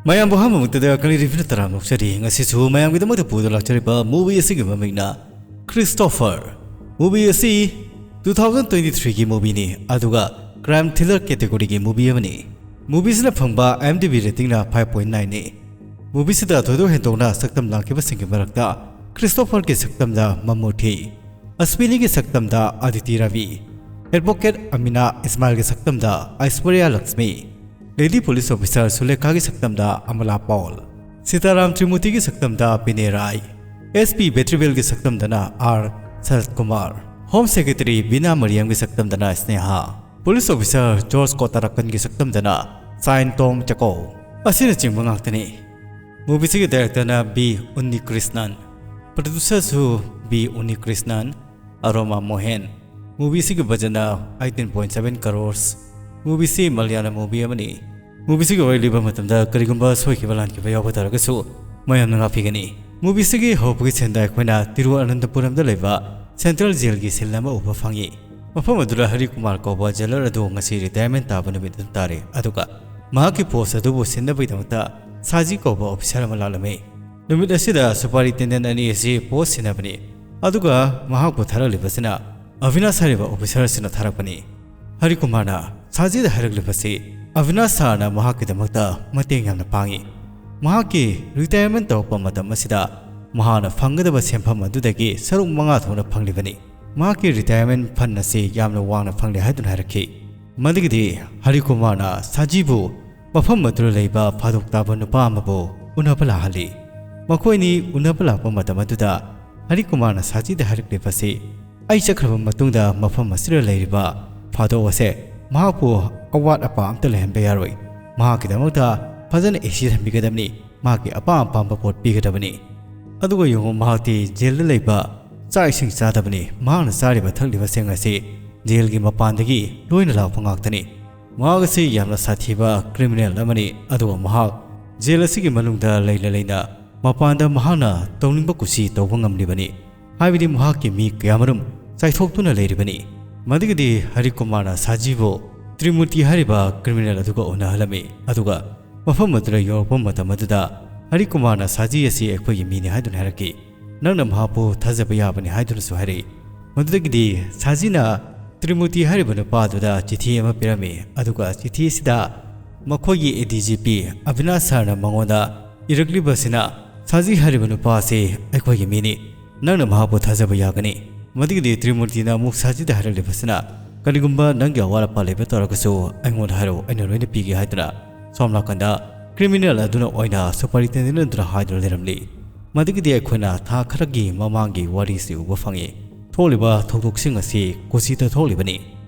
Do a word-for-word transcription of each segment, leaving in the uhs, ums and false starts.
ꯃꯌꯥꯝꯕꯨ ꯑꯍꯥꯟꯕꯃꯛꯇꯗ ꯀꯔꯤ ꯔꯤꯚ꯭ꯌꯨ ꯇꯔꯥꯝꯅ ꯑꯣꯛꯆꯔꯤ꯫ ꯉꯁꯤꯁꯨ ꯃꯌꯥꯝꯒꯤꯗꯃꯛꯇ ꯄꯨꯗꯨꯅ ꯂꯥꯛꯆꯔꯤꯕ movie ꯑꯁꯤꯒꯤ ꯃꯃꯤꯡꯅ Christopher꯫ Movie ꯑꯁꯤ two thousand twenty three ꯒꯤ movieꯅꯤ, ꯑꯗꯨꯒ crime thriller category ꯒꯤ movie ꯑꯃꯅꯤ꯫ Movie ꯑꯁꯤꯅ ꯐꯪꯕ IMDb rating ꯅ five point nine ꯅꯤ꯫ Movie ꯑꯁꯤꯗ ꯊꯣꯏꯗꯣꯛ ꯍꯦꯟꯗꯣꯛꯅ ꯁꯛꯇꯝ ꯂꯥꯡꯈꯤꯕꯁꯤꯡꯒꯤ ꯃꯔꯛꯇ Christopher ꯒꯤ ꯁꯛꯇꯝꯗ ꯃꯝꯃꯨꯇꯤ, ꯑꯁ꯭ꯋꯤꯅꯤꯒꯤ ꯁꯛꯇꯝꯗ ꯑꯗꯤꯇꯤ ꯔꯕꯤ, Advocate ꯑꯃꯤꯅꯥ ꯏꯁꯃꯥꯏꯜꯒꯤ ꯁꯛꯇꯝꯗ Aishwarya Lakshmi, Lady Police Officer ꯁꯨꯂꯦꯈꯥꯒꯤ ꯁꯛꯇꯝꯗ ꯑꯃꯂꯥ ꯄꯥꯎꯜ, ꯁꯤꯇꯥꯔꯥꯝ ꯇ꯭ꯔꯤꯃꯨꯇꯤꯒꯤ ꯁꯛꯇꯝꯗ ꯕꯤꯅꯦ ꯔꯥꯏ, SP ꯕꯦꯇ꯭ꯔꯤꯕꯦꯜꯒꯤ ꯁꯛꯇꯝꯗꯅ R Sarath Kumar, Home Secretary Beena ꯃꯔꯤꯌꯝꯒꯤ ꯁꯛꯇꯝꯗꯅ ꯁ꯭ꯅꯦꯍꯥ, Police Officer ꯖꯣꯔꯖ ꯀꯣꯇꯥꯔꯛꯀꯟꯒꯤ ꯁꯛꯇꯝꯗꯅ ꯁꯥꯏꯟ ꯇꯣꯝ ꯆꯥꯀꯣ ꯑꯁꯤꯅꯆꯤꯡꯕ ꯉꯥꯛꯇꯅꯤ꯫ Movie ꯑꯁꯤꯒꯤ director ꯅ ꯕꯤ ꯎꯟꯅꯤꯀ꯭ꯔꯤꯁꯅꯟ, producer ꯁꯨ ꯕꯤ ꯎꯟꯅꯤꯀ꯭ꯔꯤꯁꯅꯟ, ꯑꯔꯣꯃꯥ ꯃꯣꯍꯦꯟ꯫ Movie ꯑꯁꯤꯒꯤ budget ꯅ eighteen point seven crores꯫ Movie ꯑꯁꯤ ꯃꯂꯌꯥꯂꯝ movie ꯑꯃꯅꯤ꯫ Movie ꯑꯁꯤꯒꯤ ꯋꯥꯔꯤ ꯂꯤꯕ ꯃꯇꯝꯗ ꯀꯔꯤꯒꯨꯝꯕ ꯁꯣꯏꯈꯤꯕ ꯂꯥꯟꯈꯤꯕ ꯌꯥꯎꯕ ꯇꯥꯔꯒꯁꯨ ꯃꯌꯥꯝꯅ ꯉꯥꯛꯄꯤꯒꯅꯤ꯫ Movie ꯑꯁꯤꯒꯤ ꯍꯧꯔꯛꯄꯒꯤ scene ꯗ ꯑꯩꯈꯣꯏꯅ ꯇꯤꯔꯨꯑꯅꯟꯇꯄꯨꯔꯝꯗ ꯂꯩꯕ central jail ꯒꯤ cell ꯑꯃ ꯎꯕ ꯐꯪꯏ꯫ ꯃꯐꯝ ꯑꯗꯨꯗ ꯍꯔꯤ ꯀꯨꯃꯥꯔ ꯀꯧꯕ jailer ꯑꯗꯨ ꯉꯁꯤ retirement ꯇꯥꯕ ꯅꯨꯃꯤꯠ ꯑꯗꯨ ꯇꯥꯔꯦ, ꯑꯗꯨꯒ ꯃꯍꯥꯛꯀꯤ post ꯑꯗꯨꯕꯨ ꯁꯤꯟꯅꯕꯒꯤꯗꯃꯛꯇ ꯁꯥꯖꯤ ꯀꯧꯕ officer ꯑꯃ ꯂꯥꯛꯂꯝꯃꯤ꯫ ꯅꯨꯃꯤꯠ ꯑꯁꯤꯗ superintendent ꯑꯅꯤ ꯑꯁꯤ post ꯁꯤꯟꯅꯕꯅꯤ, ꯑꯗꯨꯒ ꯃꯍꯥꯛꯄꯨ ꯊꯥꯔꯛꯂꯤꯕꯁꯤꯅ ꯑꯚꯤꯅꯥꯁ ꯍꯥꯏꯔꯤꯕ officer ꯑꯁꯤꯅ ꯊꯥꯔꯛꯄꯅꯤ꯫ ꯍꯔꯤ ꯀꯨꯃꯥꯔꯅ ꯁꯥꯖꯤꯗ ꯍꯥꯏꯔꯛꯂꯤꯕꯁꯤ ꯑꯚꯤꯅꯥꯁ sir ꯅ ꯃꯍꯥꯛꯀꯤꯗꯃꯛꯇ ꯃꯇꯦꯡ ꯌꯥꯝꯅ ꯄꯥꯡꯏ꯫ ꯃꯍꯥꯛꯀꯤ retirement ꯇꯧꯔꯛꯄ ꯃꯇꯝ ꯑꯁꯤꯗ ꯃꯍꯥꯛꯅ ꯐꯪꯒꯗꯕ ꯁꯦꯟꯐꯝ ꯑꯗꯨꯗꯒꯤ ꯁꯔꯨꯛ ꯃꯉꯥ ꯊꯣꯛꯅ ꯐꯪꯂꯤꯕꯅꯤ꯫ ꯃꯍꯥꯛꯀꯤ retirement fund ꯑꯁꯤ ꯌꯥꯝꯅ ꯋꯥꯡꯅ ꯐꯪꯂꯦ ꯍꯥꯏꯗꯨꯅ ꯍꯥꯏꯔꯛꯈꯤ꯫ ꯃꯗꯨꯒꯤꯗꯤ ꯍꯔꯤ ꯀꯨꯃꯥꯔꯅ ꯁꯥꯖꯤꯕꯨ ꯃꯐꯝ ꯑꯗꯨꯗ ꯂꯩꯕ ꯐꯥꯗꯣꯛ ꯇꯥꯕ ꯅꯨꯄꯥ ꯑꯃꯕꯨ ꯎꯅꯕ ꯂꯥꯛꯍꯜꯂꯤ꯫ ꯃꯈꯣꯏꯅꯤ ꯎꯅꯕ ꯂꯥꯛꯄ ꯃꯇꯝ ꯑꯗꯨꯗ ꯍꯔꯤ ꯀꯨꯃꯥꯔꯅ ꯁꯥꯖꯤꯗ ꯍꯥꯏꯔꯛꯂꯤꯕꯁꯤ, "ꯑꯩ ꯆꯠꯈ꯭ꯔꯕ ꯃꯇꯨꯡꯗ ꯃꯐꯝ ꯑꯁꯤꯗ ꯂꯩꯔꯤꯕ ꯐꯥꯗꯣꯛ ꯑꯁꯦ ꯃꯍꯥꯛꯄꯨ ꯑꯋꯥꯠ ꯑꯄꯥ ꯑꯝꯇ ꯂꯩꯍꯟꯕ ꯌꯥꯔꯣꯏ꯫ ꯃꯍꯥꯛꯀꯤꯗꯃꯛꯇ ꯐꯖꯅ AC ꯊꯝꯕꯤꯒꯗꯕꯅꯤ, ꯃꯍꯥꯛꯀꯤ ꯑꯄꯥꯝ ꯑꯄꯥꯝꯕ ꯄꯣꯠ ꯄꯤꯒꯗꯕꯅꯤ꯫" ꯑꯗꯨꯒ ꯌꯦꯡꯉꯨ, ꯃꯍꯥꯛꯇꯤ jail ꯗ ꯂꯩꯕ ꯆꯥꯛ ꯏꯁꯤꯡ ꯆꯥꯗꯕꯅꯤ꯫ ꯃꯍꯥꯛꯅ ꯆꯥꯔꯤꯕ ꯊꯛꯂꯤꯕꯁꯤꯡ ꯑꯁꯤ jail ꯒꯤ ꯃꯄꯥꯟꯗꯒꯤ ꯂꯣꯏꯅ ꯂꯥꯛꯄ ꯉꯥꯛꯇꯅꯤ꯫ ꯃꯍꯥꯛ ꯑꯁꯤ ꯌꯥꯝꯅ ꯁꯥꯊꯤꯕ criminal ꯑꯃꯅꯤ, ꯑꯗꯨꯒ ꯃꯍꯥꯛ jail ꯑꯁꯤꯒꯤ ꯃꯅꯨꯡꯗ ꯂꯩꯅ ꯂꯩꯅ ꯃꯄꯥꯟꯗ ꯃꯍꯥꯛꯅ ꯇꯧꯅꯤꯡꯕ ꯀꯨꯁꯤ ꯇꯧꯕ ꯉꯝꯂꯤꯕꯅꯤ, ꯍꯥꯏꯕꯗꯤ ꯃꯍꯥꯛꯀꯤ ꯃꯤ ꯀꯌꯥꯃꯔꯨꯝ ꯆꯥꯏꯊꯣꯛꯇꯨꯅ ꯂꯩꯔꯤꯕꯅꯤ꯫ ꯃꯗꯨꯒꯤꯗꯤ ꯍꯔꯤ ꯀꯨꯃꯥꯔꯅ ꯁꯥꯖꯤꯕꯨ ꯇ꯭ꯔꯤꯃꯨꯔꯇꯤ ꯍꯥꯏꯔꯤꯕ criminal ꯑꯗꯨꯒ ꯎꯅꯍꯜꯂꯝꯃꯤ, ꯑꯗꯨꯒ ꯃꯐꯝ ꯑꯗꯨꯗ ꯌꯧꯔꯛꯄ ꯃꯇꯝ ꯑꯗꯨꯗ ꯍꯔꯤ ꯀꯨꯃꯥꯔꯅ ꯁꯥꯖꯤ ꯑꯁꯤ ꯑꯩꯈꯣꯏꯒꯤ ꯃꯤꯅꯤ ꯍꯥꯏꯗꯨꯅ ꯍꯥꯏꯔꯛꯈꯤ꯫ ꯅꯪꯅ ꯃꯍꯥꯛꯄꯨ ꯊꯥꯖꯕ ꯌꯥꯕꯅꯤ ꯍꯥꯏꯗꯨꯅꯁꯨ ꯍꯥꯏꯔꯛꯏ꯫ ꯃꯗꯨꯗꯒꯤꯗꯤ ꯁꯥꯖꯤꯅ ꯇ꯭ꯔꯤꯃꯨꯇꯤ ꯍꯥꯏꯔꯤꯕ ꯅꯨꯄꯥ ꯑꯗꯨꯗ ꯆꯤꯊꯤ ꯑꯃ ꯄꯤꯔꯝꯃꯤ꯫ ꯑꯗꯨꯒ ꯆꯤꯊꯤ ꯑꯁꯤꯗ ꯃꯈꯣꯏꯒꯤ ꯑꯦ ꯗꯤ ꯖꯤ ꯄꯤ ꯑꯕꯤꯅꯥꯁ ꯁꯔꯅ ꯃꯉꯣꯟꯗ ꯏꯔꯛꯂꯤꯕꯁꯤꯅ, ꯁꯥꯖꯤ ꯍꯥꯏꯔꯤꯕ ꯅꯨꯄꯥ ꯑꯁꯤ ꯑꯩꯈꯣꯏꯒꯤ ꯃꯤꯅꯤ, ꯅꯪꯅ ꯃꯍꯥꯛꯄꯨ ꯊꯥꯖꯕ ꯌꯥꯒꯅꯤ꯫ ꯃꯗꯨꯒꯤꯗꯤ ꯇ꯭ꯔꯤꯃꯨꯔꯇꯤꯅ ꯑꯃꯨꯛ ꯁꯥꯖꯤꯗ ꯍꯥꯏꯔꯛꯂꯤꯕꯁꯤꯅ, ꯀꯔꯤꯒꯨꯝꯕ ꯅꯪꯒꯤ ꯑꯋꯥꯠ ꯑꯄꯥ ꯂꯩꯕ ꯇꯧꯔꯒꯁꯨ ꯑꯩꯉꯣꯟꯗ ꯍꯥꯏꯔꯛꯎ, ꯑꯩꯅ ꯂꯣꯏꯅ ꯄꯤꯒꯦ ꯍꯥꯏꯗꯨꯅ ꯁꯣꯝ ꯅꯥꯀꯟꯗ ꯀ꯭ꯔꯤꯃꯤꯅꯦꯜ ꯑꯗꯨꯅ ꯑꯣꯏꯅ ꯁꯨꯄꯔꯤꯟꯇꯦꯟꯗꯦꯟ ꯑꯗꯨꯗ ꯍꯥꯏꯗꯨꯅ ꯂꯩꯔꯝꯂꯤ꯫ ꯃꯗꯨꯒꯤꯗꯤ ꯑꯩꯈꯣꯏꯅ ꯊꯥ ꯈꯔꯒꯤ ꯃꯃꯥꯡꯒꯤ ꯋꯥꯔꯤꯁꯤ ꯎꯕ ꯐꯪꯉꯤ꯫ ꯊꯣꯛꯂꯤꯕ ꯊꯧꯗꯣꯛꯁꯤꯡ ꯑꯁꯤ ꯀꯣꯆꯤꯗ ꯊꯣꯛꯂꯤꯕꯅꯤ꯫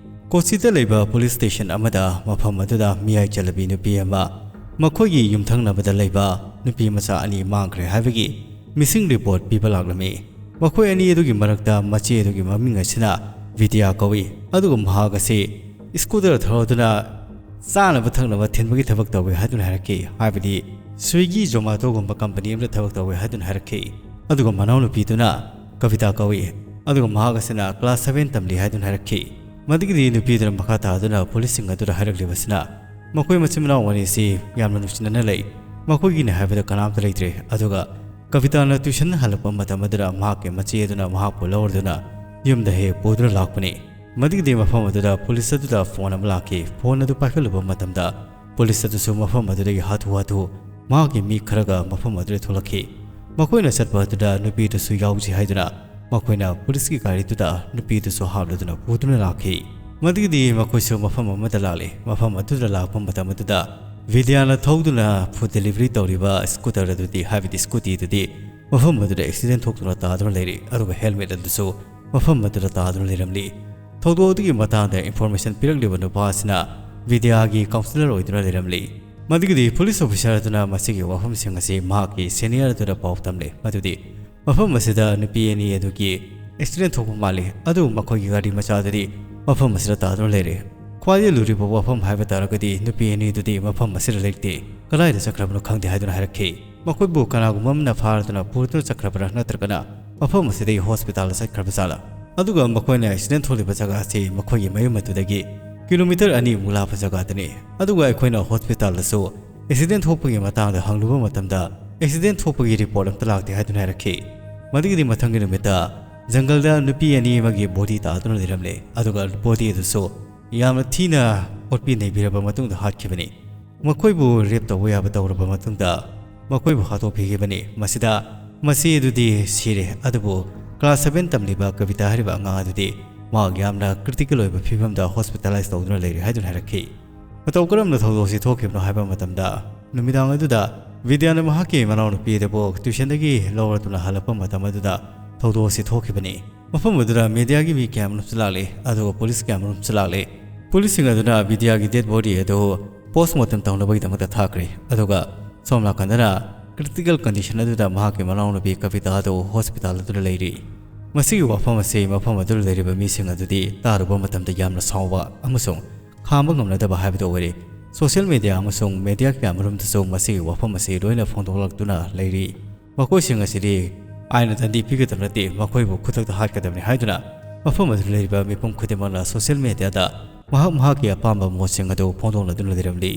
ꯀꯣꯆꯤꯗ ꯂꯩꯕ ꯄꯨꯂꯤꯁ ꯁ꯭ꯇꯦꯁꯟ ꯑꯃꯗ ꯃꯐꯝ ꯑꯗꯨꯗ ꯃꯤꯌꯥꯏ ꯆꯜꯂꯕꯤ ꯅꯨꯄꯤ ꯑꯃ ꯃꯈꯣꯏꯒꯤ ꯌꯨꯝꯊꯪꯅꯕꯗ ꯂꯩꯕ ꯅꯨꯄꯤ ꯃꯆꯥ ꯑꯅꯤ ꯃꯥꯡꯈ꯭ꯔꯦ ꯍꯥꯏꯕꯒꯤ ꯃꯤꯁꯤꯡ ꯔꯤꯄꯣꯔꯠ ꯄꯤꯕ ꯂꯥꯛꯂꯝꯃꯤ꯫ ꯃꯈꯣꯏ ꯑꯅꯤ ꯑꯗꯨꯒꯤ ꯃꯔꯛꯇ ꯃꯆꯦ ꯑꯗꯨꯒꯤ ꯃꯃꯤꯡ ꯑꯁꯤꯅ ꯕꯤꯗ꯭ꯌꯥ ꯀꯧꯏ, ꯑꯗꯨꯒ ꯃꯍꯥꯛ ꯑꯁꯤ ꯁ꯭ꯀꯨꯇꯔ ꯊꯧꯗꯨꯅ ꯆꯥꯅꯕ ꯊꯛꯅꯕ ꯊꯤꯟꯕꯒꯤ ꯊꯕꯛ ꯇꯧꯏ ꯍꯥꯏꯗꯨꯅ ꯍꯥꯏꯔꯛꯈꯤ꯫ ꯍꯥꯏꯕꯗꯤ ꯁ꯭ꯋꯤꯒꯤ ꯖꯣꯃꯥꯇꯣꯒꯨꯝꯕ ꯀꯝꯄꯅꯤ ꯑꯃꯗ ꯊꯕꯛ ꯇꯧꯏ ꯍꯥꯏꯗꯨꯅ ꯍꯥꯏꯔꯛꯈꯤ꯫ ꯑꯗꯨꯒ ꯃꯅꯥꯎꯅꯨꯄꯤꯗꯨꯅ ꯀꯕꯤꯇꯥ ꯀꯧꯏ, ꯑꯗꯨꯒ ꯃꯍꯥꯛ ꯑꯁꯤꯅ ꯀ꯭ꯂꯥꯁ ꯁꯚꯦꯟ ꯇꯝꯂꯤ ꯍꯥꯏꯗꯨꯅ ꯍꯥꯏꯔꯛꯈꯤ꯫ ꯃꯗꯨꯒꯤꯗꯤ ꯅꯨꯄꯤꯗꯨꯅ ꯃꯈꯥ ꯇꯥꯗꯨꯅ ꯄꯨꯂꯤꯁꯁꯤꯡ ꯑꯗꯨꯗ ꯍꯥꯏꯔꯛꯂꯤꯕꯁꯤꯅ, ꯃꯈꯣꯏ ꯃꯆꯤꯟ ꯃꯅꯥꯎ ꯑꯅꯤꯁꯤ ꯌꯥꯝꯅ ꯅꯨꯡꯁꯤꯅꯅ ꯂꯩ, ꯃꯈꯣꯏꯒꯤꯅꯤ ꯍꯥꯏꯕꯗ ꯀꯅꯥꯝꯇ ꯂꯩꯇ꯭ꯔꯦ꯫ ꯑꯗꯨꯒ ꯀꯕꯤꯇꯥꯅ ꯇ꯭ꯌꯨꯁꯟ ꯍꯜꯂꯛꯄ ꯃꯇꯝ ꯑꯗꯨꯗ ꯃꯍꯥꯛꯀꯤ ꯃꯆꯦ ꯑꯗꯨꯅ ꯃꯍꯥꯛꯄꯨ ꯂꯧꯔꯗꯨꯅ ꯌꯨꯝꯗ ꯍꯦꯛ ꯄꯨꯗꯨꯅ ꯂꯥꯛꯄꯅꯤ꯫ ꯃꯗꯨꯒꯤꯗꯤ ꯃꯐꯝ ꯑꯗꯨꯗ ꯄꯨꯂꯤꯁ ꯑꯗꯨꯗ ꯐꯣꯟ ꯑꯃ ꯂꯥꯛꯈꯤ꯫ ꯐꯣꯟ ꯑꯗꯨ ꯄꯥꯏꯈꯠꯂꯨꯕ ꯃꯇꯝꯗ ꯄꯨꯂꯤꯁ ꯑꯗꯨꯁꯨ ꯃꯐꯝ ꯑꯗꯨꯗꯒꯤ ꯍꯥꯊꯨ ꯍꯥꯊꯨ ꯃꯍꯥꯛꯀꯤ ꯃꯤ ꯈꯔꯒ ꯃꯐꯝ ꯑꯗꯨꯗ ꯊꯣꯛꯂꯛꯈꯤ꯫ ꯃꯈꯣꯏꯅ ꯆꯠꯄ ꯑꯗꯨꯗ ꯅꯨꯄꯤꯗꯨꯁꯨ ꯌꯥꯎꯖꯩ ꯍꯥꯏꯗꯨꯅ ꯃꯈꯣꯏꯅ ꯄꯨꯂꯤꯁꯀꯤ ꯒꯥꯔꯤꯗꯨꯗ ꯅꯨꯄꯤꯗꯨꯁꯨ ꯍꯥꯞꯂꯗꯨꯅ ꯄꯨꯗꯨꯅ ꯂꯥꯛꯈꯤ꯫ ꯃꯗꯨꯒꯤꯗꯤ ꯃꯈꯣꯏꯁꯨ ꯃꯐꯝ ꯑꯃꯗ ꯂꯥꯛꯂꯤ꯫ ꯃꯐꯝ ꯑꯗꯨꯗ ꯂꯥꯛꯄ ꯃꯇꯝ ꯑꯗꯨꯗ ꯕꯤꯗ꯭ꯌꯥꯅ ꯊꯧꯗꯨꯅ ꯐꯨꯗ ꯗꯦꯂꯤꯚꯔꯤ ꯇꯧꯔꯤꯕ ꯁ꯭ꯀꯨꯇꯔ ꯑꯗꯨꯗꯤ, ꯍꯥꯏꯕꯗꯤ ꯁ꯭ꯀꯨꯇꯤꯗꯨꯗꯤ, ꯃꯐꯝ ꯑꯗꯨꯗ ꯑꯦꯛꯁꯤꯗꯦꯟ ꯊꯣꯛꯇꯨꯅ ꯇꯥꯗꯨꯅ ꯂꯩꯔꯤ, ꯑꯗꯨꯒ ꯍꯦꯜꯃꯦꯠ ꯑꯗꯨꯁꯨ ꯃꯐꯝ ꯑꯗꯨꯗ ꯇꯥꯗꯨꯅ ꯂꯩꯔꯝꯂꯤ꯫ ꯊꯧꯗꯣꯛ ꯑꯗꯨꯒꯤ ꯃꯇꯥꯡꯗ ꯏꯟꯐꯣꯔꯃꯦꯁꯟ ꯄꯤꯔꯛꯂꯤꯕ ꯅꯨꯄꯥ ꯑꯁꯤꯅ ꯕꯤꯗ꯭ꯌꯥꯒꯤ ꯀꯥꯎꯟꯁꯤꯂꯔ ꯑꯣꯏꯗꯨꯅ ꯂꯩꯔꯝꯂꯤ꯫ ꯃꯗꯨꯒꯤꯗꯤ ꯄꯨꯂꯤꯁ ꯑꯣꯐꯤꯁꯥꯔ ꯑꯗꯨꯅ ꯃꯁꯤꯒꯤ ꯋꯥꯐꯝꯁꯤꯡ ꯑꯁꯤ ꯃꯍꯥꯛꯀꯤ ꯁꯦꯅꯤꯌꯔ ꯑꯗꯨꯗ ꯄꯥꯎ ꯇꯝꯂꯤ, ꯃꯗꯨꯗꯤ ꯃꯐꯝ ꯑꯁꯤꯗ ꯅꯨꯄꯤ ꯑꯅꯤ ꯑꯗꯨꯒꯤ ꯑꯦꯛꯁꯤꯗꯦꯟ ꯊꯣꯛꯄ ꯃꯥꯜꯂꯤ, ꯑꯗꯨꯕꯨ ꯃꯈꯣꯏꯒꯤ ꯒꯥꯔꯤ ꯃꯆꯥ ꯑꯗꯨꯗꯤ ꯃꯐꯝ ꯑꯁꯤꯗ ꯇꯥꯗꯨꯅ ꯂꯩꯔꯦ꯫ ꯈ꯭ꯋꯥꯏꯗꯒꯤ ꯂꯨꯔꯤꯕ ꯋꯥꯐꯝ ꯍꯥꯏꯕ ꯇꯥꯔꯒꯗꯤ ꯅꯨꯄꯤ ꯑꯅꯤ ꯑꯗꯨꯗꯤ ꯃꯐꯝ ꯑꯁꯤꯗ ꯂꯩꯇꯦ, ꯀꯗꯥꯏꯗ ꯆꯠꯈ꯭ꯔꯕꯅꯣ ꯈꯪꯗꯦ ꯍꯥꯏꯗꯨꯅ ꯍꯥꯏꯔꯛꯈꯤ꯫ ꯃꯈꯣꯏꯕꯨ ꯀꯅꯥꯒꯨꯝꯕ ꯑꯃꯅ ꯐꯥꯔꯗꯨꯅ ꯄꯨꯗꯨꯅ ꯆꯠꯈ꯭ꯔꯕ꯭ꯔꯥ ꯅꯠꯇ꯭ꯔꯒꯅ ꯃꯐꯝ ꯑꯁꯤꯗꯒꯤ ꯍꯣꯁꯄꯤꯇꯥꯜꯗ ꯆꯠꯈ꯭ꯔꯕ ꯖꯥꯠꯂꯥ? ꯑꯗꯨꯒ ꯃꯈꯣꯏꯅ ꯑꯦꯛꯁꯤꯗꯦꯟ ꯊꯣꯛꯂꯤꯕ ꯖꯒꯥ ꯑꯁꯤ ꯃꯈꯣꯏꯒꯤ ꯃꯌꯨꯝ ꯑꯗꯨꯗꯒꯤ ꯀꯤꯂꯣꯃꯤꯇꯔ ꯑꯅꯤꯃꯨꯛ ꯂꯥꯞꯄ ꯖꯒꯥꯗꯅꯤ꯫ ꯑꯗꯨꯒ ꯑꯩꯈꯣꯏꯅ ꯍꯣꯁꯄꯤꯇꯥꯜꯗꯁꯨ ꯑꯦꯛꯁꯤꯗꯦꯟ ꯊꯣꯛꯄꯒꯤ ꯃꯇꯥꯡꯗ ꯍꯪꯂꯨꯕ ꯃꯇꯝꯗ, ꯑꯦꯛꯁꯤꯗꯦꯟ ꯊꯣꯛꯄꯒꯤ ꯔꯤꯄꯣꯔꯠ ꯑꯝꯇ ꯂꯥꯛꯇꯦ ꯍꯥꯏꯗꯨꯅ ꯍꯥꯏꯔꯛꯈꯤ꯫ ꯃꯗꯨꯒꯤꯗꯤ ꯃꯊꯪꯒꯤ ꯅꯨꯃꯤꯠꯇ ꯖꯪꯒꯜꯗ ꯅꯨꯄꯤ ꯑꯅꯤ ꯑꯃꯒꯤ ꯕꯣꯗꯤ ꯇꯥꯗꯨꯅ ꯂꯩꯔꯝꯂꯦ, ꯑꯗꯨꯒ ꯕꯣꯗꯤ ꯑꯗꯨꯁꯨ ꯌꯥꯝꯅ ꯊꯤꯅ ꯑꯣꯠꯄꯤ ꯅꯩꯕꯤꯔꯕ ꯃꯇꯨꯡꯗ ꯍꯥꯠꯈꯤꯕꯅꯤ꯫ ꯃꯈꯣꯏꯕꯨ ꯔꯦꯞ ꯇꯧꯕ ꯌꯥꯕ ꯇꯧꯔꯕ ꯃꯇꯨꯡꯗ ꯃꯈꯣꯏꯕꯨ ꯍꯥꯠꯇꯣꯛꯄꯤꯈꯤꯕꯅꯤ꯫ ꯃꯁꯤꯗ ꯃꯆꯦ ꯑꯗꯨꯗꯤ ꯁꯤꯔꯦ, ꯑꯗꯨꯕꯨ ꯀ꯭ꯂꯥꯁ ꯁꯚꯦꯟ ꯇꯝꯂꯤꯕ ꯀꯕꯤꯇꯥ ꯍꯥꯏꯔꯤꯕ ꯑꯉꯥꯡ ꯑꯗꯨꯗꯤ ꯃꯍꯥꯛ ꯌꯥꯝꯅ ꯀ꯭ꯔꯤꯇꯤꯀꯦꯜ ꯑꯣꯏꯕ ꯐꯤꯕꯝꯗ ꯍꯣꯁꯄꯤꯇꯥꯂꯥꯏꯁ ꯇꯧꯗꯨꯅ ꯂꯩꯔꯤ ꯍꯥꯏꯗꯨꯅ ꯍꯥꯏꯔꯛꯈꯤ꯫ ꯃꯇꯧ ꯀꯔꯝꯅ ꯊꯧꯗꯣꯛ ꯑꯁꯤ ꯊꯣꯛꯈꯤꯕꯅꯣ ꯍꯥꯏꯕ ꯃꯇꯝꯗ, ꯅꯨꯃꯤꯗꯥꯡ ꯑꯗꯨꯗ ꯕꯤꯗ꯭ꯌꯥꯅ ꯃꯍꯥꯛꯀꯤ ꯃꯅꯥꯎꯅꯨꯄꯤ ꯑꯗꯨꯕꯨ ꯇ꯭ꯌꯨꯁꯟꯗꯒꯤ ꯂꯧꯔꯗꯨꯅ ꯍꯜꯂꯛꯄ ꯃꯇꯝ ꯑꯗꯨꯗ ꯊꯧꯗꯣꯛ ꯑꯁꯤ ꯊꯣꯛꯈꯤꯕꯅꯤ꯫ ꯃꯐꯝ ꯑꯗꯨꯗ ꯃꯦꯗꯤꯌꯥꯒꯤ ꯃꯤ ꯀꯌꯥ ꯑꯃꯔꯣꯝꯁꯨ ꯂꯥꯛꯂꯤ, ꯑꯗꯨꯒ ꯄꯨꯂꯤꯁ ꯀꯌꯥ ꯑꯃꯔꯣꯝꯁꯨ ꯂꯥꯛꯂꯤ꯫ ꯄꯨꯂꯤꯁꯁꯤꯡ ꯑꯗꯨꯅ ꯕꯤꯗ꯭ꯌꯥꯒꯤ ꯗꯦꯗ ꯕꯣꯗꯤ ꯑꯗꯨ ꯄꯣꯁꯃꯣꯔꯇꯦꯝ ꯇꯧꯅꯕꯒꯤꯗꯃꯛꯇ ꯊꯥꯈ꯭ꯔꯦ, ꯑꯗꯨꯒ ꯁꯣꯝ ꯅꯥꯀꯟꯗꯅ ꯀ꯭ꯔꯤꯇꯤꯀꯦꯜ ꯀꯟꯗꯤꯁꯟ ꯑꯗꯨꯗ ꯃꯍꯥꯛꯀꯤ ꯃꯅꯥꯎꯅꯨꯄꯤ ꯀꯕꯤꯇꯥ ꯑꯗꯨ ꯍꯣꯁꯄꯤꯇꯥꯜ ꯑꯗꯨꯗ ꯂꯩꯔꯤ꯫ ꯃꯁꯤꯒꯤ ꯋꯥꯐꯝ ꯑꯁꯤ ꯃꯐꯝ ꯑꯗꯨꯗ ꯂꯩꯔꯤꯕ ꯃꯤꯁꯤꯡ ꯑꯗꯨꯗꯤ ꯇꯥꯔꯨꯕ ꯃꯇꯝꯗ ꯌꯥꯝꯅ ꯁꯥꯎꯕ ꯑꯃꯁꯨꯡ ꯈꯥꯝꯕ ꯉꯝꯅꯗꯕ ꯍꯥꯏꯕꯗꯨ ꯑꯣꯏꯔꯦ꯫ ꯁꯣꯁꯤꯌꯦꯜ ꯃꯦꯗꯤꯌꯥ ꯑꯃꯁꯨꯡ ꯃꯦꯗꯤꯌꯥ ꯀꯌꯥ ꯑꯃꯔꯣꯝꯗꯁꯨ ꯃꯁꯤꯒꯤ ꯋꯥꯐꯝ ꯑꯁꯤ ꯂꯣꯏꯅ ꯐꯣꯡꯗꯣꯛꯂꯛꯇꯨꯅ ꯂꯩꯔꯤ꯫ ꯃꯈꯣꯏꯁꯤꯡ ꯑꯁꯤꯗꯤ ꯑꯥꯏꯟꯅ ꯇꯟꯗꯤ ꯄꯤꯒꯗꯕ ꯅꯠꯇꯦ, ꯃꯈꯣꯏꯕꯨ ꯈꯨꯗꯛꯇ ꯍꯥꯠꯀꯗꯕꯅꯤ ꯍꯥꯏꯗꯨꯅ ꯃꯐꯝ ꯑꯗꯨꯗ ꯂꯩꯔꯤꯕ ꯃꯤꯄꯨꯝ ꯈꯨꯗꯤꯡꯃꯛꯅ ꯁꯣꯁꯤꯌꯦꯜ ꯃꯦꯗꯤꯌꯥꯗ ꯃꯍꯥꯛ ꯃꯍꯥꯛꯀꯤ ꯑꯄꯥꯝꯕ ꯃꯣꯠꯁꯤꯡ ꯑꯗꯨ ꯐꯣꯡꯗꯣꯛꯅꯗꯨꯅ ꯂꯩꯔꯝꯂꯤ꯫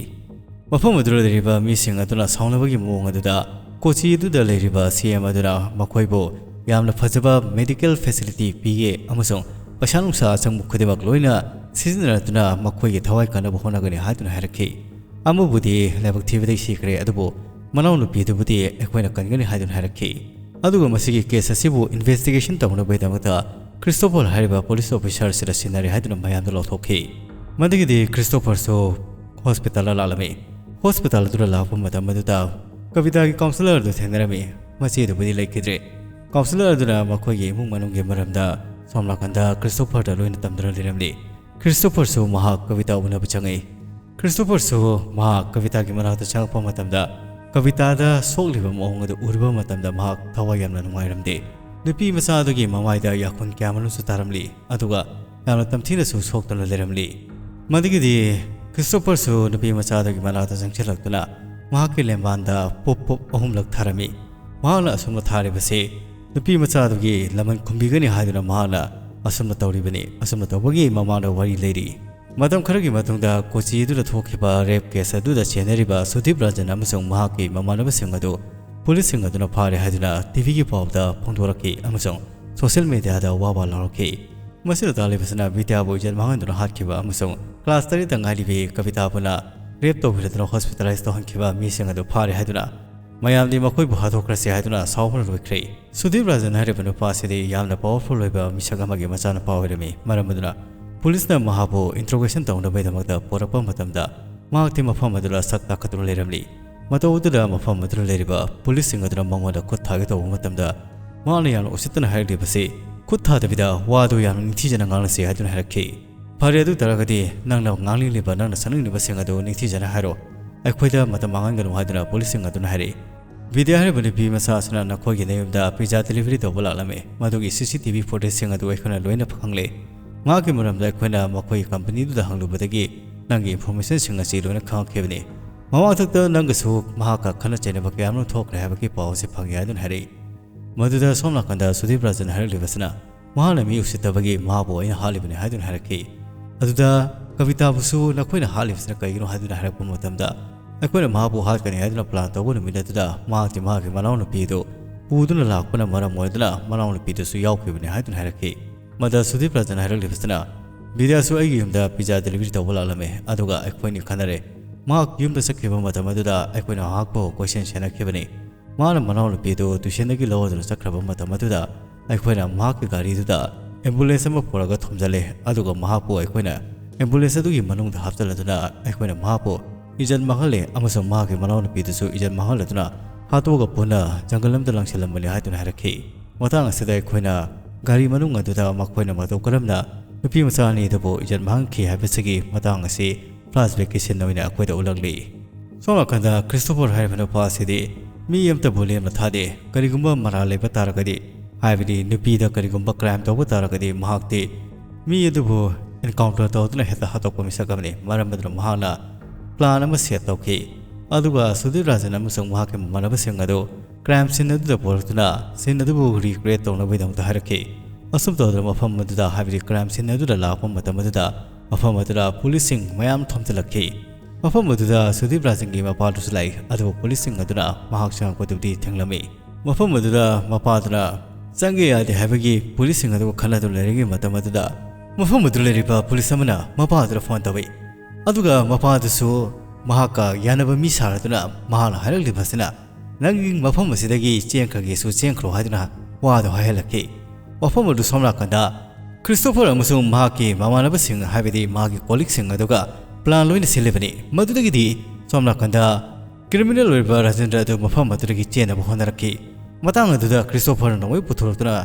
ꯃꯐꯝ ꯑꯗꯨꯗ ꯂꯩꯔꯤꯕ ꯃꯤꯁꯤꯡ ꯑꯗꯨꯅ ꯁꯥꯎꯅꯕꯒꯤ ꯃꯑꯣꯡ ꯑꯗꯨꯗ ꯀꯣꯆꯤ ꯑꯗꯨꯗ ꯂꯩꯔꯤꯕ ꯁꯤ ꯑꯦꯝ ꯑꯗꯨꯅ ꯃꯈꯣꯏꯕꯨ ꯌꯥꯝꯅ ꯐꯖꯕ ꯃꯦꯗꯤꯀꯦꯜ ꯐꯦꯁꯤꯂꯤꯇꯤ ꯄꯤꯌꯦ ꯑꯃꯁꯨꯡ ꯄꯩꯁꯥ ꯅꯨꯡꯁꯥ ꯑꯆꯪꯕ ꯈꯨꯗꯤꯡꯃꯛ ꯂꯣꯏꯅ ꯁꯤꯖꯤꯟꯅꯔꯗꯨꯅ ꯃꯈꯣꯏꯒꯤ ꯊꯋꯥꯏ ꯀꯟꯅꯕ ꯍꯣꯠꯅꯒꯅꯤ ꯍꯥꯏꯗꯨꯅ ꯍꯥꯏꯔꯛꯈꯤ꯫ ꯑꯃꯕꯨꯗꯤ ꯂꯥꯏꯕꯛ ꯊꯤꯕꯗꯒꯤ ꯁꯤꯈ꯭ꯔꯦ, ꯑꯗꯨꯕꯨ ꯃꯅꯥꯎꯅꯨꯄꯤꯗꯨꯕꯨꯗꯤ ꯑꯩꯈꯣꯏꯅ ꯀꯟꯒꯅꯤ ꯍꯥꯏꯗꯨꯅ ꯍꯥꯏꯔꯛꯈꯤ꯫ ꯑꯗꯨꯒ ꯃꯁꯤꯒꯤ ꯀꯦꯁ ꯑꯁꯤꯕꯨ ꯏꯟꯚꯦꯁꯇꯤꯒꯦꯁꯟ ꯇꯧꯅꯕꯒꯤꯗꯃꯛꯇ ꯈ꯭ꯔꯤꯁꯇꯣꯐꯔ ꯍꯥꯏꯔꯤꯕ ꯄꯨꯂꯤꯁ ꯑꯣꯐꯤꯁꯥꯔ ꯑꯁꯤꯗ ꯁꯤꯟꯅꯔꯦ ꯍꯥꯏꯗꯨꯅ ꯃꯌꯥꯝꯗ ꯂꯥꯎꯊꯣꯛꯈꯤ꯫ ꯃꯗꯨꯒꯤꯗꯤ ꯈ꯭ꯔꯤꯁꯇꯣꯐꯔꯁꯨ ꯍꯣꯁꯄꯤꯇꯥꯜꯗ ꯂꯥꯛꯂꯝꯃꯤ꯫ ꯍꯣꯁꯄꯤꯇꯥꯜ ꯑꯗꯨꯗ ꯂꯥꯛꯄ ꯃꯇꯝ ꯑꯗꯨꯗ ꯀꯕꯤꯇꯥꯒꯤ ꯀꯥꯎꯟꯁꯤꯂꯔ ꯑꯗꯨ ꯊꯦꯡꯅꯔꯝꯃꯤ꯫ ꯃꯆꯦꯗꯨꯕꯨꯗꯤ ꯂꯩꯈꯤꯗ꯭ꯔꯦ꯫ ꯀꯥꯎꯟꯁꯤꯂꯔ ꯑꯗꯨꯅ ꯃꯈꯣꯏꯒꯤ ꯏꯃꯨꯡ ꯃꯅꯨꯡꯒꯤ ꯃꯔꯝꯗ ꯁꯣꯝ ꯅꯥꯀꯟꯗ ꯈ꯭ꯔꯤꯁꯇꯣꯐꯔꯗ ꯂꯣꯏꯅ ꯇꯝꯗꯨꯅ ꯂꯩꯔꯝꯂꯤ꯫ ꯈ꯭ꯔꯤꯁꯇꯣꯐꯔꯁꯨ ꯃꯍꯥꯛ ꯀꯕꯤꯇꯥ ꯎꯅꯕ ꯆꯪꯉꯛꯏ꯫ ꯈ꯭ꯔꯤꯁꯇꯣꯐꯔꯁꯨ ꯃꯍꯥꯛ ꯀꯕꯤꯇꯥꯒꯤ ꯃꯅꯥꯛꯇ ꯆꯪꯉꯛꯄ ꯃꯇꯝꯗ, ꯀꯕꯤꯇꯥꯗ ꯁꯣꯛꯂꯤꯕ ꯃꯑꯣꯡ ꯑꯗꯨ ꯎꯔꯨꯕ ꯃꯇꯝꯗ ꯃꯍꯥꯛ ꯊꯋꯥꯏ ꯌꯥꯝꯅ ꯅꯨꯡꯉꯥꯏꯔꯝꯗꯦ꯫ ꯅꯨꯄꯤ ꯃꯆꯥ ꯑꯗꯨꯒꯤ ꯃꯃꯥꯏꯗ ꯌꯥꯈꯨꯟ ꯀꯌꯥꯃꯔꯨꯝꯁꯨ ꯇꯥꯔꯝꯂꯤ, ꯑꯗꯨꯒ ꯌꯥꯝꯅ ꯇꯝꯊꯤꯅꯁꯨ ꯁꯣꯛꯇꯨꯅ ꯂꯩꯔꯝꯂꯤ꯫ ꯃꯗꯨꯒꯤꯗꯤ ꯈ꯭ꯔꯤꯁꯇꯣꯐꯔꯁꯨ ꯅꯨꯄꯤ ꯃꯆꯥ ꯑꯗꯨꯒꯤ ꯃꯅꯥꯛꯇ ꯆꯪꯁꯤꯜꯂꯛꯇꯨꯅ ꯃꯍꯥꯛꯀꯤ ꯂꯦꯝꯕꯥꯟꯗ ꯄꯨꯞ ꯄꯨꯞ ꯑꯍꯨꯝꯂꯛ ꯊꯥꯔꯝꯃꯤ꯫ ꯃꯍꯥꯛꯅ ꯑꯁꯨꯝꯅ ꯊꯥꯔꯤꯕꯁꯤ ꯅꯨꯄꯤ ꯃꯆꯥ ꯑꯗꯨꯒꯤ ꯂꯃꯟ ꯈꯨꯝꯕꯤꯒꯅꯤ ꯍꯥꯏꯗꯨꯅ ꯃꯍꯥꯛꯅ ꯑꯁꯨꯝꯅ ꯇꯧꯔꯤꯕꯅꯤ꯫ ꯑꯁꯨꯝꯅ ꯇꯧꯕꯒꯤ ꯃꯃꯥꯡꯗ ꯋꯥꯔꯤ ꯂꯩꯔꯤ꯫ ꯃꯇꯝ ꯈꯔꯒꯤ ꯃꯇꯨꯡꯗ ꯀꯣꯆꯤ ꯑꯗꯨꯗ ꯊꯣꯛꯈꯤꯕ ꯔꯦꯞ ꯀꯦꯁ ꯑꯗꯨꯗ ꯆꯦꯟꯅꯔꯤꯕ ꯁꯨꯗꯤꯞ ꯔꯥꯖꯟ ꯑꯃꯁꯨꯡ ꯃꯍꯥꯛꯀꯤ ꯃꯃꯥꯟꯅꯕꯁꯤꯡ ꯑꯗꯨ ꯄꯨꯂꯤꯁꯁꯤꯡ ꯑꯗꯨꯅ ꯐꯥꯔꯦ ꯍꯥꯏꯗꯨꯅ ꯇꯤꯚꯤꯒꯤ ꯄꯥꯎꯗ ꯐꯣꯡꯗꯣꯔꯛꯈꯤ ꯑꯃꯁꯨꯡ ꯁꯣꯁꯤꯌꯦꯜ ꯃꯤꯗꯤꯌꯥꯗ ꯋꯥ ꯋꯥ ꯂꯥꯎꯔꯛꯈꯤ꯫ ꯃꯁꯤꯗ ꯇꯥꯛꯂꯤꯕꯁꯤꯅ ꯕꯤꯗ꯭ꯌꯥꯕꯨ ꯏꯖꯠ ꯃꯥꯡꯍꯟꯗꯨꯅ ꯍꯥꯠꯈꯤꯕ ꯑꯃꯁꯨꯡ ꯀ꯭ꯂꯥꯁ ꯇꯔꯦꯠꯇ ꯉꯥꯏꯔꯤꯕꯤ ꯀꯕꯤꯇꯥꯕꯨꯅ ꯔꯦꯞ ꯇꯧꯕꯤꯔꯗꯨꯅ ꯍꯣꯁꯄꯤꯇꯥꯂꯥꯏꯁ ꯇꯧꯍꯟꯈꯤꯕ ꯃꯤꯁꯤꯡ ꯑꯗꯨ ꯐꯥꯔꯦ ꯍꯥꯏꯗꯨꯅ ꯃꯌꯥꯝꯗꯤ ꯃꯈꯣꯏꯕꯨ ꯍꯥꯠꯇꯣꯛꯈ꯭ꯔꯁꯤ ꯍꯥꯏꯗꯨꯅ ꯁꯥꯎꯕꯅ ꯂꯣꯏꯈ꯭ꯔꯦ꯫ ꯁꯨꯗꯤꯞ ꯔꯥꯖꯟ ꯍꯥꯏꯔꯤꯕ ꯅꯨꯄꯥ ꯑꯁꯤꯗꯤ ꯌꯥꯝꯅ ꯄꯥꯋꯔꯐꯨꯜ ꯑꯣꯏꯕ ꯃꯤꯁꯛ ꯑꯃꯒꯤ ꯃꯆꯥꯅꯨꯄꯥ ꯑꯣꯏꯔꯝꯃꯤ꯫ ꯃꯔꯝ ꯑꯗꯨꯅ ꯄꯨꯂꯤꯁꯅ ꯃꯍꯥꯛꯄꯨ ꯏꯟꯇ꯭ꯔꯣꯒꯦꯁꯟ ꯇꯧꯅꯕꯒꯤꯗꯃꯛꯇ ꯄꯨꯔꯛꯄ ꯃꯇꯝꯗ ꯃꯍꯥꯛꯇꯤ ꯃꯐꯝ ꯑꯗꯨꯗ ꯁꯛ ꯇꯥꯛꯀꯗꯨꯅ ꯂꯩꯔꯝꯂꯤ꯫ ꯃꯇꯧ ꯑꯗꯨꯗ ꯃꯐꯝ ꯑꯗꯨꯗ ꯂꯩꯔꯤꯕ ꯄꯨꯂꯤꯁꯁꯤꯡ ꯑꯗꯨꯅ ꯃꯉꯣꯟꯗ ꯈꯨꯠ ꯊꯥꯒꯦ ꯇꯧꯕ ꯃꯇꯝꯗ ꯃꯍꯥꯛꯅ ꯌꯥꯝꯅ ꯎꯁꯤꯠꯇꯅ ꯍꯥꯏꯔꯛꯂꯤꯕꯁꯤ, "ꯈꯨꯠ ꯊꯥꯗꯕꯤꯗ ꯋꯥꯗꯨ ꯌꯥꯝꯅ ꯅꯤꯡꯊꯤꯖꯅ ꯉꯥꯡꯂꯁꯤ" ꯍꯥꯏꯗꯨꯅ ꯍꯥꯏꯔꯛꯈꯤ꯫ "ꯐꯔꯦ, ꯑꯗꯨ ꯇꯥꯔꯒꯗꯤ ꯅꯪꯅ ꯉꯥꯡꯅꯤꯡꯂꯤꯕ, ꯅꯪꯅ ꯁꯛꯅꯤꯡꯂꯤꯕꯁꯤꯡ ꯑꯗꯨ ꯅꯤꯡꯊꯤꯖꯅ ꯍꯥꯏꯔꯣ꯫ ꯑꯩꯈꯣꯏꯗ ꯃꯇꯝ ꯃꯥꯡꯍꯟꯒꯅꯨ" ꯍꯥꯏꯗꯨꯅ ꯄꯨꯂꯤꯁꯁꯤꯡ ꯑꯗꯨꯅ ꯍꯥꯏꯔꯛꯏ꯫ ꯕꯤꯗ꯭ꯌꯥ ꯍꯥꯏꯔꯤꯕ ꯅꯨꯄꯤ ꯃꯆꯥ ꯑꯁꯤꯅ ꯅꯈꯣꯏꯒꯤ ꯅꯌꯨꯝꯗ ꯄꯤꯖꯥ ꯗꯦꯂꯤꯚꯔꯤ ꯇꯧꯕ ꯂꯥꯛꯂꯝꯃꯤ꯫ ꯃꯗꯨꯒꯤ ꯁꯤ ꯁꯤ ꯇꯤ ꯚꯤ ꯐꯨꯇꯦꯖꯁꯤꯡ ꯑꯗꯨ ꯑꯩꯈꯣꯏꯅ ꯂꯣꯏꯅ ꯈꯪꯂꯦ꯫ ꯃꯍꯥꯛꯀꯤ ꯃꯔꯝꯗ ꯑꯩꯈꯣꯏꯅ ꯃꯈꯣꯏꯒꯤ ꯀꯝꯄꯅꯤꯗꯨꯗ ꯍꯪꯂꯨꯕꯗꯒꯤ ꯅꯪꯒꯤ ꯏꯟꯐꯣꯔꯃꯦꯁꯟꯁꯤꯡ ꯑꯁꯤ ꯂꯣꯏꯅ ꯈꯪꯂꯛꯈꯤꯕꯅꯤ꯫ ꯃꯃꯥꯡꯊꯛꯇ ꯅꯪꯒꯁꯨ ꯃꯍꯥꯛꯀ ꯈꯠꯅ ꯆꯩꯅꯕ ꯀꯌꯥ ꯑꯃ ꯊꯣꯛꯈ꯭ꯔꯦ ꯍꯥꯏꯕꯒꯤ ꯄꯥꯎ ꯑꯁꯤ ꯐꯪꯉꯤ ꯍꯥꯏꯗꯨꯅ ꯍꯥꯏꯔꯛꯏ꯫ ꯃꯗꯨꯗ ꯁꯣꯝ ꯅꯥꯀꯟꯗ ꯁꯨꯗꯤꯞ ꯔꯥꯖꯟ ꯍꯥꯏꯔꯛꯂꯤꯕꯁꯤꯅ ꯃꯍꯥꯛꯅ ꯃꯤ ꯎꯁꯤꯠꯇꯕꯒꯤ ꯃꯍꯥꯛꯄꯨ ꯑꯩꯅ ꯍꯥꯠꯂꯤꯕꯅꯤ ꯍꯥꯏꯗꯨꯅ ꯍꯥꯏꯔꯛꯈꯤ꯫ ꯑꯗꯨꯗ ꯀꯕꯤꯇꯥꯕꯨꯁꯨ ꯅꯈꯣꯏꯅ ꯍꯥꯠꯂꯤꯕꯁꯤꯅ ꯀꯩꯒꯤꯅꯣ ꯍꯥꯏꯗꯨꯅ ꯍꯥꯏꯔꯛꯄ ꯃꯇꯝꯗ ꯑꯩꯈꯣꯏꯅ ꯃꯍꯥꯛꯄꯨ ꯍꯥꯠꯀꯅꯤ ꯍꯥꯏꯗꯨꯅ ꯄ꯭ꯂꯥꯟ ꯇꯧꯕ ꯅꯨꯃꯤꯠ ꯑꯗꯨꯗ ꯃꯍꯥꯛꯇꯤ ꯃꯍꯥꯛꯀꯤ ꯃꯅꯥꯎꯅꯨꯄꯤ ꯑꯗꯨ ꯄꯨꯗꯨꯅ ꯂꯥꯛꯄꯅ ꯃꯔꯝ ꯑꯣꯏꯗꯨꯅ ꯃꯅꯥꯎꯅꯨꯄꯤꯗꯨꯁꯨ ꯌꯥꯎꯈꯤꯕꯅꯤ ꯍꯥꯏꯗꯨꯅ ꯍꯥꯏꯔꯛꯈꯤ꯫ ꯃꯗ ꯁꯨꯗꯤꯞ ꯔꯥꯖꯟ ꯍꯥꯏꯔꯛꯂꯤꯕꯁꯤꯅ, "ꯕꯤꯗ꯭ꯌꯥꯁꯨ ꯑꯩꯒꯤ ꯌꯨꯝꯗ ꯄꯤꯖꯥ ꯗꯦꯂꯤꯚꯔꯤ ꯇꯧꯕ ꯂꯥꯛꯂꯝꯃꯦ, ꯑꯗꯨꯒ ꯑꯩꯈꯣꯏꯅꯤ ꯈꯟꯅꯔꯦ꯫ ꯃꯍꯥꯛ ꯌꯨꯝꯗ ꯆꯠꯈꯤꯕ ꯃꯇꯝ ꯑꯗꯨꯗ ꯑꯩꯈꯣꯏꯅ ꯃꯍꯥꯛꯄꯨ ꯀꯣꯏꯁꯦꯟ ꯁꯦꯟꯅꯈꯤꯕꯅꯤ꯫ ꯃꯥꯅ ꯃꯅꯥꯎꯅꯨꯄꯤꯗꯨ ꯇ꯭ꯌꯨꯁꯟꯗꯒꯤ ꯂꯧꯔꯗꯨꯅ ꯆꯠꯈ꯭ꯔꯕ ꯃꯇꯝ ꯑꯗꯨꯗ ꯑꯩꯈꯣꯏꯅ ꯃꯍꯥꯛꯀꯤ ꯒꯥꯔꯤꯗꯨꯗ ꯑꯦꯝꯕꯨꯂꯦꯟꯁ ꯑꯃ ꯄꯨꯔꯒ ꯊꯣꯝꯖꯤꯜꯂꯦ, ꯑꯗꯨꯒ ꯃꯍꯥꯛꯄꯨ ꯑꯩꯈꯣꯏꯅ ꯑꯦꯝꯕꯨꯂꯦꯟꯁ ꯑꯗꯨꯒꯤ ꯃꯅꯨꯡꯗ ꯍꯥꯞꯆꯤꯜꯂꯗꯨꯅ ꯑꯩꯈꯣꯏꯅ ꯃꯍꯥꯛꯄꯨ ꯏꯖꯠ ꯃꯥꯡꯍꯜꯂꯦ ꯑꯃꯁꯨꯡ ꯃꯍꯥꯛꯀꯤ ꯃꯅꯥꯎꯅꯨꯄꯤꯗꯨꯁꯨ ꯏꯖꯠ ꯃꯥꯡꯍꯜꯂꯗꯨꯅ ꯍꯥꯠꯇꯣꯛꯑꯒ ꯄꯨꯟꯅ ꯖꯪꯒꯜ ꯑꯃꯗ ꯂꯪꯁꯤꯜꯂꯝꯕꯅꯤ" ꯍꯥꯏꯗꯨꯅ ꯍꯥꯏꯔꯛꯈꯤ꯫ ꯃꯇꯥꯡ ꯑꯁꯤꯗ ꯑꯩꯈꯣꯏꯅ ꯒꯥꯔꯤ ꯃꯅꯨꯡ ꯑꯗꯨꯗ ꯃꯈꯣꯏꯅ ꯃꯇꯧ ꯀꯔꯝꯅ ꯅꯨꯄꯤ ꯃꯆꯥ ꯑꯅꯤ ꯑꯗꯨꯕꯨ ꯏꯖꯠ ꯃꯥꯡꯍꯟꯈꯤ ꯍꯥꯏꯕꯁꯤꯒꯤ ꯃꯇꯥꯡ ꯑꯁꯤ ꯐ꯭ꯂꯥꯁꯕꯦꯛꯀꯤ ꯁꯤꯟ ꯑꯣꯏꯅ ꯑꯩꯈꯣꯏꯗ ꯎꯠꯂꯛꯂꯤ꯫ ꯁꯣꯝ ꯅꯥꯀꯟꯗ ꯈ꯭ꯔꯤꯁꯇꯣꯐꯔ ꯍꯥꯏꯔꯤꯕ ꯅꯨꯄꯥ ꯑꯁꯤꯗꯤ ꯃꯤ ꯑꯃꯠꯇꯕꯨ ꯂꯦꯝꯅ ꯊꯥꯗꯦ꯫ ꯀꯔꯤꯒꯨꯝꯕ ꯃꯔꯥꯜ ꯂꯩꯕ ꯇꯥꯔꯒꯗꯤ, ꯍꯥꯏꯕꯗꯤ ꯅꯨꯄꯤꯗ ꯀꯔꯤꯒꯨꯝꯕ ꯀ꯭ꯔꯥꯏꯝ ꯇꯧꯕ ꯇꯥꯔꯒꯗꯤ, ꯃꯍꯥꯛꯇꯤ ꯃꯤ ꯑꯗꯨꯕꯨ ꯑꯦꯟꯀꯥꯎꯟꯇꯔ ꯇꯧꯗꯨꯅ ꯍꯦꯛꯇ ꯍꯥꯠꯇꯣꯛꯄ ꯃꯤꯁꯛ ꯑꯃꯅꯤ꯫ ꯃꯔꯝ ꯑꯗꯨꯅ ꯃꯍꯥꯛꯅ ꯄ꯭ꯂꯥꯟ ꯑꯃ ꯁꯦꯠ ꯇꯧꯈꯤ꯫ ꯑꯗꯨꯒ ꯁꯨꯗꯤꯞ ꯔꯥꯖꯟ ꯑꯃꯁꯨꯡ ꯃꯍꯥꯛꯀꯤ ꯃꯃꯥꯟꯅꯕꯁꯤꯡ ꯑꯗꯨ ꯀ꯭ꯔꯥꯏꯝ ꯁꯤꯟ ꯑꯗꯨꯗ ꯄꯨꯔꯛꯇꯨꯅ ꯁꯤꯟ ꯑꯗꯨꯕꯨ ꯔꯤꯀ꯭ꯔꯤꯌꯦꯠ ꯇꯧꯅꯕꯒꯤꯗꯃꯛꯇ ꯍꯥꯏꯔꯛꯈꯤ꯫ ꯑꯁꯨꯝ ꯇꯧꯗꯅ ꯃꯐꯝ ꯑꯗꯨꯗ, ꯍꯥꯏꯕꯗꯤ ꯀ꯭ꯔꯥꯏꯝ ꯁꯤꯟ ꯑꯗꯨꯗ ꯂꯥꯛꯄ ꯃꯇꯝ ꯑꯗꯨꯗ ꯃꯐꯝ ꯑꯗꯨꯗ ꯄꯨꯂꯤꯁꯁꯤꯡ ꯃꯌꯥꯝ ꯊꯣꯝꯖꯤꯜꯂꯛꯈꯤ꯫ ꯃꯐꯝ ꯑꯗꯨꯗ ꯁꯨꯗꯤꯞ ꯔꯥꯖꯟꯒꯤ ꯃꯄꯥꯗꯨꯁꯨ ꯂꯥꯛꯏ, ꯑꯗꯨꯕꯨ ꯄꯨꯂꯤꯁꯁꯤꯡ ꯑꯗꯨꯅ ꯃꯍꯥꯛ ꯆꯪꯉꯛꯄꯗꯨꯗꯤ ꯊꯤꯡꯂꯝꯃꯤ꯫ ꯃꯐꯝ ꯑꯗꯨꯗ ꯃꯄꯥꯗꯨꯅ ꯆꯪꯒꯦ ꯌꯥꯗꯦ ꯍꯥꯏꯕꯒꯤ ꯄꯨꯂꯤꯁꯁꯤꯡ ꯑꯗꯨꯒ ꯈꯟꯅꯗꯨꯅ ꯂꯩꯔꯤꯉꯩ ꯃꯇꯝ ꯑꯗꯨꯗ ꯃꯐꯝ ꯑꯗꯨꯗ ꯂꯩꯔꯤꯕ ꯄꯨꯂꯤꯁ ꯑꯃꯅ ꯃꯄꯥꯗꯨꯗ ꯐꯣꯟ ꯇꯧꯏ꯫ ꯑꯗꯨꯒ ꯃꯄꯥꯗꯨꯁꯨ ꯃꯍꯥꯛꯀ ꯌꯥꯅꯕ ꯃꯤ ꯁꯥꯔꯗꯨꯅ ꯃꯍꯥꯛꯅ ꯍꯥꯏꯔꯛꯂꯤꯕꯁꯤꯅ, "ꯅꯪꯒꯤ ꯃꯐꯝ ꯑꯁꯤꯗꯒꯤ ꯆꯦꯟꯈ꯭ꯔꯒꯦꯁꯨ ꯆꯦꯟꯈ꯭ꯔꯣ" ꯍꯥꯏꯗꯨꯅ ꯋꯥꯗꯣ ꯍꯥꯏꯍꯜꯂꯛꯈꯤ꯫ ꯃꯐꯝ ꯑꯗꯨ ꯁꯣꯝ ꯅꯥꯀꯟꯗ ꯈ꯭ꯔꯤꯁꯇꯣꯐꯔ ꯑꯃꯁꯨꯡ ꯃꯍꯥꯛꯀꯤ ꯃꯃꯥꯟꯅꯕꯁꯤꯡ, ꯍꯥꯏꯕꯗꯤ ꯃꯍꯥꯛꯀꯤ ꯀꯣꯂꯤꯛꯁꯤꯡ ꯑꯗꯨꯒ ꯄ꯭ꯂꯥꯟ ꯂꯣꯏꯅ ꯁꯤꯜꯂꯤꯕꯅꯤ꯫ ꯃꯗꯨꯗꯒꯤꯗꯤ ꯁꯣꯝ ꯅꯥꯀꯟꯗ ꯀ꯭ꯔꯤꯃꯤꯅꯦꯜ ꯑꯣꯏꯔꯤꯕ ꯔꯥꯖꯦꯟꯗ꯭ꯔ ꯑꯗꯨ ꯃꯐꯝ ꯑꯗꯨꯗꯒꯤ ꯆꯦꯟꯅꯕ ꯍꯣꯠꯅꯔꯛꯈꯤ꯫ ꯃꯇꯥꯡ ꯑꯗꯨꯗ ꯈ꯭ꯔꯤꯁꯇꯣꯐꯔꯅ ꯅꯣꯡꯃꯩ ꯄꯨꯊꯣꯔꯛꯇꯨꯅ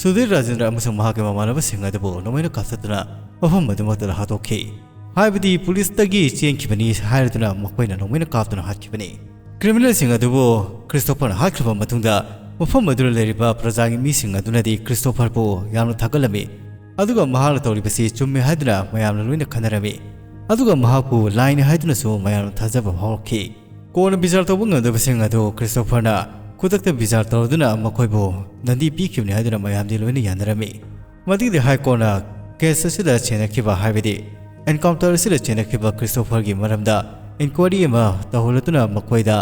ꯁꯨꯙꯤꯔ ꯔꯥꯖꯦꯟꯗ꯭ꯔ ꯑꯃꯁꯨꯡ ꯃꯍꯥꯛꯀꯤ ꯃꯃꯥꯟꯅꯕꯁꯤꯡ ꯑꯗꯨꯕꯨ ꯅꯣꯡꯃꯩꯅ ꯀꯥꯞꯊꯠꯇꯨꯅ ꯃꯐꯝ ꯑꯗꯨꯃꯛꯇꯗ ꯍꯥꯠꯇꯣꯛꯈꯤ꯫ ꯍꯥꯏꯕꯗꯤ ꯄꯨꯂꯤꯁꯇꯒꯤ ꯆꯦꯟꯈꯤꯕꯅꯤ ꯍꯥꯏꯔꯗꯨꯅ ꯃꯈꯣꯏꯅ ꯅꯣꯡꯃꯩꯅ ꯀꯥꯞꯇꯨꯅ ꯍꯥꯠꯈꯤꯕꯅꯤ꯫ ꯀ꯭ꯔꯤꯃꯤꯅꯦꯜꯁꯤꯡ ꯑꯗꯨꯕꯨ ꯈ꯭ꯔꯤꯁꯇꯣꯐꯔꯅ ꯍꯥꯠꯈ꯭ꯔꯕ ꯃꯇꯨꯡꯗ ꯃꯐꯝ ꯑꯗꯨꯗ ꯂꯩꯔꯤꯕ ꯄ꯭ꯔꯖꯥꯒꯤ ꯃꯤꯁꯤꯡ ꯑꯗꯨꯅꯗꯤ ꯈ꯭ꯔꯤꯁꯇꯣꯐꯔꯕꯨ ꯌꯥꯝꯅ ꯊꯥꯒꯠꯂꯝꯃꯤ꯫ ꯑꯗꯨꯒ ꯃꯍꯥꯛꯅ ꯇꯧꯔꯤꯕꯁꯤ ꯆꯨꯝꯃꯤ ꯍꯥꯏꯗꯨꯅ ꯃꯌꯥꯝꯅ ꯂꯣꯏꯅ ꯈꯟꯅꯔꯝꯃꯤ꯫ ꯑꯗꯨꯒ ꯃꯍꯥꯛꯄꯨ ꯂꯥꯏꯅꯤ ꯍꯥꯏꯗꯨꯅꯁꯨ ꯃꯌꯥꯝꯅ ꯊꯥꯖꯕ ꯐꯥꯎꯔꯛꯈꯤ꯫ ꯀꯣꯟꯅ ꯕꯤꯆꯥꯔ ꯇꯧꯕ ꯉꯝꯗꯕꯁꯤꯡ ꯑꯗꯨ ꯈ꯭ꯔꯤꯁꯇꯣꯐꯔꯅ ꯈꯨꯗꯛꯇ ꯕꯤꯆꯥꯔ ꯇꯧꯔꯗꯨꯅ ꯃꯈꯣꯏꯕꯨ ꯗꯟꯗꯤ ꯄꯤꯈꯤꯕꯅꯤ ꯍꯥꯏꯗꯨꯅ ꯃꯌꯥꯝꯗꯤ ꯂꯣꯏꯅ ꯌꯥꯅꯔꯝꯃꯤ꯫ ꯃꯗꯨꯒꯤꯗꯤ ꯍꯥꯏ ꯀꯣꯔꯠꯅ ꯀꯦꯁ ꯑꯁꯤꯗ ꯆꯦꯟꯅꯈꯤꯕ, ꯍꯥꯏꯕꯗꯤ ꯑꯦꯟꯀꯥꯎꯟꯇꯔ ꯑꯁꯤꯗ ꯆꯦꯟꯅꯈꯤꯕ ꯈ꯭ꯔꯤꯁꯇꯣꯐꯔꯒꯤ ꯃꯔꯝꯗ ꯏꯟꯀ꯭ꯋꯥꯏꯔꯤ ꯑꯃ ꯇꯧꯍꯜꯂꯗꯨꯅ ꯃꯈꯣꯏꯗ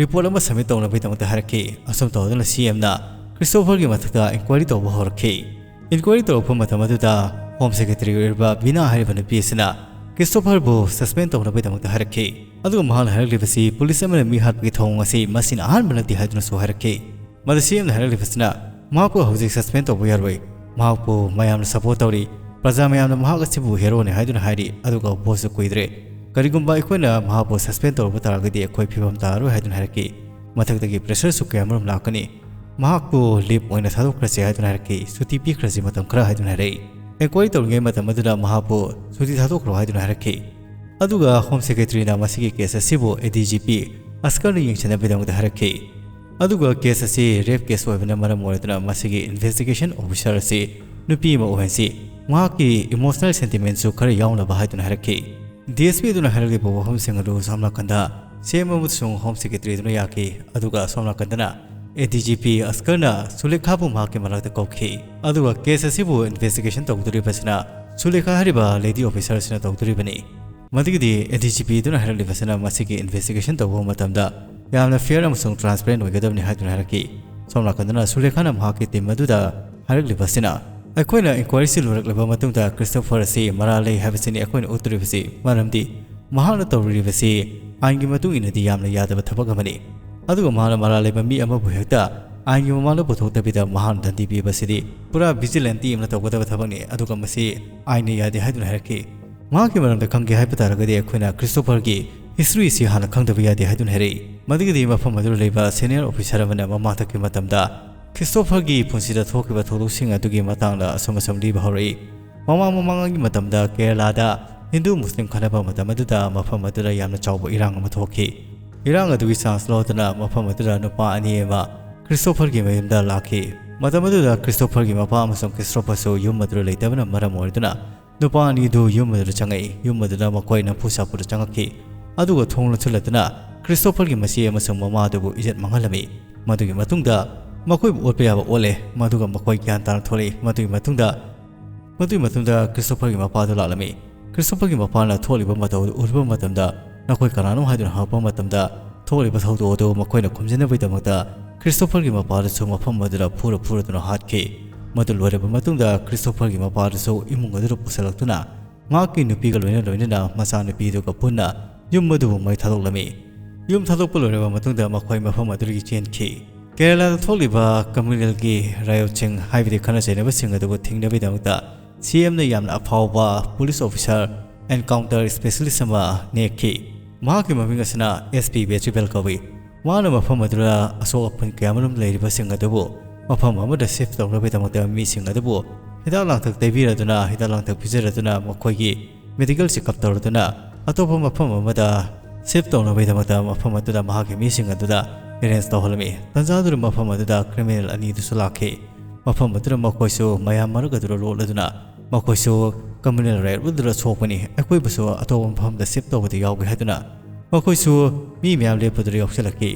ꯔꯤꯄꯣꯔꯠ ꯑꯃ ꯁꯕꯃꯤꯠ ꯇꯧꯅꯕꯒꯤꯗꯃꯛꯇ ꯍꯥꯏꯔꯛꯈꯤ꯫ ꯑꯁꯨꯝ ꯇꯧꯗꯨꯅ ꯁꯤ ꯑꯦꯝꯅ ꯈ꯭ꯔꯤꯁꯇꯣꯐꯔꯒꯤ ꯃꯊꯛꯇ ꯏꯟꯀ꯭ꯋꯥꯏꯔꯤ ꯇꯧꯕ ꯍꯧꯔꯛꯈꯤ꯫ ꯏꯟꯀ꯭ꯋꯥꯏꯔꯤ ꯇꯧꯔꯛꯄ ꯃꯇꯝ ꯑꯗꯨꯗ ꯍꯣꯝ ꯁꯦꯀ꯭ꯔꯦꯇꯔꯤ ꯑꯣꯏꯔꯤꯕ ꯕꯤꯅꯥ ꯍꯥꯏꯔꯤꯕ ꯅꯨꯄꯤ ꯑꯁꯤꯅ ꯈ꯭ꯔꯤꯁꯇꯣꯐꯔꯕꯨ ꯁꯁꯄꯦꯟ ꯇꯧꯅꯕꯒꯤꯗꯃꯛꯇ ꯍꯥꯏꯔꯛꯈꯤ꯫ ꯑꯗꯨꯒ ꯃꯍꯥꯛꯅ ꯍꯥꯏꯔꯛꯂꯤꯕꯁꯤ ꯄꯨꯂꯤꯁ ꯑꯃꯅ ꯃꯤ ꯍꯥꯠꯄꯒꯤ ꯊꯧꯑꯣꯡ ꯑꯁꯤ ꯃꯁꯤꯅ ꯑꯍꯥꯟꯕ ꯅꯠꯇꯦ ꯍꯥꯏꯗꯨꯅꯁꯨ ꯍꯥꯏꯔꯛꯈꯤ꯫ ꯃꯗꯨ ꯁꯤ ꯑꯦꯝꯅ ꯍꯥꯏꯔꯛꯂꯤꯕꯁꯤꯅ ꯃꯍꯥꯛꯄꯨ ꯍꯧꯖꯤꯛ ꯁꯁꯄꯦꯟ ꯇꯧꯕ ꯌꯥꯔꯣꯏ꯫ ꯃꯍꯥꯛꯄꯨ ꯃꯌꯥꯝꯅ ꯁꯄꯣꯔꯠ ꯇꯧꯔꯤ꯫ ꯄ꯭ꯔꯖꯥ ꯃꯌꯥꯝꯅ ꯃꯍꯥꯛ ꯑꯁꯤꯕꯨ ꯍꯦꯔꯣꯅꯤ ꯍꯥꯏꯗꯨꯅ ꯍꯥꯏꯔꯤ꯫ ꯑꯗꯨꯒ ꯚꯣꯠꯁꯨ ꯀꯨꯏꯗ꯭ꯔꯦ꯫ ꯀꯔꯤꯒꯨꯝꯕ ꯑꯩꯈꯣꯏꯅ ꯃꯍꯥꯛꯄꯨ ꯁꯁꯄꯦꯟ ꯇꯧꯔꯨꯕ ꯇꯥꯔꯒꯗꯤ ꯑꯩꯈꯣꯏ ꯐꯤꯕꯝ ꯇꯥꯔꯔꯣꯏ ꯍꯥꯏꯗꯨꯅ ꯍꯥꯏꯔꯛꯈꯤ꯫ ꯃꯊꯛꯇꯒꯤ ꯄ꯭ꯔꯦꯁꯔꯁꯨ ꯀꯌꯥꯃꯔꯨꯝ ꯂꯥꯛꯀꯅꯤ꯫ ꯃꯍꯥꯛꯄꯨ ꯂꯤꯞ ꯑꯣꯏꯅ ꯊꯥꯗꯣꯛꯈ꯭ꯔꯁꯤ ꯍꯥꯏꯗꯨꯅ ꯍꯥꯏꯔꯛꯈꯤ꯫ ꯁꯨꯇꯤ ꯄꯤꯈ꯭ꯔꯁꯤ ꯃꯇꯝ ꯈꯔ ꯍꯥꯏꯗꯨꯅ ꯍꯥꯏꯔꯛꯏ꯫ ꯑꯦꯟꯀ꯭ꯋꯥꯏꯔꯤ ꯇꯧꯔꯤꯉꯩ ꯃꯇꯝ ꯑꯗꯨꯗ ꯃꯍꯥꯛꯄꯨ ꯁꯨꯇꯤ ꯊꯥꯗꯣꯛꯈ꯭ꯔꯣ ꯍꯥꯏꯗꯨꯅ ꯍꯥꯏꯔꯛꯈꯤ꯫ ꯑꯗꯨꯒ ꯍꯣꯝ ꯁꯦꯀ꯭ꯔꯦꯇꯔꯤꯅ ꯃꯁꯤꯒꯤ ꯀꯦꯁ ꯑꯁꯤꯕꯨ ꯑꯦ ꯗꯤ ꯖꯤ ꯄꯤ ꯑꯁꯀꯔꯅ ꯌꯦꯡꯁꯤꯟꯅꯕꯒꯤꯗꯃꯛꯇ ꯍꯥꯏꯔꯛꯈꯤ꯫ ꯑꯗꯨꯒ ꯀꯦꯁ ꯑꯁꯤ ꯔꯦꯞ ꯀꯦꯁ ꯑꯣꯏꯕꯅ ꯃꯔꯝ ꯑꯣꯏꯔꯗꯨꯅ ꯃꯁꯤꯒꯤ ꯏꯟꯚꯦꯁꯇꯤꯒꯦꯁꯟ ꯑꯣꯐꯤꯁꯔ ꯑꯁꯤ ꯅꯨꯄꯤ ꯑꯃ ꯑꯣꯏꯍꯟꯁꯤ, ꯃꯍꯥꯛꯀꯤ ꯏꯃꯣꯁꯅꯦꯜ ꯁꯦꯟꯇꯤꯃꯦꯟꯁꯨ ꯈꯔ ꯌꯥꯎꯅꯕ ꯍꯥꯏꯗꯨꯅ ꯍꯥꯏꯔꯛꯈꯤ꯫ ꯗꯤ ꯑꯦꯁ ꯄꯤ ꯑꯗꯨꯅ ꯍꯥꯏꯔꯛꯂꯤꯕ ꯋꯥꯐꯝꯁꯤꯡ ꯑꯗꯨ ꯁꯣꯝ ꯅꯥꯀꯟꯗ ꯁꯤ ꯑꯦꯝ ꯑꯃꯁꯨꯡ ꯍꯣꯝ ꯁꯦꯀ꯭ꯔꯦꯇꯔꯤ ꯑꯗꯨꯅ ꯌꯥꯈꯤ꯫ ꯑꯗꯨꯒ ꯁꯣꯝ ꯅꯥꯀꯟꯗꯅ ꯑꯦ ꯗꯤ ꯖꯤ ꯄꯤ ꯑꯁꯀꯔꯅ ꯁꯨꯂꯦꯈꯥꯕꯨ ꯃꯍꯥꯛꯀꯤ ꯃꯅꯥꯛꯇ ꯀꯧꯈꯤ꯫ ꯑꯗꯨꯒ ꯀꯦꯁ ꯑꯁꯤꯕꯨ ꯏꯟꯚꯦꯁꯇꯤꯒꯦꯁꯟ ꯇꯧꯒꯗꯧꯔꯤꯕꯁꯤꯅ ꯁꯨꯂꯦꯈꯥ ꯍꯥꯏꯔꯤꯕ ꯂꯦꯗꯤ ꯑꯣꯐꯤꯁꯔꯁꯤꯅ ꯇꯧꯗꯣꯔꯤꯕꯅꯤ꯫ ꯃꯗꯨꯒꯤꯗꯤ ꯑꯦ ꯗꯤ ꯖꯤ ꯄꯤ ꯑꯗꯨꯅ ꯍꯥꯏꯔꯛꯂꯤꯕꯁꯤꯅ ꯃꯁꯤꯒꯤ ꯏꯟꯚꯦꯁꯇꯤꯒꯦꯁꯟ ꯇꯧꯕ ꯃꯇꯝꯗ ꯌꯥꯝꯅ ꯐꯤꯌꯔ ꯑꯃꯁꯨꯡ ꯇ꯭ꯔꯥꯟꯁꯄꯦꯔꯦꯟ ꯑꯣꯏꯒꯗꯕꯅꯤ ꯍꯥꯏꯗꯨꯅ ꯍꯥꯏꯔꯛꯈꯤ꯫ ꯁꯣꯝ ꯅꯥꯀꯟꯗꯅ ꯁꯨꯂꯦꯈꯥꯅ ꯃꯍꯥꯛꯀꯤ ꯇꯤꯝ ꯑꯗꯨꯗ ꯍꯥꯏꯔꯛꯂꯤꯕꯁꯤꯅ, ꯑꯩꯈꯣꯏꯅ ꯏꯟꯀ꯭ꯋꯥꯏꯔꯤꯁꯤ ꯂꯣꯏꯔꯛꯂꯕ ꯃꯇꯨꯡꯗ ꯀ꯭ꯔꯤꯁꯇꯣꯐꯔ ꯑꯁꯤ ꯃꯔꯥꯜ ꯂꯩ ꯍꯥꯏꯕꯁꯤꯅꯤ ꯑꯩꯈꯣꯏꯅ ꯎꯠꯇꯣꯔꯤꯕꯁꯤ, ꯃꯔꯝꯗꯤ ꯃꯍꯥꯛꯅ ꯇꯧꯔꯤꯕꯁꯤ ꯑꯥꯏꯟꯒꯤ ꯃꯇꯨꯡ ꯏꯟꯅꯗꯤ ꯌꯥꯝꯅ ꯌꯥꯗꯕ ꯊꯕꯛ ꯑꯃꯅꯤ꯫ ꯑꯗꯨꯒ ꯃꯍꯥꯛꯅ ꯃꯔꯥꯜ ꯂꯩꯕ ꯃꯤ ꯑꯃꯕꯨ ꯍꯦꯛꯇ ꯑꯥꯏꯟꯒꯤ ꯃꯃꯥꯡꯗ ꯄꯨꯊꯣꯛꯇꯕꯤꯗ ꯃꯍꯥꯛꯅ ꯗꯟꯗꯤ ꯄꯤꯕꯁꯤꯗꯤ ꯄꯨꯔꯥ ꯚꯤꯖꯤꯂꯦꯟꯇꯤ ꯑꯃꯅ ꯇꯧꯒꯗꯕ ꯊꯕꯛꯅꯤ, ꯑꯗꯨꯒ ꯃꯁꯤ ꯑꯥꯏꯟꯅ ꯌꯥꯗꯦ ꯍꯥꯏꯗꯨꯅ ꯍꯥꯏꯔꯛꯈꯤ꯫ ꯃꯍꯥꯛꯀꯤ ꯃꯔꯝꯗ ꯈꯪꯒꯦ ꯍꯥꯏꯕ ꯇꯥꯔꯒꯗꯤ ꯑꯩꯈꯣꯏꯅ ꯈ꯭ꯔꯤꯁꯇꯣꯐꯔꯒꯤ ꯍꯤꯁꯇ꯭ꯔꯤꯁꯤ ꯍꯥꯟꯅ ꯈꯪꯗꯕ ꯌꯥꯗꯦ ꯍꯥꯏꯗꯨꯅ ꯍꯥꯏꯔꯛꯏ꯫ ꯃꯗꯨꯒꯤꯗꯤ ꯃꯐꯝ ꯑꯗꯨꯗ ꯂꯩꯕ ꯁꯦꯅꯤꯌꯔ ꯑꯣꯐꯤꯁꯔ ꯑꯃꯅ ꯃꯃꯥꯡꯊꯛꯀꯤ ꯃꯇꯝꯗ ꯈ꯭ꯔꯤꯁꯇꯣꯐꯔꯒꯤ ꯄꯨꯟꯁꯤꯗ ꯊꯣꯛꯈꯤꯕ ꯊꯧꯗꯣꯛꯁꯤꯡ ꯑꯗꯨꯒꯤ ꯃꯇꯥꯡꯗ ꯑꯁꯨꯝ ꯑꯁꯨꯝ ꯂꯤꯕ ꯍꯧꯔꯛꯏ꯫ ꯃꯃꯥꯡ ꯃꯃꯥꯡꯒꯤ ꯃꯇꯝꯗ ꯀꯦꯔꯂꯥꯗ ꯍꯤꯟꯗꯨ ꯃꯨꯁꯂꯤꯝ ꯈꯠꯅꯕ ꯃꯇꯝ ꯑꯗꯨꯗ ꯃꯐꯝ ꯑꯗꯨꯗ ꯌꯥꯝꯅ ꯆꯥꯎꯕ ꯏꯔꯥꯡ ꯑꯃ ꯊꯣꯛꯈꯤ꯫ ꯏꯔꯥꯡ ꯑꯗꯨꯒꯤ ꯆꯥꯟꯁ ꯂꯧꯗꯨꯅ ꯃꯐꯝ ꯑꯗꯨꯗ ꯅꯨꯄꯥ ꯑꯅꯤ ꯑꯃ ꯈ꯭ꯔꯤꯁꯇꯣꯐꯔꯒꯤ ꯃꯌꯨꯝꯗ ꯂꯥꯛꯈꯤ꯫ ꯃꯇꯝ ꯑꯗꯨꯗ ꯈ꯭ꯔꯤꯁꯇꯣꯐꯔꯒꯤ ꯃꯄꯥ ꯑꯃꯁꯨꯡ ꯈ꯭ꯔꯤꯁꯇꯣꯐꯔꯁꯨ ꯌꯨꯝ ꯑꯗꯨꯗ ꯂꯩꯇꯕꯅ ꯃꯔꯝ ꯑꯣꯏꯗꯨꯅ ꯅꯨꯄꯥ ꯑꯅꯤꯗꯨ ꯌꯨꯝ ꯑꯗꯨꯗ ꯆꯪꯉꯛꯏ꯫ ꯌꯨꯝ ꯑꯗꯨꯗ ꯃꯈꯣꯏ ꯅꯝꯐꯨ ꯁꯥꯐꯨꯗ ꯆꯪꯉꯛꯈꯤ꯫ ꯑꯗꯨꯒ ꯊꯣꯡ ꯂꯣꯟꯁꯤꯜꯂꯗꯨꯅ ꯈ꯭ꯔꯤꯁꯇꯣꯐꯔꯒꯤ ꯃꯆꯦ ꯑꯃꯁꯨꯡ ꯃꯃꯥꯗꯨꯕꯨ ꯏꯖꯠ ꯃꯥꯡꯍꯜꯂꯝꯃꯤ꯫ ꯃꯗꯨꯒꯤ ꯃꯇꯨꯡꯗ ꯃꯈꯣꯏꯕꯨ ꯑꯣꯠꯄ ꯌꯥꯕ ꯑꯣꯠꯂꯦ꯫ ꯃꯗꯨꯒ ꯃꯈꯣꯏ ꯒ꯭ꯌꯥꯟ ꯇꯥꯅ ꯊꯣꯛꯂꯛꯏ꯫ ꯃꯗꯨꯒꯤ ꯃꯇꯨꯡꯗ, ꯃꯗꯨꯒꯤ ꯃꯇꯨꯡꯗ ꯈ꯭ꯔꯤꯁꯇꯣꯐꯔꯒꯤ ꯃꯄꯥꯗꯨ ꯂꯥꯛꯂꯝꯃꯤ꯫ ꯈ꯭ꯔꯤꯁꯇꯣꯐꯔꯒꯤ ꯃꯄꯥꯅ ꯊꯣꯛꯂꯤꯕ ꯃꯇꯧ ꯑꯗꯨ ꯎꯔꯨꯕ ꯃꯇꯝꯗ, "ꯅꯈꯣꯏ ꯀꯅꯥꯅꯣ?" ꯍꯥꯏꯗꯨꯅ ꯍꯪꯉꯛꯄ ꯃꯇꯝꯗ, ꯊꯣꯛꯂꯤꯕ ꯊꯧꯗꯣꯛ ꯑꯗꯨ ꯃꯈꯣꯏꯅ ꯈꯨꯝꯖꯤꯟꯅꯕꯒꯤꯗꯃꯛꯇ ꯈ꯭ꯔꯤꯁꯇꯣꯐꯔꯒꯤ ꯃꯄꯥꯗꯨꯁꯨ ꯃꯐꯝ ꯑꯗꯨꯗ ꯐꯨꯔ ꯐꯨꯔꯗꯨꯅ ꯍꯥꯠꯈꯤ꯫ ꯃꯗꯨ ꯂꯣꯏꯔꯕ ꯃꯇꯨꯡꯗ ꯈ꯭ꯔꯤꯁꯇꯣꯐꯔꯒꯤ ꯃꯄꯥꯗꯨꯁꯨ ꯏꯃꯨꯡ ꯑꯗꯨꯗ ꯄꯨꯁꯤꯜꯂꯛꯇꯨꯅ ꯃꯍꯥꯛꯀꯤ ꯅꯨꯄꯤꯒ ꯂꯣꯏꯅ ꯂꯣꯏꯅꯅ ꯃꯆꯥꯅꯨꯄꯤꯗꯨꯒ ꯄꯨꯟꯅ ꯌꯨꯝ ꯑꯗꯨꯕꯨ ꯃꯩ ꯊꯥꯗꯣꯛꯂꯝꯃꯤ꯫ ꯌꯨꯝ ꯊꯥꯗꯣꯛꯄ ꯂꯣꯏꯔꯕ ꯃꯇꯨꯡꯗ ꯃꯈꯣꯏ ꯃꯐꯝ ꯑꯗꯨꯗꯒꯤ ꯆꯦꯟꯈꯤ꯫ ꯀꯦꯔꯂꯥꯗ ꯊꯣꯛꯂꯤꯕ ꯀꯝꯃ꯭ꯌꯨꯅꯦꯜꯒꯤ ꯔꯥꯏꯌꯣꯠꯁꯤꯡ, ꯍꯥꯏꯕꯗꯤ ꯈꯠꯅ ꯆꯩꯅꯕꯁꯤꯡ ꯑꯗꯨꯕꯨ ꯊꯤꯡꯅꯕꯒꯤꯗꯃꯛꯇ ꯁꯤ ꯑꯦꯝꯅ ꯌꯥꯝꯅ ꯑꯐꯥꯎꯕ ꯄꯨꯂꯤꯁ ꯑꯣꯐꯤꯁꯥꯔ, ꯑꯦꯟꯀꯥꯎꯟꯇꯔ ꯁ꯭ꯄꯦꯁꯤꯌꯦꯂꯤꯁ ꯑꯃ ꯅꯦꯛꯈꯤ꯫ ꯃꯍꯥꯛꯀꯤ ꯃꯃꯤꯡ ꯑꯁꯤꯅ ꯑꯦꯁ ꯄꯤ ꯕꯦꯆꯨꯕꯦꯜ ꯀꯧꯏ꯫ ꯃꯍꯥꯛꯅ ꯃꯐꯝ ꯑꯗꯨꯗ ꯑꯁꯣꯛ ꯑꯄꯟ ꯀꯌꯥꯃꯔꯨꯝ ꯂꯩꯔꯤꯕꯁꯤꯡ ꯑꯗꯨꯕꯨ ꯃꯐꯝ ꯑꯃꯗ ꯁꯤꯐ ꯇꯧꯅꯕꯒꯤꯗꯃꯛꯇ ꯃꯤꯁꯤꯡ ꯑꯗꯨꯕꯨ ꯍꯤꯗꯥꯛ ꯂꯥꯡꯊꯛ ꯇꯩꯕꯤꯔꯗꯨꯅ, ꯍꯤꯗꯥꯛ ꯂꯥꯡꯊꯛ ꯄꯤꯖꯔꯗꯨꯅ, ꯃꯈꯣꯏꯒꯤ ꯃꯦꯗꯤꯀꯦꯜ ꯆꯦꯛꯑꯞ ꯇꯧꯔꯗꯨꯅ, ꯑꯇꯣꯞꯄ ꯃꯐꯝ ꯑꯃꯗ ꯁꯤꯐ ꯇꯧꯅꯕꯒꯤꯗꯃꯛꯇ ꯃꯐꯝ ꯑꯗꯨꯗ ꯃꯍꯥꯛꯀꯤ ꯃꯤꯁꯤꯡ ꯑꯗꯨꯗ ꯑꯦꯔꯦꯟꯖ ꯇꯧꯍꯜꯂꯝꯃꯤ꯫ ꯇꯟꯖꯥꯗꯨꯗ ꯃꯐꯝ ꯑꯗꯨꯗ ꯀ꯭ꯔꯤꯃꯤꯅꯦꯜ ꯑꯅꯤꯗꯨꯁꯨ ꯂꯥꯛꯈꯤ꯫ ꯃꯐꯝ ꯑꯗꯨꯗ ꯃꯈꯣꯏꯁꯨ ꯃꯌꯥꯝ ꯃꯔꯛ ꯑꯗꯨꯗ ꯂꯣꯠꯂꯗꯨꯅ, ꯃꯈꯣꯏꯁꯨ ꯀꯝꯃ꯭ꯌꯨꯅꯦꯜ ꯔꯥꯏꯌꯣꯠ ꯑꯗꯨꯗ ꯁꯣꯛꯄꯅꯤ, ꯑꯩꯈꯣꯏꯕꯨꯁꯨ ꯑꯇꯣꯞꯄ ꯃꯐꯝꯗ ꯁꯤꯐ ꯇꯧꯕꯗ ꯌꯥꯎꯒꯦ ꯍꯥꯏꯗꯨꯅ ꯃꯈꯣꯏꯁꯨ ꯃꯤ ꯃꯌꯥꯝ ꯂꯦꯞꯄꯗꯨꯗ ꯌꯥꯎꯁꯤꯜꯂꯛꯈꯤ꯫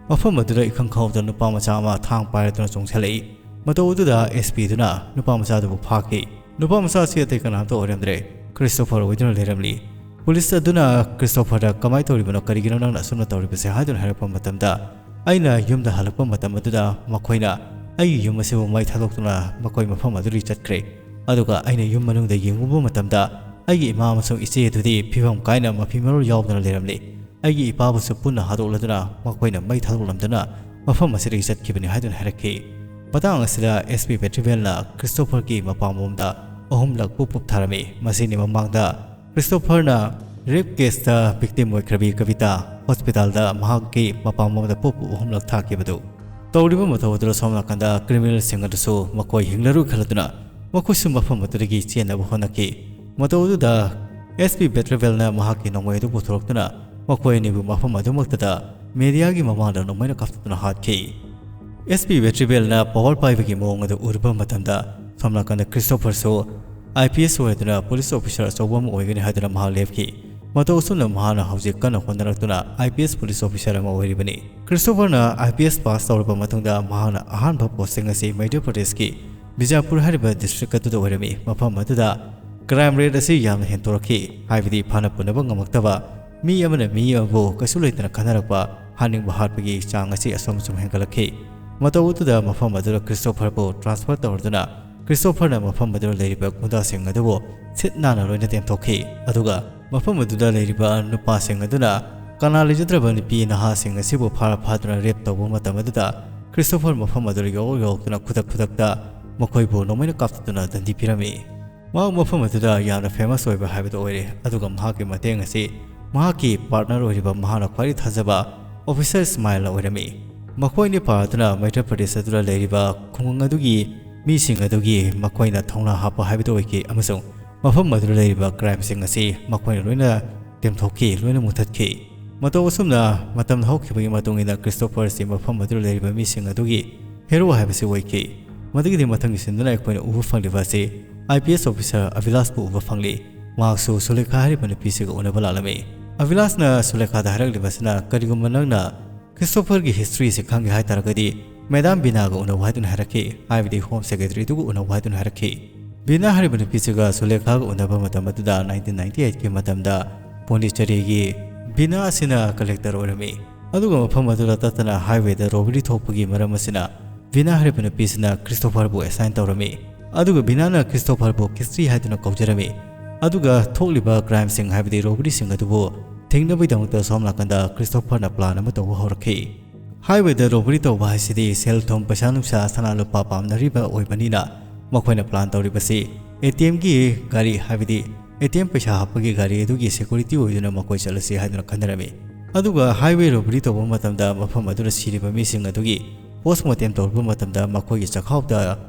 ꯃꯐꯝ ꯑꯗꯨꯗ ꯏꯈꯪ ꯈꯪꯍꯧꯗꯅ ꯅꯨꯄꯥ ꯃꯆꯥ ꯑꯃ ꯊꯥꯡ ꯄꯥꯏꯔꯗꯨꯅ ꯆꯣꯡꯁꯤꯜꯂꯛꯏ꯫ ꯃꯇꯧ ꯑꯗꯨꯗ ꯑꯦꯁ ꯄꯤꯗꯨꯅ ꯅꯨꯄꯥ ꯃꯆꯥꯗꯨꯕꯨ ꯐꯥꯈꯤ꯫ ꯅꯨꯄꯥ ꯃꯆꯥ ꯑꯁꯤ ꯑꯇꯩ ꯀꯅꯥꯝꯇ ꯑꯣꯏꯔꯝꯗ꯭ꯔꯦ, ꯈ꯭ꯔꯤꯁꯇꯣꯐꯔ ꯑꯣꯏꯗꯨꯅ ꯂꯩꯔꯝꯂꯤ꯫ ꯄꯨꯂꯤꯁ ꯑꯗꯨꯅ ꯈ꯭ꯔꯤꯁꯇꯣꯐꯔꯗ "ꯀꯃꯥꯏꯅ ꯇꯧꯔꯤꯕꯅꯣ, ꯀꯔꯤꯒꯤꯅꯣ ꯅꯪꯅ ꯑꯁꯨꯝꯅ ꯇꯧꯔꯤꯕꯁꯦ?" ꯍꯥꯏꯗꯨꯅ ꯍꯥꯏꯔꯛꯄ ꯃꯇꯝꯗ, "ꯑꯩꯅ ꯌꯨꯝꯗ ꯍꯜꯂꯛꯄ ꯃꯇꯝ ꯑꯗꯨꯗ ꯃꯈꯣꯏꯅ ꯑꯩꯒꯤ ꯌꯨꯝ ꯑꯁꯤꯕꯨ ꯃꯩ ꯊꯥꯗꯣꯛꯇꯨꯅ ꯃꯈꯣꯏ ꯃꯐꯝ ꯑꯗꯨꯗꯒꯤ ꯆꯠꯈ꯭ꯔꯦ꯫ ꯑꯗꯨꯒ ꯑꯩꯅ ꯌꯨꯝ ꯃꯅꯨꯡꯗ ꯌꯦꯡꯉꯨꯕ ꯃꯇꯝꯗ ꯑꯩꯒꯤ ꯏꯃꯥ ꯑꯃꯁꯨꯡ ꯏꯆꯦ ꯑꯗꯨꯗꯤ ꯐꯤꯕꯝ ꯀꯥꯏꯅ ꯃꯐꯤ ꯃꯔꯣꯜ ꯌꯥꯎꯗꯅ ꯂꯩꯔꯝꯂꯤ꯫ ꯑꯩꯒꯤ ꯏꯄꯥꯕꯨꯁꯨ ꯄꯨꯟꯅ ꯍꯥꯠꯇꯣꯛꯂꯗꯨꯅ ꯃꯈꯣꯏꯅ ꯃꯩ ꯊꯥꯗꯣꯛꯂꯝꯗꯨꯅ ꯃꯐꯝ ꯑꯁꯤꯗꯒꯤ ꯆꯠꯈꯤꯕꯅꯤ" ꯍꯥꯏꯗꯨꯅ ꯍꯥꯏꯔꯛꯈꯤ꯫ ꯃꯇꯥꯡ ꯑꯁꯤꯗ ꯑꯦꯁ ꯄꯤ ꯕꯦꯇ꯭ꯔꯤꯕꯦꯜꯅ ꯈ꯭ꯔꯤꯁꯇꯣꯐꯔꯒꯤ ꯃꯄꯥꯝꯂꯣꯝꯗ ꯑꯍꯨꯝꯂꯛ ꯄꯨꯞ ꯄꯨꯞ ꯊꯥꯔꯝꯃꯤ꯫ ꯃꯁꯤꯅꯤ ꯃꯃꯥꯡꯗ ꯈ꯭ꯔꯤꯁꯇꯣꯐꯔꯅ ꯔꯦꯞ ꯀꯦꯁꯇ ꯚꯤꯛꯇꯤꯝ ꯑꯣꯏꯈ꯭ꯔꯕꯤ ꯀꯕꯤꯇꯥ ꯍꯣꯁꯄꯤꯇꯥꯜꯗ ꯃꯍꯥꯛꯀꯤ ꯃꯄꯥꯝꯂꯣꯝꯗ ꯄꯨꯞ ꯄꯨꯞ ꯑꯍꯨꯝꯂꯛ ꯊꯥꯈꯤꯕꯗꯨ꯫ ꯇꯧꯔꯤꯕ ꯃꯇꯧ ꯑꯗꯨꯗ ꯁꯣꯝ ꯅꯥꯀꯟꯗ ꯀ꯭ꯔꯤꯃꯤꯅꯦꯜꯁꯤꯡ ꯑꯗꯨꯁꯨ ꯃꯈꯣꯏ ꯍꯤꯡꯂꯔꯣꯏ ꯈꯜꯂꯗꯨꯅ ꯃꯈꯣꯏꯁꯨ ꯃꯐꯝ ꯑꯗꯨꯗꯒꯤ ꯆꯦꯟꯅꯕ ꯍꯣꯠꯅꯈꯤ꯫ ꯃꯇꯧ ꯑꯗꯨꯗ ꯑꯦꯁ ꯄꯤ ꯕꯦꯇ꯭ꯔꯤꯕꯦꯜꯅ ꯃꯍꯥꯛꯀꯤ ꯅꯣꯡꯃꯩ ꯑꯗꯨ ꯄꯨꯊꯣꯔꯛꯇꯨꯅ ꯃꯈꯣꯏ ꯑꯅꯤꯕꯨ ꯃꯐꯝ ꯑꯗꯨꯃꯛꯇꯗ ꯃꯦꯗꯤꯌꯥꯒꯤ ꯃꯃꯥꯡꯗ ꯅꯣꯡꯃꯩꯅ ꯀꯥꯞꯊꯠꯇꯨꯅ ꯍꯥꯠꯈꯤ꯫ ꯑꯦꯁ ꯄꯤ ꯕꯦꯇ꯭ꯔꯤꯕꯦꯜꯅ ꯄꯋꯥꯔ ꯄꯥꯏꯕꯒꯤ ꯃꯑꯣꯡ ꯑꯗꯨ ꯎꯔꯨꯕ ꯃꯇꯝꯗ ꯁꯣꯝ ꯅꯥꯀꯟꯗ ꯈ꯭ꯔꯤꯁꯇꯣꯐꯔꯁꯨ ꯑꯥꯏ ꯄꯤ ꯑꯦꯁ ꯑꯣꯏꯗꯨꯅ ꯄꯨꯂꯤꯁ ꯑꯣꯐꯤꯁꯥꯔ ꯑꯆꯧꯕ ꯑꯃ ꯑꯣꯏꯒꯅꯤ ꯍꯥꯏꯗꯨꯅ ꯃꯍꯥꯛ ꯂꯦꯞꯈꯤ꯫ ꯃꯇꯧ ꯑꯁꯨꯝꯅ ꯃꯍꯥꯛꯅ ꯍꯧꯖꯤꯛ ꯀꯟꯅ ꯍꯣꯠꯅꯔꯛꯇꯨꯅ I P S police officer ꯑꯃ ꯑꯣꯏꯔꯤꯕꯅꯤ꯫ ꯈ꯭ꯔꯤꯁꯇꯣꯐꯔꯅ ꯑꯥꯏ ꯄꯤ ꯑꯦꯁ ꯄꯥꯁ ꯇꯧꯔꯕ ꯃꯇꯨꯡꯗ ꯃꯍꯥꯛꯅ ꯑꯍꯥꯟꯕ ꯄꯣꯁꯇꯤꯡ ꯑꯁꯤ ꯃꯙ꯭ꯌ ꯄ꯭ꯔꯗꯦꯁꯀꯤ ꯕꯤꯖꯥꯄꯨꯔ ꯍꯥꯏꯔꯤꯕ ꯗꯤꯁꯇ꯭ꯔꯤꯛ ꯑꯗꯨꯗ ꯑꯣꯏꯔꯝꯃꯤ꯫ ꯃꯐꯝ ꯑꯗꯨꯗ ꯀ꯭ꯔꯥꯏꯝ ꯔꯦꯠ ꯑꯁꯤ ꯌꯥꯝꯅ ꯍꯦꯟꯗꯣꯔꯛꯈꯤ, ꯍꯥꯏꯕꯗꯤ ꯐꯥꯅ ꯄꯨꯅꯕ ꯉꯝꯃꯛꯇꯕ ꯃꯤ ꯑꯃꯅ ꯃꯤ ꯑꯃꯕꯨ ꯀꯩꯁꯨ ꯂꯩꯇꯅ ꯈꯠꯅꯔꯛꯄ, ꯍꯥꯠꯅꯤꯡꯕ ꯍꯥꯠꯄꯒꯤ ꯆꯥꯡ ꯑꯁꯤ ꯑꯁꯨꯝ ꯑꯁꯨꯝ ꯍꯦꯟꯒꯠꯂꯛꯈꯤ꯫ ꯃꯇꯧ ꯑꯗꯨꯗ ꯃꯐꯝ ꯑꯗꯨꯗ ꯈ꯭ꯔꯤꯁꯇꯣꯐꯔꯕꯨ ꯇ꯭ꯔꯥꯟꯁꯐꯔ ꯇꯧꯔꯗꯨꯅ ꯈ꯭ꯔꯤꯁꯇꯣꯐꯔꯅ ꯃꯐꯝ ꯑꯗꯨꯗ ꯂꯩꯔꯤꯕ ꯒꯨꯟꯗꯥꯁꯤꯡ ꯑꯗꯨꯕꯨ ꯁꯤꯠ ꯅꯥꯟꯅ ꯂꯣꯏꯅ ꯇꯦꯝꯊꯣꯛꯈꯤ꯫ ꯑꯗꯨꯒ ꯃꯐꯝ ꯑꯗꯨꯗ ꯂꯩꯔꯤꯕ ꯅꯨꯄꯥꯁꯤꯡ ꯑꯗꯨꯅ ꯀꯅꯥ ꯂꯩꯖꯗ꯭ꯔꯕ ꯅꯨꯄꯤ ꯅꯍꯥꯁꯤꯡ ꯑꯁꯤꯕꯨ ꯐꯥꯔ ꯐꯥꯗꯨꯅ ꯔꯦꯞ ꯇꯧꯕ ꯃꯇꯝ ꯑꯗꯨꯗ ꯈ꯭ꯔꯤꯁꯇꯣꯐꯔ ꯃꯐꯝ ꯑꯗꯨꯗ ꯌꯧꯔꯛ ꯌꯧꯔꯛꯇꯨꯅ ꯈꯨꯗꯛ ꯈꯨꯗꯛꯇ ꯃꯈꯣꯏꯕꯨ ꯅꯣꯡꯃꯩꯅ ꯀꯥꯞꯊꯠꯇꯨꯅ ꯗꯟꯗꯤ ꯄꯤꯔꯝꯃꯤ꯫ ꯃꯍꯥꯛ ꯃꯐꯝ ꯑꯗꯨꯗ ꯌꯥꯝꯅ ꯐꯦꯃꯁ ꯑꯣꯏꯕ ꯍꯥꯏꯕꯗꯨ ꯑꯣꯏꯔꯦ, ꯑꯗꯨꯒ ꯃꯍꯥꯛꯀꯤ ꯃꯇꯦꯡ ꯑꯁꯤ ꯃꯍꯥꯛꯀꯤ ꯄꯥꯔꯠꯅꯔ ꯑꯣꯏꯔꯤꯕ ꯃꯍꯥꯛꯅ ꯈ꯭ꯋꯥꯏꯗꯒꯤ ꯊꯥꯖꯕ ꯑꯣꯐꯤꯁꯥꯔ ꯏꯁꯃꯥꯏꯜꯅ ꯑꯣꯏꯔꯝꯃꯤ꯫ ꯃꯈꯣꯏ ꯑꯅꯤ ꯄꯥꯔꯗꯨꯅ ꯃꯙ꯭ꯌ ꯄ꯭ꯔꯗꯦꯁ ꯑꯗꯨꯗ ꯂꯩꯔꯤꯕ ꯈꯨꯡꯒꯪ ꯑꯗꯨꯒꯤ ꯃꯤꯁꯤꯡ ꯑꯗꯨꯒꯤ ꯃꯈꯣꯏꯅ ꯊꯧꯅꯥ ꯍꯥꯞꯄ ꯍꯥꯏꯕꯗꯨ ꯑꯣꯏꯈꯤ, ꯑꯃꯁꯨꯡ ꯃꯐꯝ ꯑꯗꯨꯗ ꯂꯩꯔꯤꯕ ꯀ꯭ꯔꯥꯏꯝꯁꯤꯡ ꯑꯁꯤ ꯃꯈꯣꯏꯅ ꯂꯣꯏꯅ ꯇꯦꯝꯊꯣꯛꯈꯤ, ꯂꯣꯏꯅ ꯃꯨꯊꯠꯈꯤ꯫ ꯃꯇꯧ ꯑꯁꯨꯝꯅ ꯃꯇꯝ ꯍꯧꯈꯤꯕꯒꯤ ꯃꯇꯨꯡ ꯏꯟꯅ ꯈ꯭ꯔꯤꯁꯇꯣꯐꯔ ꯑꯁꯤ ꯃꯐꯝ ꯑꯗꯨꯗ ꯂꯩꯔꯤꯕ ꯃꯤꯁꯤꯡ ꯑꯗꯨꯒꯤ ꯍꯦꯔꯣ ꯍꯥꯏꯕꯁꯤ ꯑꯣꯏꯈꯤ꯫ ꯃꯗꯨꯒꯤꯗꯤ ꯃꯊꯪꯒꯤ ꯁꯤꯟꯗꯨꯅ ꯑꯩꯈꯣꯏꯅ ꯎꯕ ꯐꯪꯂꯤꯕ ꯑꯁꯤ ꯑꯥꯏ ꯄꯤ ꯑꯦꯁ ꯑꯣꯐꯤꯁꯥꯔ ꯑꯚꯤꯂꯥꯁꯄꯨ ꯎꯕ ꯐꯪꯂꯤ꯫ ꯃꯍꯥꯛꯁꯨ ꯁꯨꯂꯦꯈꯥ ꯍꯥꯏꯔꯤꯕ ꯅꯨꯄꯤꯁꯤꯒ ꯎꯅꯕ ꯂꯥꯛꯂꯝꯃꯤ꯫ ꯑꯚꯤꯂꯥꯁꯅ ꯁꯨꯂꯦꯈꯥꯗ ꯍꯥꯏꯔꯛꯂꯤꯕꯁꯤꯅ, "ꯀꯔꯤꯒꯨꯝꯕ ꯅꯪꯅ ꯈ꯭ꯔꯤꯁꯇꯣꯐꯔꯒꯤ ꯍꯤꯁꯇ꯭ꯔꯤꯁꯤ ꯈꯪꯒꯦ ꯍꯥꯏ ꯇꯥꯔꯒꯗꯤ ꯃꯦꯗꯥꯝ ꯕꯤꯅꯥꯒ ꯎꯅꯧ" ꯍꯥꯏꯗꯨꯅ ꯍꯥꯏꯔꯛꯈꯤ, ꯍꯥꯏꯕꯗꯤ ꯍꯣꯝ ꯁꯦꯀ꯭ꯔꯦꯇꯔꯤꯗꯨꯒ ꯎꯅꯧ ꯍꯥꯏꯗꯨꯅ ꯍꯥꯏꯔꯛꯈꯤ꯫ ꯕꯤꯅꯥ ꯍꯥꯏꯔꯤꯕ ꯅꯨꯄꯤꯁꯤꯒ ꯁꯨꯂꯦꯈꯥꯒ ꯎꯅꯕ ꯃꯇꯝ ꯑꯗꯨꯗ nineteen ninety eight ꯀꯤ ꯃꯇꯝꯗ ꯄꯣꯟꯗꯤꯆꯦꯔꯤꯒꯤ ꯕꯤꯅꯥ ꯑꯁꯤꯅ ꯀꯂꯦꯛꯇꯔ ꯑꯣꯏꯔꯝꯃꯤ꯫ ꯑꯗꯨꯒ ꯃꯐꯝ ꯑꯗꯨꯗ ꯇꯠꯇꯅ highway ꯗ robbery ꯊꯣꯛꯄꯒꯤ ꯃꯔꯝ ꯑꯁꯤꯅ ꯕꯤꯅꯥ ꯍꯥꯏꯔꯤꯕ ꯅꯨꯄꯤꯁꯤꯅ ꯈ꯭ꯔꯤꯁꯇꯣꯐꯔꯕꯨ assign ꯇꯧꯔꯝꯃꯤ꯫ ꯑꯗꯨꯒ ꯕꯤꯅꯥꯅ ꯈ꯭ꯔꯤꯁꯇꯣꯐꯔꯕꯨ ꯀꯤꯁꯇ꯭ꯔꯤ ꯍꯥꯏꯗꯨꯅ ꯀꯧꯖꯔꯝꯃꯤ꯫ ꯑꯗꯨꯒ ꯊꯣꯛꯂꯤꯕ crime ꯁꯤꯡ ꯍꯥꯏꯕꯗꯤ robbery ꯁꯤꯡ ꯑꯗꯨꯕꯨ ꯊꯤꯡꯅꯕꯒꯤꯗꯃꯛꯇ ꯁꯣꯝ ꯅꯥꯀꯟꯗ ꯈ꯭ꯔꯤꯁꯇꯣꯐꯔꯅ plan ꯑꯃ ꯇꯧꯕ ꯍꯧꯔꯛꯈꯤ꯫ Highway ꯗ robbery ꯇꯧꯕ ꯍꯥꯏꯁꯤꯗꯤ ꯁꯦꯜ ꯊꯨꯝ, ꯄꯩꯁꯥ ꯅꯨꯡꯁꯥ, ꯁꯅꯥ ꯂꯨꯄꯥ ꯄꯥꯝꯅꯔꯤꯕ ꯑꯣꯏꯕꯅꯤꯅ ꯃꯈꯣꯏꯅ plan ꯇꯧꯔꯤꯕꯁꯤ ATM ꯒꯤ ꯒꯥꯔꯤ, ꯍꯥꯏꯕꯗꯤ ATM ꯄꯩꯁꯥ ꯍꯥꯞꯄꯒꯤ ꯒꯥꯔꯤ ꯑꯗꯨꯒꯤ security ꯑꯣꯏꯗꯨꯅ ꯃꯈꯣꯏ ꯆꯠꯂꯁꯤ ꯍꯥꯏꯗꯨꯅ ꯈꯟꯅꯔꯝꯃꯤ꯫ ꯑꯗꯨꯒ highway robbery ꯇꯧꯕ ꯃꯇꯝꯗ ꯃꯐꯝ ꯑꯗꯨꯗ ꯁꯤꯔꯤꯕ ꯃꯤꯁꯤꯡ ꯑꯗꯨꯒꯤ post mortem ꯇꯧꯔꯨꯕ ꯃꯇꯝꯗ ꯃꯈꯣꯏꯒꯤ ꯆꯈꯥꯎꯗ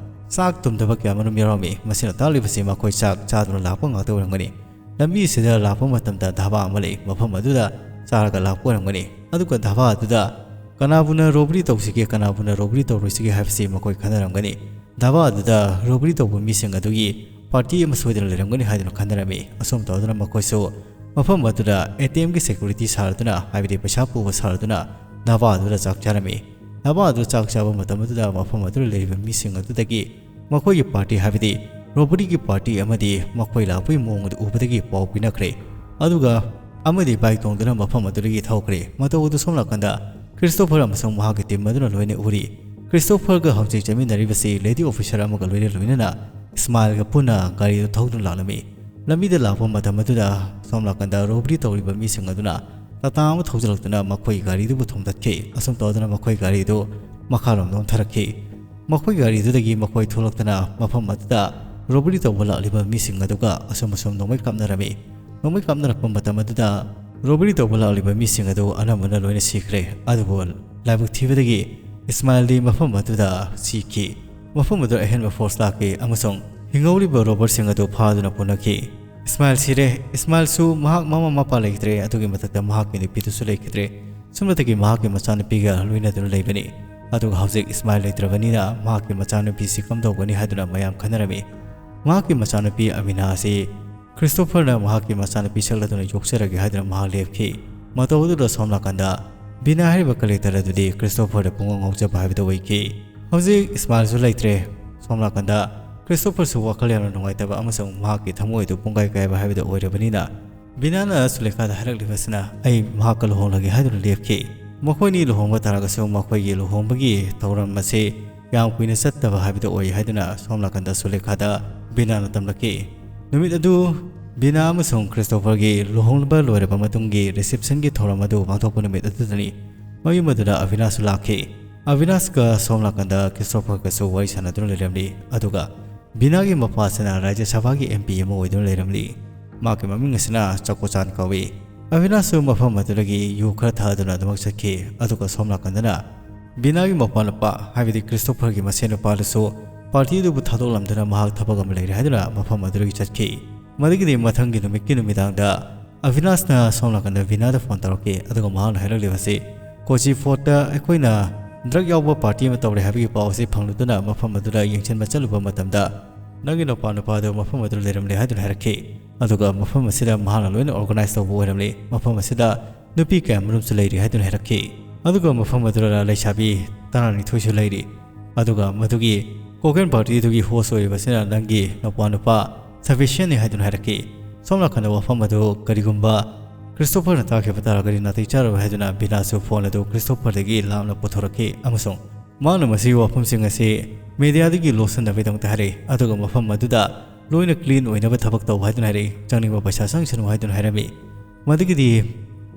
ꯆꯥꯛ ꯇꯨꯝꯗꯕ ꯀꯌꯥ ꯃꯔꯨꯝ ꯌꯥꯎꯔꯝꯃꯤ꯫ ꯃꯁꯤꯅ ꯇꯥꯛꯂꯤꯕꯁꯤ ꯃꯈꯣꯏ ꯆꯥꯛ ꯆꯥꯗꯨꯅ ꯂꯥꯛꯄ ꯉꯥꯛꯇ ꯑꯣꯏꯔꯝꯒꯅꯤ꯫ ꯂꯝꯕꯤ ꯑꯁꯤꯗ ꯂꯥꯛꯄ ꯃꯇꯝꯗ ꯙꯥꯕꯥ ꯑꯃ ꯂꯩ, ꯃꯐꯝ ꯑꯗꯨꯗ ꯆꯥꯔꯒ ꯂꯥꯛꯄ ꯑꯣꯏꯔꯝꯒꯅꯤ꯫ ꯑꯗꯨꯒ ꯙꯥꯕꯥ ꯑꯗꯨꯗ ꯀꯅꯥꯕꯨꯅ robbery ꯇꯧꯁꯤꯒꯦ, ꯀꯅꯥꯕꯨꯅ robbery ꯇꯧꯔꯣꯏꯁꯤꯒꯦ ꯍꯥꯏꯕꯁꯤ ꯃꯈꯣꯏ ꯈꯟꯅꯔꯝꯒꯅꯤ꯫ ꯙꯥꯕꯥ ꯑꯗꯨꯗ robbery ꯇꯧꯕ ꯃꯤꯁꯤꯡ ꯑꯗꯨꯒꯤ party ꯑꯃ ꯁꯣꯏꯗꯅ ꯂꯩꯔꯝꯒꯅꯤ ꯍꯥꯏꯗꯨꯅ ꯈꯟꯅꯔꯝꯃꯤ꯫ ꯑꯁꯨꯝ ꯇꯧꯗꯨꯅ ꯃꯈꯣꯏꯁꯨ ꯃꯐꯝ ꯑꯗꯨꯗ ATM ꯒꯤ security ꯁꯥꯔꯗꯨꯅ, ꯍꯥꯏꯕꯗꯤ ꯄꯩꯁꯥ ꯄꯨꯕ ꯁꯥꯔꯗꯨꯅ ꯙꯥꯕꯥ ꯑꯗꯨꯗ ꯆꯥꯛ ꯆꯥꯔꯝꯃꯤ꯫ ꯙꯥꯕꯥ ꯑꯗꯨꯗ ꯆꯥꯛ ꯆꯥꯕ ꯃꯇꯝ ꯑꯗꯨꯗ ꯃꯐꯝ ꯑꯗꯨꯗ ꯂꯩꯔꯤꯕ ꯃꯤꯁꯤꯡ ꯑꯗꯨꯗꯒꯤ ꯃꯈꯣꯏꯒꯤ party, ꯍꯥꯏꯕꯗꯤ robbery ꯒꯤ party ꯑꯃꯗꯤ ꯃꯈꯣꯏ ꯂꯥꯛꯄꯒꯤ ꯃꯑꯣꯡ ꯑꯗꯨ ꯎꯕꯗꯒꯤ ꯄꯥꯎ ꯄꯤꯅꯈ꯭ꯔꯦ꯫ ꯑꯗꯨꯒ ꯑꯃꯗꯤ bike ꯇꯣꯡꯗꯨꯅ ꯃꯐꯝ ꯑꯗꯨꯗꯒꯤ ꯊꯧꯈ꯭ꯔꯦ꯫ ꯃꯇꯧ ꯑꯗꯨ ꯁꯣꯝ ꯅꯥꯀꯟꯗ ꯈ꯭ꯔꯤꯁꯇꯣꯐꯔ ꯑꯃꯁꯨꯡ ꯃꯍꯥꯛꯀꯤ team ꯑꯗꯨꯅ ꯂꯣꯏꯅ ꯎꯔꯤ꯫ ꯈ꯭ꯔꯤꯁꯇꯣꯐꯔꯒ ꯍꯧꯖꯤꯛ ꯆꯠꯃꯤꯟꯅꯔꯤꯕꯁꯤ lady officer ꯑꯃꯒ ꯂꯣꯏꯅ ꯂꯣꯏꯅꯅ ꯏꯁꯃꯥꯏꯜꯒ ꯄꯨꯟꯅ ꯒꯥꯔꯤꯗꯨ ꯊꯧꯗꯨꯅ ꯂꯥꯛꯂꯝꯃꯤ꯫ ꯂꯝꯕꯤꯗ ꯂꯥꯛꯄ ꯃꯇꯝ ꯑꯗꯨꯗ ꯁꯣꯝ ꯅꯥꯀꯟꯗ robbery ꯇꯧꯔꯤꯕ ꯃꯤꯁꯤꯡ ꯑꯗꯨꯅ ꯇꯥꯇꯥ ꯑꯃ ꯊꯧꯖꯤꯜꯂꯛꯇꯨꯅ ꯃꯈꯣꯏꯒꯤ ꯒꯥꯔꯤꯗꯨꯕꯨ ꯊꯣꯝꯗꯠꯈꯤ꯫ ꯑꯁꯨꯝ ꯇꯧꯗꯨꯅ ꯃꯈꯣꯏ ꯒꯥꯔꯤꯗꯨ ꯃꯈꯥꯔꯣꯝꯗ ꯑꯣꯟꯊꯔꯛꯈꯤ꯫ ꯃꯈꯣꯏꯒꯤ ꯒꯥꯔꯤꯗꯨꯗꯒꯤ ꯃꯈꯣꯏ ꯊꯣꯛꯂꯛꯇꯨꯅ ꯃꯐꯝ ꯑꯗꯨꯗ robbery ꯇꯧꯕ ꯂꯥꯛꯂꯤꯕ ꯃꯤꯁꯤꯡ ꯑꯗꯨꯒ ꯑꯁꯨꯝ ꯑꯁꯨꯝ ꯅꯣꯡꯃꯩ ꯀꯥꯞꯅꯔꯝꯃꯤ꯫ ꯅꯣꯡꯃꯩ ꯀꯥꯞꯅꯔꯛꯄ ꯃꯇꯝ ꯑꯗꯨꯗ robbery ꯇꯧꯕ ꯂꯥꯛꯂꯤꯕ ꯃꯤꯁꯤꯡ ꯑꯗꯨ ꯑꯅꯝꯕꯅ ꯂꯣꯏꯅ ꯁꯤꯈ꯭ꯔꯦ꯫ ꯑꯗꯨꯕꯨ ꯂꯥꯏꯕꯛ ꯊꯤꯕꯗꯒꯤ ꯏꯁꯃꯥꯏꯜꯗꯤ ꯃꯐꯝ ꯑꯗꯨꯗ ꯁꯤꯈꯤ꯫ ꯃꯐꯝ ꯑꯗꯨꯗ ꯑꯍꯦꯟꯕ force ꯂꯥꯛꯈꯤ ꯑꯃꯁꯨꯡ ꯍꯤꯡꯍꯧꯔꯤꯕ robber ꯁꯤꯡ ꯑꯗꯨ ꯐꯥꯗꯨꯅ ꯄꯨꯅꯈꯤ꯫ ꯏꯁꯃꯥꯏꯜ ꯁꯤꯔꯦ꯫ ꯏꯁꯃꯥꯏꯜꯁꯨ ꯃꯍꯥꯛ ꯃꯃꯥ ꯃꯄꯥ ꯂꯩꯈꯤꯗ꯭ꯔꯦ꯫ ꯑꯗꯨꯒꯤ ꯃꯊꯛꯇ ꯃꯍꯥꯛꯀꯤ ꯅꯨꯄꯤꯗꯨꯁꯨ ꯂꯩꯈꯤꯗ꯭ꯔꯦ꯫ ꯁꯣꯝꯗꯒꯤ ꯃꯍꯥꯛꯀꯤ ꯃꯆꯥꯅꯨꯄꯤꯒ ꯂꯣꯏꯅꯗꯨꯅ ꯂꯩꯕꯅꯤ꯫ ꯑꯗꯨꯒ ꯍꯧꯖꯤꯛ ꯏꯁꯃꯥꯏꯜ ꯂꯩꯇ꯭ꯔꯕꯅꯤꯅ ꯃꯍꯥꯛꯀꯤ ꯃꯆꯥꯅꯨꯄꯤꯁꯤ ꯀꯝꯗꯧꯒꯅꯤ ꯍꯥꯏꯗꯨꯅ ꯃꯌꯥꯝ ꯈꯟꯅꯔꯝꯃꯤ꯫ ꯃꯍꯥꯛꯀꯤ ꯃꯆꯥꯅꯨꯄꯤ ꯑꯃꯤꯅꯥ ꯑꯁꯤ ꯈ꯭ꯔꯤꯁꯇꯣꯐꯔꯅ ꯃꯍꯥꯛꯀꯤ ꯃꯆꯥꯅꯨꯄꯤ ꯁꯛꯂꯗꯨꯅ ꯌꯣꯛꯆꯔꯒꯦ ꯍꯥꯏꯗꯨꯅ ꯃꯍꯥꯛ ꯂꯦꯞꯈꯤ꯫ ꯃꯇꯧ ꯑꯗꯨꯗ ꯁꯣꯝ ꯅꯥꯀꯟꯗ ꯕꯤꯅꯥ ꯍꯥꯏꯔꯤꯕ ꯀꯂꯦꯛꯇꯔ ꯑꯗꯨꯗꯤ ꯈ꯭ꯔꯤꯁꯇꯣꯐꯔꯗ ꯄꯨꯡꯉꯥꯎ ꯉꯥꯎꯖꯕ ꯍꯥꯏꯕꯗꯨ ꯑꯣꯏꯈꯤ꯫ ꯍꯧꯖꯤꯛ ꯏꯁꯃꯥꯏꯜꯁꯨ ꯂꯩꯇ꯭ꯔꯦ꯫ ꯁꯣꯝ ꯅꯥꯀꯟꯗ ꯈ꯭ꯔꯤꯁꯇꯣꯐꯔꯁꯨ ꯋꯥꯈꯜ ꯌꯥꯝꯅ ꯅꯨꯡꯉꯥꯏꯇꯕ ꯑꯃꯁꯨꯡ ꯃꯍꯥꯛꯀꯤ ꯊꯃꯣꯏ ꯑꯗꯨ ꯄꯨꯡꯀꯥꯏ ꯀꯥꯏꯕ ꯍꯥꯏꯕꯗꯨ ꯑꯣꯏꯔꯕꯅꯤꯅ, ꯕꯤꯅꯥꯅ ꯁꯨꯂꯦꯈꯥꯗ ꯍꯥꯏꯔꯛꯂꯤꯕꯁꯤꯅ, "ꯑꯩ ꯃꯍꯥꯛꯀ ꯂꯨꯍꯣꯡꯂꯒꯦ" ꯍꯥꯏꯗꯨꯅ ꯂꯦꯞꯈꯤ꯫ ꯃꯈꯣꯏꯅꯤ ꯂꯨꯍꯣꯡꯕ ꯇꯥꯔꯒꯁꯨ ꯃꯈꯣꯏꯒꯤ ꯂꯨꯍꯣꯡꯕꯒꯤ ꯊꯧꯔꯝ ꯑꯁꯤ ꯌꯥꯝ ꯀꯨꯏꯅ ꯆꯠꯇꯕ ꯍꯥꯏꯕꯗꯨ ꯑꯣꯏ ꯍꯥꯏꯗꯨꯅ ꯁꯣꯝ ꯅꯥꯀꯟꯗ ꯁꯨꯂꯦꯈꯥꯗ ꯕꯤꯅꯥꯅ ꯇꯝꯂꯛꯈꯤ꯫ ꯅꯨꯃꯤꯠ ꯑꯗꯨ ꯕꯤꯅꯥ ꯑꯃꯁꯨꯡ ꯈ꯭ꯔꯤꯁꯇꯣꯐꯔꯒꯤ ꯂꯨꯍꯣꯡꯕ ꯂꯣꯏꯔꯕ ꯃꯇꯨꯡꯒꯤ ꯔꯤꯁꯦꯞꯁꯟꯒꯤ ꯊꯧꯔꯝ ꯑꯗꯨ ꯄꯥꯡꯊꯣꯛꯄ ꯅꯨꯃꯤꯠ ꯑꯗꯨꯗꯅꯤ ꯃꯌꯨꯝ ꯑꯗꯨꯗ ꯑꯚꯤꯅꯥꯁꯁꯨ ꯂꯥꯛꯈꯤ꯫ ꯑꯚꯤꯅꯥꯁꯀ ꯁꯣꯝ ꯅꯥꯀꯟꯗ ꯈ꯭ꯔꯤꯁꯇꯣꯐꯔꯒꯁꯨ ꯋꯥꯔꯤ ꯁꯥꯟꯅꯗꯨꯅ ꯂꯩꯔꯝꯂꯤ꯫ ꯑꯗꯨꯒ ꯕꯤꯅꯥꯒꯤ ꯃꯄꯥꯁꯤꯅ ꯔꯥꯖ꯭ꯌ ꯁꯚꯥꯒꯤ ꯑꯦꯝ ꯄꯤ ꯑꯃ ꯑꯣꯏꯗꯨꯅ ꯂꯩꯔꯝꯂꯤ꯫ ꯃꯍꯥꯛꯀꯤ ꯃꯃꯤꯡ ꯑꯁꯤꯅ ꯆꯀꯣꯆꯥꯟ ꯀꯧꯏ꯫ ꯑꯚꯤꯅꯥꯁꯁꯨ ꯃꯐꯝ ꯑꯗꯨꯗꯒꯤ ꯌꯨ ꯈꯔ ꯊꯛꯗꯨꯅ ꯑꯗꯨꯃꯛ ꯆꯠꯈꯤ꯫ ꯑꯗꯨꯒ ꯁꯣꯝ ꯅꯥꯀꯟꯗꯅ ꯕꯤꯅꯥꯒꯤ ꯃꯄꯥ ꯅꯨꯄꯥ, ꯍꯥꯏꯕꯗꯤ ꯈ꯭ꯔꯤꯁꯇꯣꯐꯔꯒꯤ ꯃꯁꯦꯟ ꯅꯨꯄꯥꯗꯨꯁꯨ ꯄꯥꯔꯇꯤ ꯑꯗꯨꯕꯨ ꯊꯥꯗꯣꯛꯂꯝꯗꯨꯅ ꯃꯍꯥꯛ ꯊꯕꯛ ꯑꯃ ꯂꯩꯔꯦ ꯍꯥꯏꯗꯨꯅ ꯃꯐꯝ ꯑꯗꯨꯗꯒꯤ ꯆꯠꯈꯤ꯫ ꯃꯗꯨꯒꯤꯗꯤ ꯃꯊꯪꯒꯤ ꯅꯨꯃꯤꯠꯀꯤ ꯅꯨꯃꯤꯗꯥꯡꯗ ꯑꯚꯤꯅꯥꯁꯅ ꯁꯣꯝ ꯅꯥꯀꯟꯗ ꯕꯤꯅꯥꯗ ꯐꯣꯟ ꯇꯧꯔꯛꯈꯤ꯫ ꯑꯗꯨꯒ ꯃꯍꯥꯛꯅ ꯍꯥꯏꯔꯛꯂꯤꯕꯁꯤ, "ꯀꯣꯆꯤ ꯐꯣꯔꯠꯇ ꯑꯩꯈꯣꯏꯅ ꯗ꯭ꯔꯒ ꯌꯥꯎꯕ ꯄꯥꯔꯇꯤ ꯑꯃ ꯇꯧꯔꯦ ꯍꯥꯏꯕꯒꯤ ꯄꯥꯎ ꯑꯁꯤ ꯐꯪꯂꯨꯗꯨꯅ ꯃꯐꯝ ꯑꯗꯨꯗ ꯌꯦꯡꯁꯤꯟꯕ ꯆꯠꯂꯨꯕ ꯃꯇꯝꯗ ꯅꯪꯒꯤ ꯅꯨꯄꯥ ꯅꯨꯄꯥꯗꯨ ꯃꯐꯝ ꯑꯗꯨꯗ ꯂꯩꯔꯝꯂꯦ" ꯍꯥꯏꯗꯨꯅ ꯍꯥꯏꯔꯛꯈꯤ꯫ ꯑꯗꯨꯒ ꯃꯐꯝ ꯑꯁꯤꯗ ꯃꯍꯥꯛꯅ ꯂꯣꯏꯅ ꯑꯣꯔꯒꯅꯥꯏꯖ ꯇꯧꯕ ꯑꯣꯏꯔꯝꯂꯤ꯫ ꯃꯐꯝ ꯑꯁꯤꯗ ꯅꯨꯄꯤ ꯀꯌꯥꯃꯔꯨꯝꯁꯨ ꯂꯩꯔꯤ ꯍꯥꯏꯗꯨꯅ ꯍꯥꯏꯔꯛꯈꯤ꯫ ꯑꯗꯨꯒ ꯃꯐꯝ ꯑꯗꯨꯗ ꯂꯩꯁꯥꯕꯤ ꯇꯔꯥꯅꯤꯊꯣꯏꯁꯨ ꯂꯩꯔꯤ꯫ ꯑꯗꯨꯒ ꯃꯗꯨꯒꯤ ꯀꯣꯀꯦꯟ ꯄꯥꯔꯇꯤꯗꯨꯒꯤ ꯍꯣꯁ ꯑꯣꯏꯔꯤꯕꯁꯤꯅ ꯅꯪꯒꯤ ꯅꯨꯄꯥ ꯅꯨꯄꯥ ꯁꯕꯤꯁꯤꯌꯟꯅꯤ ꯍꯥꯏꯗꯨꯅ ꯍꯥꯏꯔꯛꯈꯤ꯫ ꯁꯣꯝ ꯅꯥꯀꯟꯗ ꯋꯥꯐꯝ ꯑꯗꯨ ꯀꯔꯤꯒꯨꯝꯕ ꯈ꯭ꯔꯤꯁꯇꯣꯐꯔꯅ ꯇꯥꯈꯤꯕ ꯇꯥꯔꯒꯗꯤ ꯅꯥꯇꯩ ꯆꯥꯔꯣꯏ ꯍꯥꯏꯗꯨꯅ ꯕꯤꯅꯥꯁꯨ ꯐꯣꯟ ꯑꯗꯨ ꯈ꯭ꯔꯤꯁꯇꯣꯐꯔꯗꯒꯤ ꯂꯥꯞꯅ ꯄꯨꯊꯣꯔꯛꯈꯤ ꯑꯃꯁꯨꯡ ꯃꯍꯥꯛꯅ ꯃꯁꯤꯒꯤ ꯋꯥꯐꯝꯁꯤꯡ ꯑꯁꯤ ꯃꯦꯗꯤꯌꯥꯗꯒꯤ ꯂꯣꯠꯁꯤꯟꯅꯕꯒꯤꯗꯃꯛꯇ ꯍꯥꯏꯔꯛꯏ꯫ ꯑꯗꯨꯒ ꯃꯐꯝ ꯑꯗꯨꯗ ꯂꯣꯏꯅ ꯀ꯭ꯂꯤꯟ ꯑꯣꯏꯅꯕ ꯊꯕꯛ ꯇꯧ ꯍꯥꯏꯗꯨꯅ ꯍꯥꯏꯔꯛꯏ꯫ ꯆꯪꯅꯤꯡꯕ ꯄꯩꯁꯥ ꯆꯪꯁꯅꯨ ꯍꯥꯏꯗꯨꯅ ꯍꯥꯏꯔꯝꯃꯤ꯫ ꯃꯗꯨꯒꯤꯗꯤ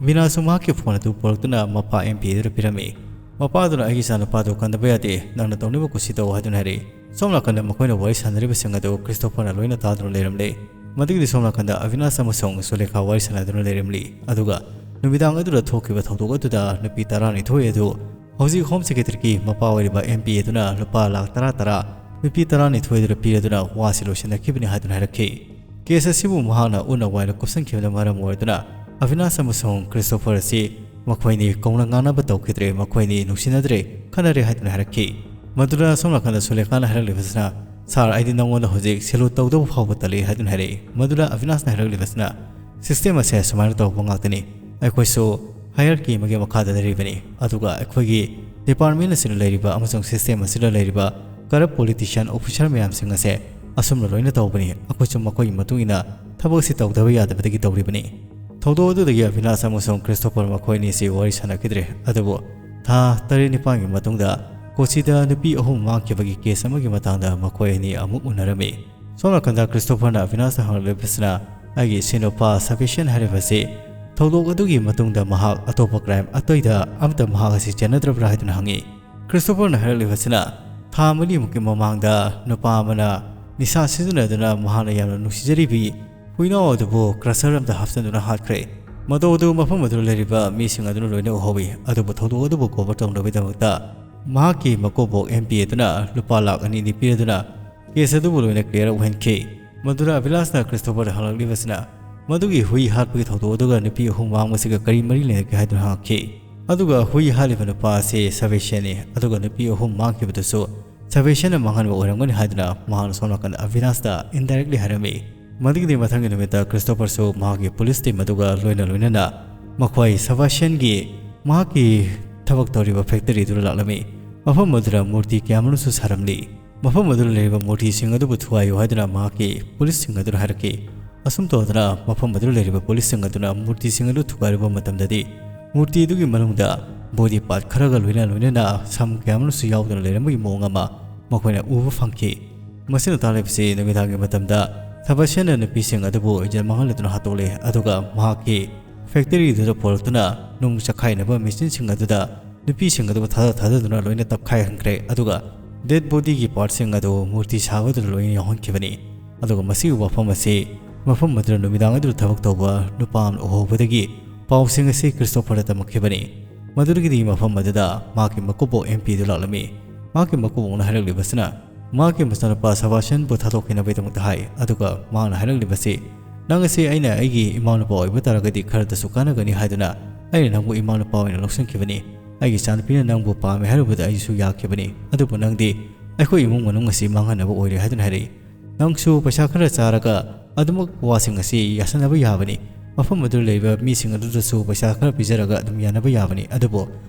ꯕꯤꯅꯥꯁꯨ ꯃꯍꯥꯛꯀꯤ ꯐꯣꯟ ꯑꯗꯨ ꯄꯨꯔꯛꯇꯨꯅ ꯃꯄꯥ ꯑꯦꯝ ꯄꯤ ꯑꯗꯨꯗ ꯄꯤꯔꯝꯃꯤ꯫ ꯃꯄꯥꯗꯨꯅ, "ꯑꯩꯒꯤ ꯏꯆꯥꯅꯨꯄꯥꯗꯨ ꯀꯟꯗꯕ ꯌꯥꯗꯦ, ꯅꯪꯅ ꯇꯧꯅꯤꯡꯕ ꯀꯨꯁꯤ ꯇꯧ" ꯍꯥꯏꯗꯨꯅ ꯍꯥꯏꯔꯛꯏ꯫ ꯁꯣꯝ ꯅꯥꯀꯟꯗ ꯃꯈꯣꯏꯅ ꯋꯥꯔꯤ ꯁꯥꯟꯅꯔꯤꯕꯁꯤꯡ ꯑꯗꯨ ꯈ꯭ꯔꯤꯁꯇꯣꯐꯔꯅ ꯂꯣꯏꯅ ꯇꯥꯗꯨꯅ ꯂꯩꯔꯝꯂꯦ꯫ ꯃꯗꯨꯒꯤꯗꯤ ꯁꯣꯝ ꯅꯥꯀꯟꯗ ꯑꯚꯤꯅꯥꯁ ꯑꯃꯁꯨꯡ ꯁꯨꯂꯦꯈꯥ ꯋꯥꯔꯤ ꯁꯥꯟꯅꯗꯨꯅ ꯂꯩꯔꯝꯂꯤ꯫ ꯑꯗꯨꯒ ꯅꯨꯃꯤꯗꯥꯡ ꯑꯗꯨꯗ ꯊꯣꯛꯈꯤꯕ ꯊꯧꯗꯣꯛ ꯑꯗꯨꯗ ꯅꯨꯄꯤ ꯇꯔꯥꯅꯤꯊꯣꯏ ꯑꯗꯨ ꯍꯧꯖꯤꯛ ꯍꯣꯝ ꯁꯦꯀ꯭ꯔꯦꯇꯔꯤꯒꯤ ꯃꯄꯥ ꯑꯣꯏꯔꯤꯕ ꯑꯦꯝ ꯄꯤ ꯑꯗꯨꯅ ꯂꯨꯄꯥ ꯂꯥꯈ ꯇꯔꯥ ꯇꯔꯥ ꯅꯨꯄꯤ ꯇꯔꯥꯅꯤꯊꯣꯏꯗꯨꯗ ꯄꯤꯔꯗꯨꯅ ꯋꯥꯁꯤ ꯂꯣꯏꯁꯤꯟꯅꯈꯤꯕꯅꯤ ꯍꯥꯏꯗꯨꯅ ꯍꯥꯏꯔꯛꯈꯤ꯫ ꯀꯦꯁ ꯑꯁꯤꯕꯨ ꯃꯍꯥꯛꯅ ꯎꯅ ꯋꯥꯏꯅ ꯀꯨꯞꯁꯟꯈꯤꯕꯅ ꯃꯔꯝ ꯑꯣꯏꯗꯨꯅ ꯑꯚꯤꯅꯥꯁ ꯑꯃꯁꯨꯡ ꯈ꯭ꯔꯤꯁꯇꯣꯐꯔ ꯑꯁꯤ ꯃꯈꯣꯏꯅꯤ ꯀꯧꯅ ꯉꯥꯡꯅꯕ ꯇꯧꯈꯤꯗ꯭ꯔꯦ꯫ ꯃꯈꯣꯏꯅꯤ ꯅꯨꯡꯁꯤꯅꯗ꯭ꯔꯦ, ꯈꯠꯅꯔꯦ ꯍꯥꯏꯗꯨꯅ ꯍꯥꯏꯔꯛꯈꯤ꯫ ꯃꯗꯨꯗ ꯁꯣꯝ ꯅꯥꯀꯟꯗ ꯁꯨꯂꯦꯈꯥꯅ ꯍꯥꯏꯔꯛꯂꯤꯕꯁꯤꯅ, "ꯁꯥꯔ, ꯑꯩꯗꯤ ꯅꯪꯉꯣꯟꯗ ꯍꯧꯖꯤꯛ ꯁꯦꯂꯨꯠ ꯇꯧꯗꯕ ꯐꯥꯎꯕ ꯇꯜꯂꯤ" ꯍꯥꯏꯗꯨꯅ ꯍꯥꯏꯔꯛꯏ꯫ ꯃꯗꯨꯗ ꯑꯚꯤꯅꯥꯁꯅ ꯍꯥꯏꯔꯛꯂꯤꯕꯁꯤꯅ, "ꯁꯤꯁꯇꯦꯝ ꯑꯁꯦ ꯁꯨꯃꯥꯏꯅ ꯇꯧꯕ ꯉꯥꯛꯇꯅꯤ꯫ ꯑꯩꯈꯣꯏꯁꯨ ꯍꯥꯏꯌꯔꯀꯤ ꯑꯃꯒꯤ ꯃꯈꯥꯗ ꯂꯩꯔꯤꯕꯅꯤ, ꯑꯗꯨꯒ ꯑꯩꯈꯣꯏꯒꯤ ꯗꯤꯄꯥꯔꯠꯃꯦꯟ ꯑꯁꯤꯗ ꯂꯩꯔꯤꯕ ꯑꯃꯁꯨꯡ ꯁꯤꯁꯇꯦꯝ ꯑꯁꯤꯗ ꯂꯩꯔꯤꯕ ꯀꯔꯞ ꯄꯣꯂꯤꯇꯤꯁꯤꯌꯥꯟ ꯑꯣꯐꯤꯁꯥꯔ ꯃꯌꯥꯝꯁꯤꯡ ꯑꯁꯦ ꯑꯁꯨꯝꯅ ꯂꯣꯏꯅ ꯇꯧꯕꯅꯤ꯫ ꯑꯩꯈꯣꯏꯁꯨ ꯃꯈꯣꯏꯒꯤ ꯃꯇꯨꯡ ꯏꯟꯅ ꯊꯕꯛ ꯑꯁꯤ ꯇꯧꯗꯕ ꯌꯥꯗꯕꯗꯒꯤ ꯇꯧꯔꯤꯕꯅꯤ꯫ ꯊꯧꯗꯣꯛ ꯑꯗꯨꯗꯒꯤ ꯑꯕꯤꯅꯥꯁ ꯑꯃꯁꯨꯡ ꯈ꯭ꯔꯤꯁꯇꯣꯐꯔ ꯃꯈꯣꯏ ꯑꯅꯤꯁꯤ ꯋꯥꯔꯤ ꯁꯥꯟꯅꯈꯤꯗ꯭ꯔꯦ꯫ ꯑꯗꯨꯕꯨ ꯊꯥ ꯇꯔꯦꯠ ꯅꯤꯄꯥꯟꯒꯤ ꯃꯇꯨꯡꯗ ꯀꯣꯆꯤꯗ ꯅꯨꯄꯤ ꯑꯍꯨꯝ ꯃꯥꯡꯈꯤꯕꯒꯤ ꯀꯦꯁ ꯑꯃꯒꯤ ꯃꯇꯥꯡꯗ ꯃꯈꯣꯏ ꯑꯅꯤ ꯑꯃꯨꯛ ꯎꯅꯔꯝꯃꯤ꯫ ꯁꯣꯝ ꯅꯥꯀꯟꯗ ꯈ꯭ꯔꯤꯁꯇꯣꯐꯔꯅ ꯑꯕꯤꯅꯥꯁꯇ ꯍꯪꯂꯛꯂꯤꯕꯁꯤꯅ, "ꯑꯩꯒꯤ ꯏꯁꯦꯟ ꯅꯨꯄꯥ ꯁꯕꯦꯁꯤꯌꯟ ꯍꯥꯏꯔꯤꯕꯁꯤ ꯊꯧꯗꯣꯛ ꯑꯗꯨꯒꯤ ꯃꯇꯨꯡꯗ ꯃꯍꯥꯛ ꯑꯇꯣꯞꯄ ꯀ꯭ꯔꯥꯏꯝ ꯑꯇꯩꯗ ꯑꯃꯠꯇ ꯃꯍꯥꯛ ꯑꯁꯤ ꯆꯦꯟꯅꯗ꯭ꯔꯕ꯭ꯔꯥ?" ꯍꯥꯏꯗꯨꯅ ꯍꯪꯉꯤ꯫ ꯈ꯭ꯔꯤꯁꯇꯣꯐꯔꯅ ꯍꯥꯏꯔꯛꯂꯤꯕꯁꯤꯅ, ꯊꯥ ꯃꯔꯤꯃꯨꯛꯀꯤ ꯃꯃꯥꯡꯗ ꯅꯨꯄꯥ ꯑꯃꯅ ꯅꯤꯁꯥ ꯁꯤꯖꯤꯟꯅꯗꯨꯅ ꯃꯍꯥꯛꯅ ꯌꯥꯝꯅ ꯅꯨꯡꯁꯤꯖꯔꯤꯕꯤ ꯍꯨꯏꯅꯥꯎ ꯑꯗꯨꯕꯨ ꯀ꯭ꯔꯁꯔ ꯑꯃꯗ ꯍꯥꯞꯆꯤꯟꯗꯨꯅ ꯍꯥꯠꯈ꯭ꯔꯦ꯫ ꯃꯇꯧ ꯑꯗꯨ ꯃꯐꯝ ꯑꯗꯨꯗ ꯂꯩꯔꯤꯕ ꯃꯤꯁꯤꯡ ꯑꯗꯨꯅ ꯂꯣꯏꯅ ꯎꯍꯧꯏ꯫ ꯑꯗꯨꯕꯨ ꯊꯧꯗꯣꯛ ꯑꯗꯨꯕꯨ ꯀꯣꯚꯔ ꯇꯧꯅꯕꯒꯤꯗꯃꯛꯇ ꯃꯍꯥꯛꯀꯤ ꯃꯀꯨꯕꯣꯛ ꯑꯦꯝ ꯄꯤ ꯑꯗꯨꯅ ꯂꯨꯄꯥ ꯂꯥꯈ ꯑꯅꯤꯅꯤ ꯄꯤꯔꯗꯨꯅ ꯀꯦꯁ ꯑꯗꯨꯕꯨ ꯂꯣꯏꯅ ꯀ꯭ꯂꯤꯌꯥꯔ ꯑꯣꯏꯍꯟꯈꯤ꯫ ꯃꯗꯨꯗ ꯑꯕꯤꯂꯥꯁꯅ ꯈ꯭ꯔꯤꯁꯇꯣꯐꯔꯗ ꯍꯪꯂꯛꯂꯤꯕꯁꯤꯅ, ꯃꯗꯨꯒꯤ ꯍꯨꯏ ꯍꯥꯠꯄꯒꯤ ꯊꯧꯗꯣꯛ ꯑꯗꯨꯒ ꯅꯨꯄꯤ ꯑꯍꯨꯝ ꯃꯥꯡꯕꯁꯤꯒ ꯀꯔꯤ ꯃꯔꯤ ꯂꯩꯅꯒꯦ ꯍꯥꯏꯗꯨꯅ ꯍꯪꯉꯛꯈꯤ꯫ ꯑꯗꯨꯒ ꯍꯨꯏ ꯍꯥꯠꯂꯤꯕ ꯅꯨꯄꯥ ꯑꯁꯤ ꯁꯕꯦꯁꯤꯌꯟꯅꯤ, ꯑꯗꯨꯒ ꯅꯨꯄꯤ ꯑꯍꯨꯝ ꯃꯥꯡꯈꯤꯕꯗꯨꯁꯨ ꯁꯕꯦꯁꯤꯌꯟꯅ ꯃꯥꯡꯍꯟꯕ ꯑꯣꯏꯔꯝꯒꯅꯤ ꯍꯥꯏꯗꯨꯅ ꯃꯍꯥꯛꯅ ꯁꯣꯝ ꯅꯥꯀꯟꯗ ꯑꯕꯤꯅꯥꯁꯇ ꯏꯟꯗꯥꯏꯔꯦꯛꯂꯤ ꯍꯥꯏꯔꯝꯃꯤ꯫ ꯃꯗꯨꯒꯤꯗꯤ ꯃꯊꯪꯒꯤ ꯅꯨꯃꯤꯠꯇ ꯈ꯭ꯔꯤꯁꯇꯣꯐꯔꯁꯨ ꯃꯍꯥꯛꯀꯤ ꯄꯨꯂꯤꯁ ꯇꯤꯝ ꯑꯗꯨꯒ ꯂꯣꯏꯅ ꯂꯣꯏꯅꯅ ꯃꯈꯣꯏ ꯁꯕꯥꯁꯤꯌꯟꯒꯤ ꯃꯍꯥꯛꯀꯤ ꯊꯕꯛ ꯇꯧꯔꯤꯕ ꯐꯦꯛꯇꯔꯤꯗꯨꯗ ꯂꯥꯛꯂꯝꯃꯤ꯫ ꯃꯐꯝ ꯑꯗꯨꯗ ꯃꯨꯔꯇꯤ ꯀꯌꯥꯃꯔꯨꯝꯁꯨ ꯁꯥꯔꯝꯂꯤ꯫ ꯃꯐꯝ ꯑꯗꯨꯗ ꯂꯩꯔꯤꯕ ꯃꯨꯔꯇꯤꯁꯤꯡ ꯑꯗꯨꯕꯨ ꯊꯨꯒꯥꯏꯌꯨ ꯍꯥꯏꯗꯨꯅ ꯃꯍꯥꯛꯀꯤ ꯄꯨꯂꯤꯁꯁꯤꯡ ꯑꯗꯨꯅ ꯍꯥꯏꯔꯛꯈꯤ꯫ ꯑꯁꯨꯝ ꯇꯧꯗꯅ ꯃꯐꯝ ꯑꯗꯨꯗ ꯂꯩꯔꯤꯕ ꯄꯨꯂꯤꯁꯁꯤꯡ ꯑꯗꯨꯅ ꯃꯨꯔꯇꯤꯁꯤꯡ ꯑꯗꯨ ꯊꯨꯒꯥꯏꯔꯨꯕ ꯃꯇꯝꯗꯗꯤ ꯃꯨꯔꯇꯤ ꯑꯗꯨꯒꯤ ꯃꯅꯨꯡꯗ ꯕꯣꯗꯤ ꯄꯥꯔꯠ ꯈꯔꯒ ꯂꯣꯏꯅ ꯂꯣꯏꯅꯅ ꯁꯝ ꯀꯌꯥꯃꯔꯨꯝꯁꯨ ꯌꯥꯎꯗꯨꯅ ꯂꯩꯔꯝꯕꯒꯤ ꯃꯑꯣꯡ ꯑꯃ ꯃꯈꯣꯏꯅ ꯎꯕ ꯐꯪꯈꯤ꯫ ꯃꯁꯤꯅ ꯇꯥꯛꯂꯤꯕꯁꯤ ꯅꯨꯃꯤꯗꯥꯡꯒꯤ ꯃꯇꯝꯗ ꯁꯕꯥꯁꯤꯌꯟꯅ ꯅꯨꯄꯤꯁꯤꯡ ꯑꯗꯨꯕꯨ ꯏꯖꯠ ꯃꯥꯡꯍꯜꯂꯗꯨꯅ ꯍꯥꯠꯇꯣꯛꯂꯦ, ꯑꯗꯨꯒ ꯃꯍꯥꯛꯀꯤ ꯐꯦꯛꯇꯔꯤꯗꯨꯗ ꯄꯨꯔꯛꯇꯨꯅ ꯅꯨꯡ ꯆꯈꯥꯏꯅꯕ ꯃꯦꯆꯤꯟꯁꯤꯡ ꯑꯗꯨꯗ ꯅꯨꯄꯤꯁꯤꯡ ꯑꯗꯨꯕꯨ ꯊꯥꯗ ꯊꯥꯗꯗꯨꯅ ꯂꯣꯏꯅ ꯇꯞꯈꯥꯏꯍꯟꯈ꯭ꯔꯦ, ꯑꯗꯨꯒ ꯗꯦꯗ ꯕꯣꯗꯤꯒꯤ ꯄꯥꯔꯠꯁꯤꯡ ꯑꯗꯨ ꯃꯨꯔꯇꯤ ꯁꯥꯕꯗꯨꯗ ꯂꯣꯏꯅ ꯌꯥꯎꯍꯟꯈꯤꯕꯅꯤ꯫ ꯑꯗꯨꯒ ꯃꯁꯤꯒꯤ ꯋꯥꯐꯝ ꯑꯁꯤ ꯃꯐꯝ ꯑꯗꯨꯗ ꯅꯨꯃꯤꯗꯥꯡ ꯑꯗꯨꯗ ꯊꯕꯛ ꯇꯧꯕ ꯅꯨꯄꯥ ꯑꯃꯅ ꯎꯍꯧꯕꯗꯒꯤ ꯄꯥꯎꯁꯤꯡ ꯑꯁꯤ ꯈ꯭ꯔꯤꯁꯇꯣꯐꯔꯗ ꯇꯝꯃꯛꯈꯤꯕꯅꯤ꯫ ꯃꯗꯨꯗꯒꯤꯗꯤ ꯃꯐꯝ ꯑꯗꯨꯗ ꯃꯍꯥꯛꯀꯤ ꯃꯀꯨꯕꯣꯛ ꯑꯦꯝ ꯄꯤ ꯑꯗꯨ ꯂꯥꯛꯂꯝꯃꯤ꯫ ꯃꯍꯥꯛꯀꯤ ꯃꯀꯨꯕꯣꯛꯅ ꯍꯥꯏꯔꯛꯂꯤꯕꯁꯤꯅ, ꯃꯍꯥꯛꯀꯤ ꯃꯆꯥꯅꯨꯄꯥ ꯁꯕꯥꯁꯤꯌꯟꯕꯨ ꯊꯥꯗꯣꯛꯈꯤꯅꯕꯒꯤꯗꯃꯛꯇ ꯍꯥꯏ, ꯑꯗꯨꯒ ꯃꯍꯥꯛꯅ ꯍꯥꯏꯔꯛꯂꯤꯕꯁꯤ, "ꯅꯪ ꯑꯁꯤ ꯑꯩꯅ ꯑꯩꯒꯤ ꯏꯃꯥꯅꯨꯄꯥ ꯑꯣꯏꯕ ꯇꯥꯔꯒꯗꯤ ꯈꯔꯗꯁꯨ ꯀꯥꯟꯅꯒꯅꯤ ꯍꯥꯏꯗꯨꯅ ꯑꯩꯅ ꯅꯪꯕꯨ ꯏꯃꯥꯅꯨꯄꯥ ꯑꯣꯏꯅ ꯂꯧꯁꯤꯟꯈꯤꯕꯅꯤ꯫ ꯑꯩꯒꯤ ꯏꯆꯥꯅꯨꯄꯤꯅ ꯅꯪꯕꯨ ꯄꯥꯝꯃꯦ ꯍꯥꯏꯔꯨꯕꯗ ꯑꯩꯁꯨ ꯌꯥꯈꯤꯕꯅꯤ꯫ ꯑꯗꯨꯕꯨ ꯅꯪꯗꯤ ꯑꯩꯈꯣꯏ ꯏꯃꯨꯡ ꯃꯅꯨꯡ ꯑꯁꯤ ꯃꯥꯡꯍꯟꯅꯕ ꯑꯣꯏꯔꯦ" ꯍꯥꯏꯗꯨꯅ ꯍꯥꯏꯔꯛꯏ꯫ "ꯅꯪꯁꯨ ꯄꯩꯁꯥ ꯈꯔ ꯆꯥꯔꯒ ꯑꯗꯨꯃꯛ ꯋꯥꯁꯤꯡ ꯑꯁꯤ ꯌꯥꯁꯟꯅꯕ ꯌꯥꯕꯅꯤ꯫ ꯃꯐꯝ ꯑꯗꯨꯗ ꯂꯩꯕ ꯃꯤꯁꯤꯡ ꯑꯗꯨꯗꯁꯨ ꯄꯩꯁꯥ ꯈꯔ ꯄꯤꯖꯔꯒ ꯑꯗꯨꯝ ꯌꯥꯅꯕ ꯌꯥꯕꯅꯤ꯫ ꯑꯗꯨꯕꯨ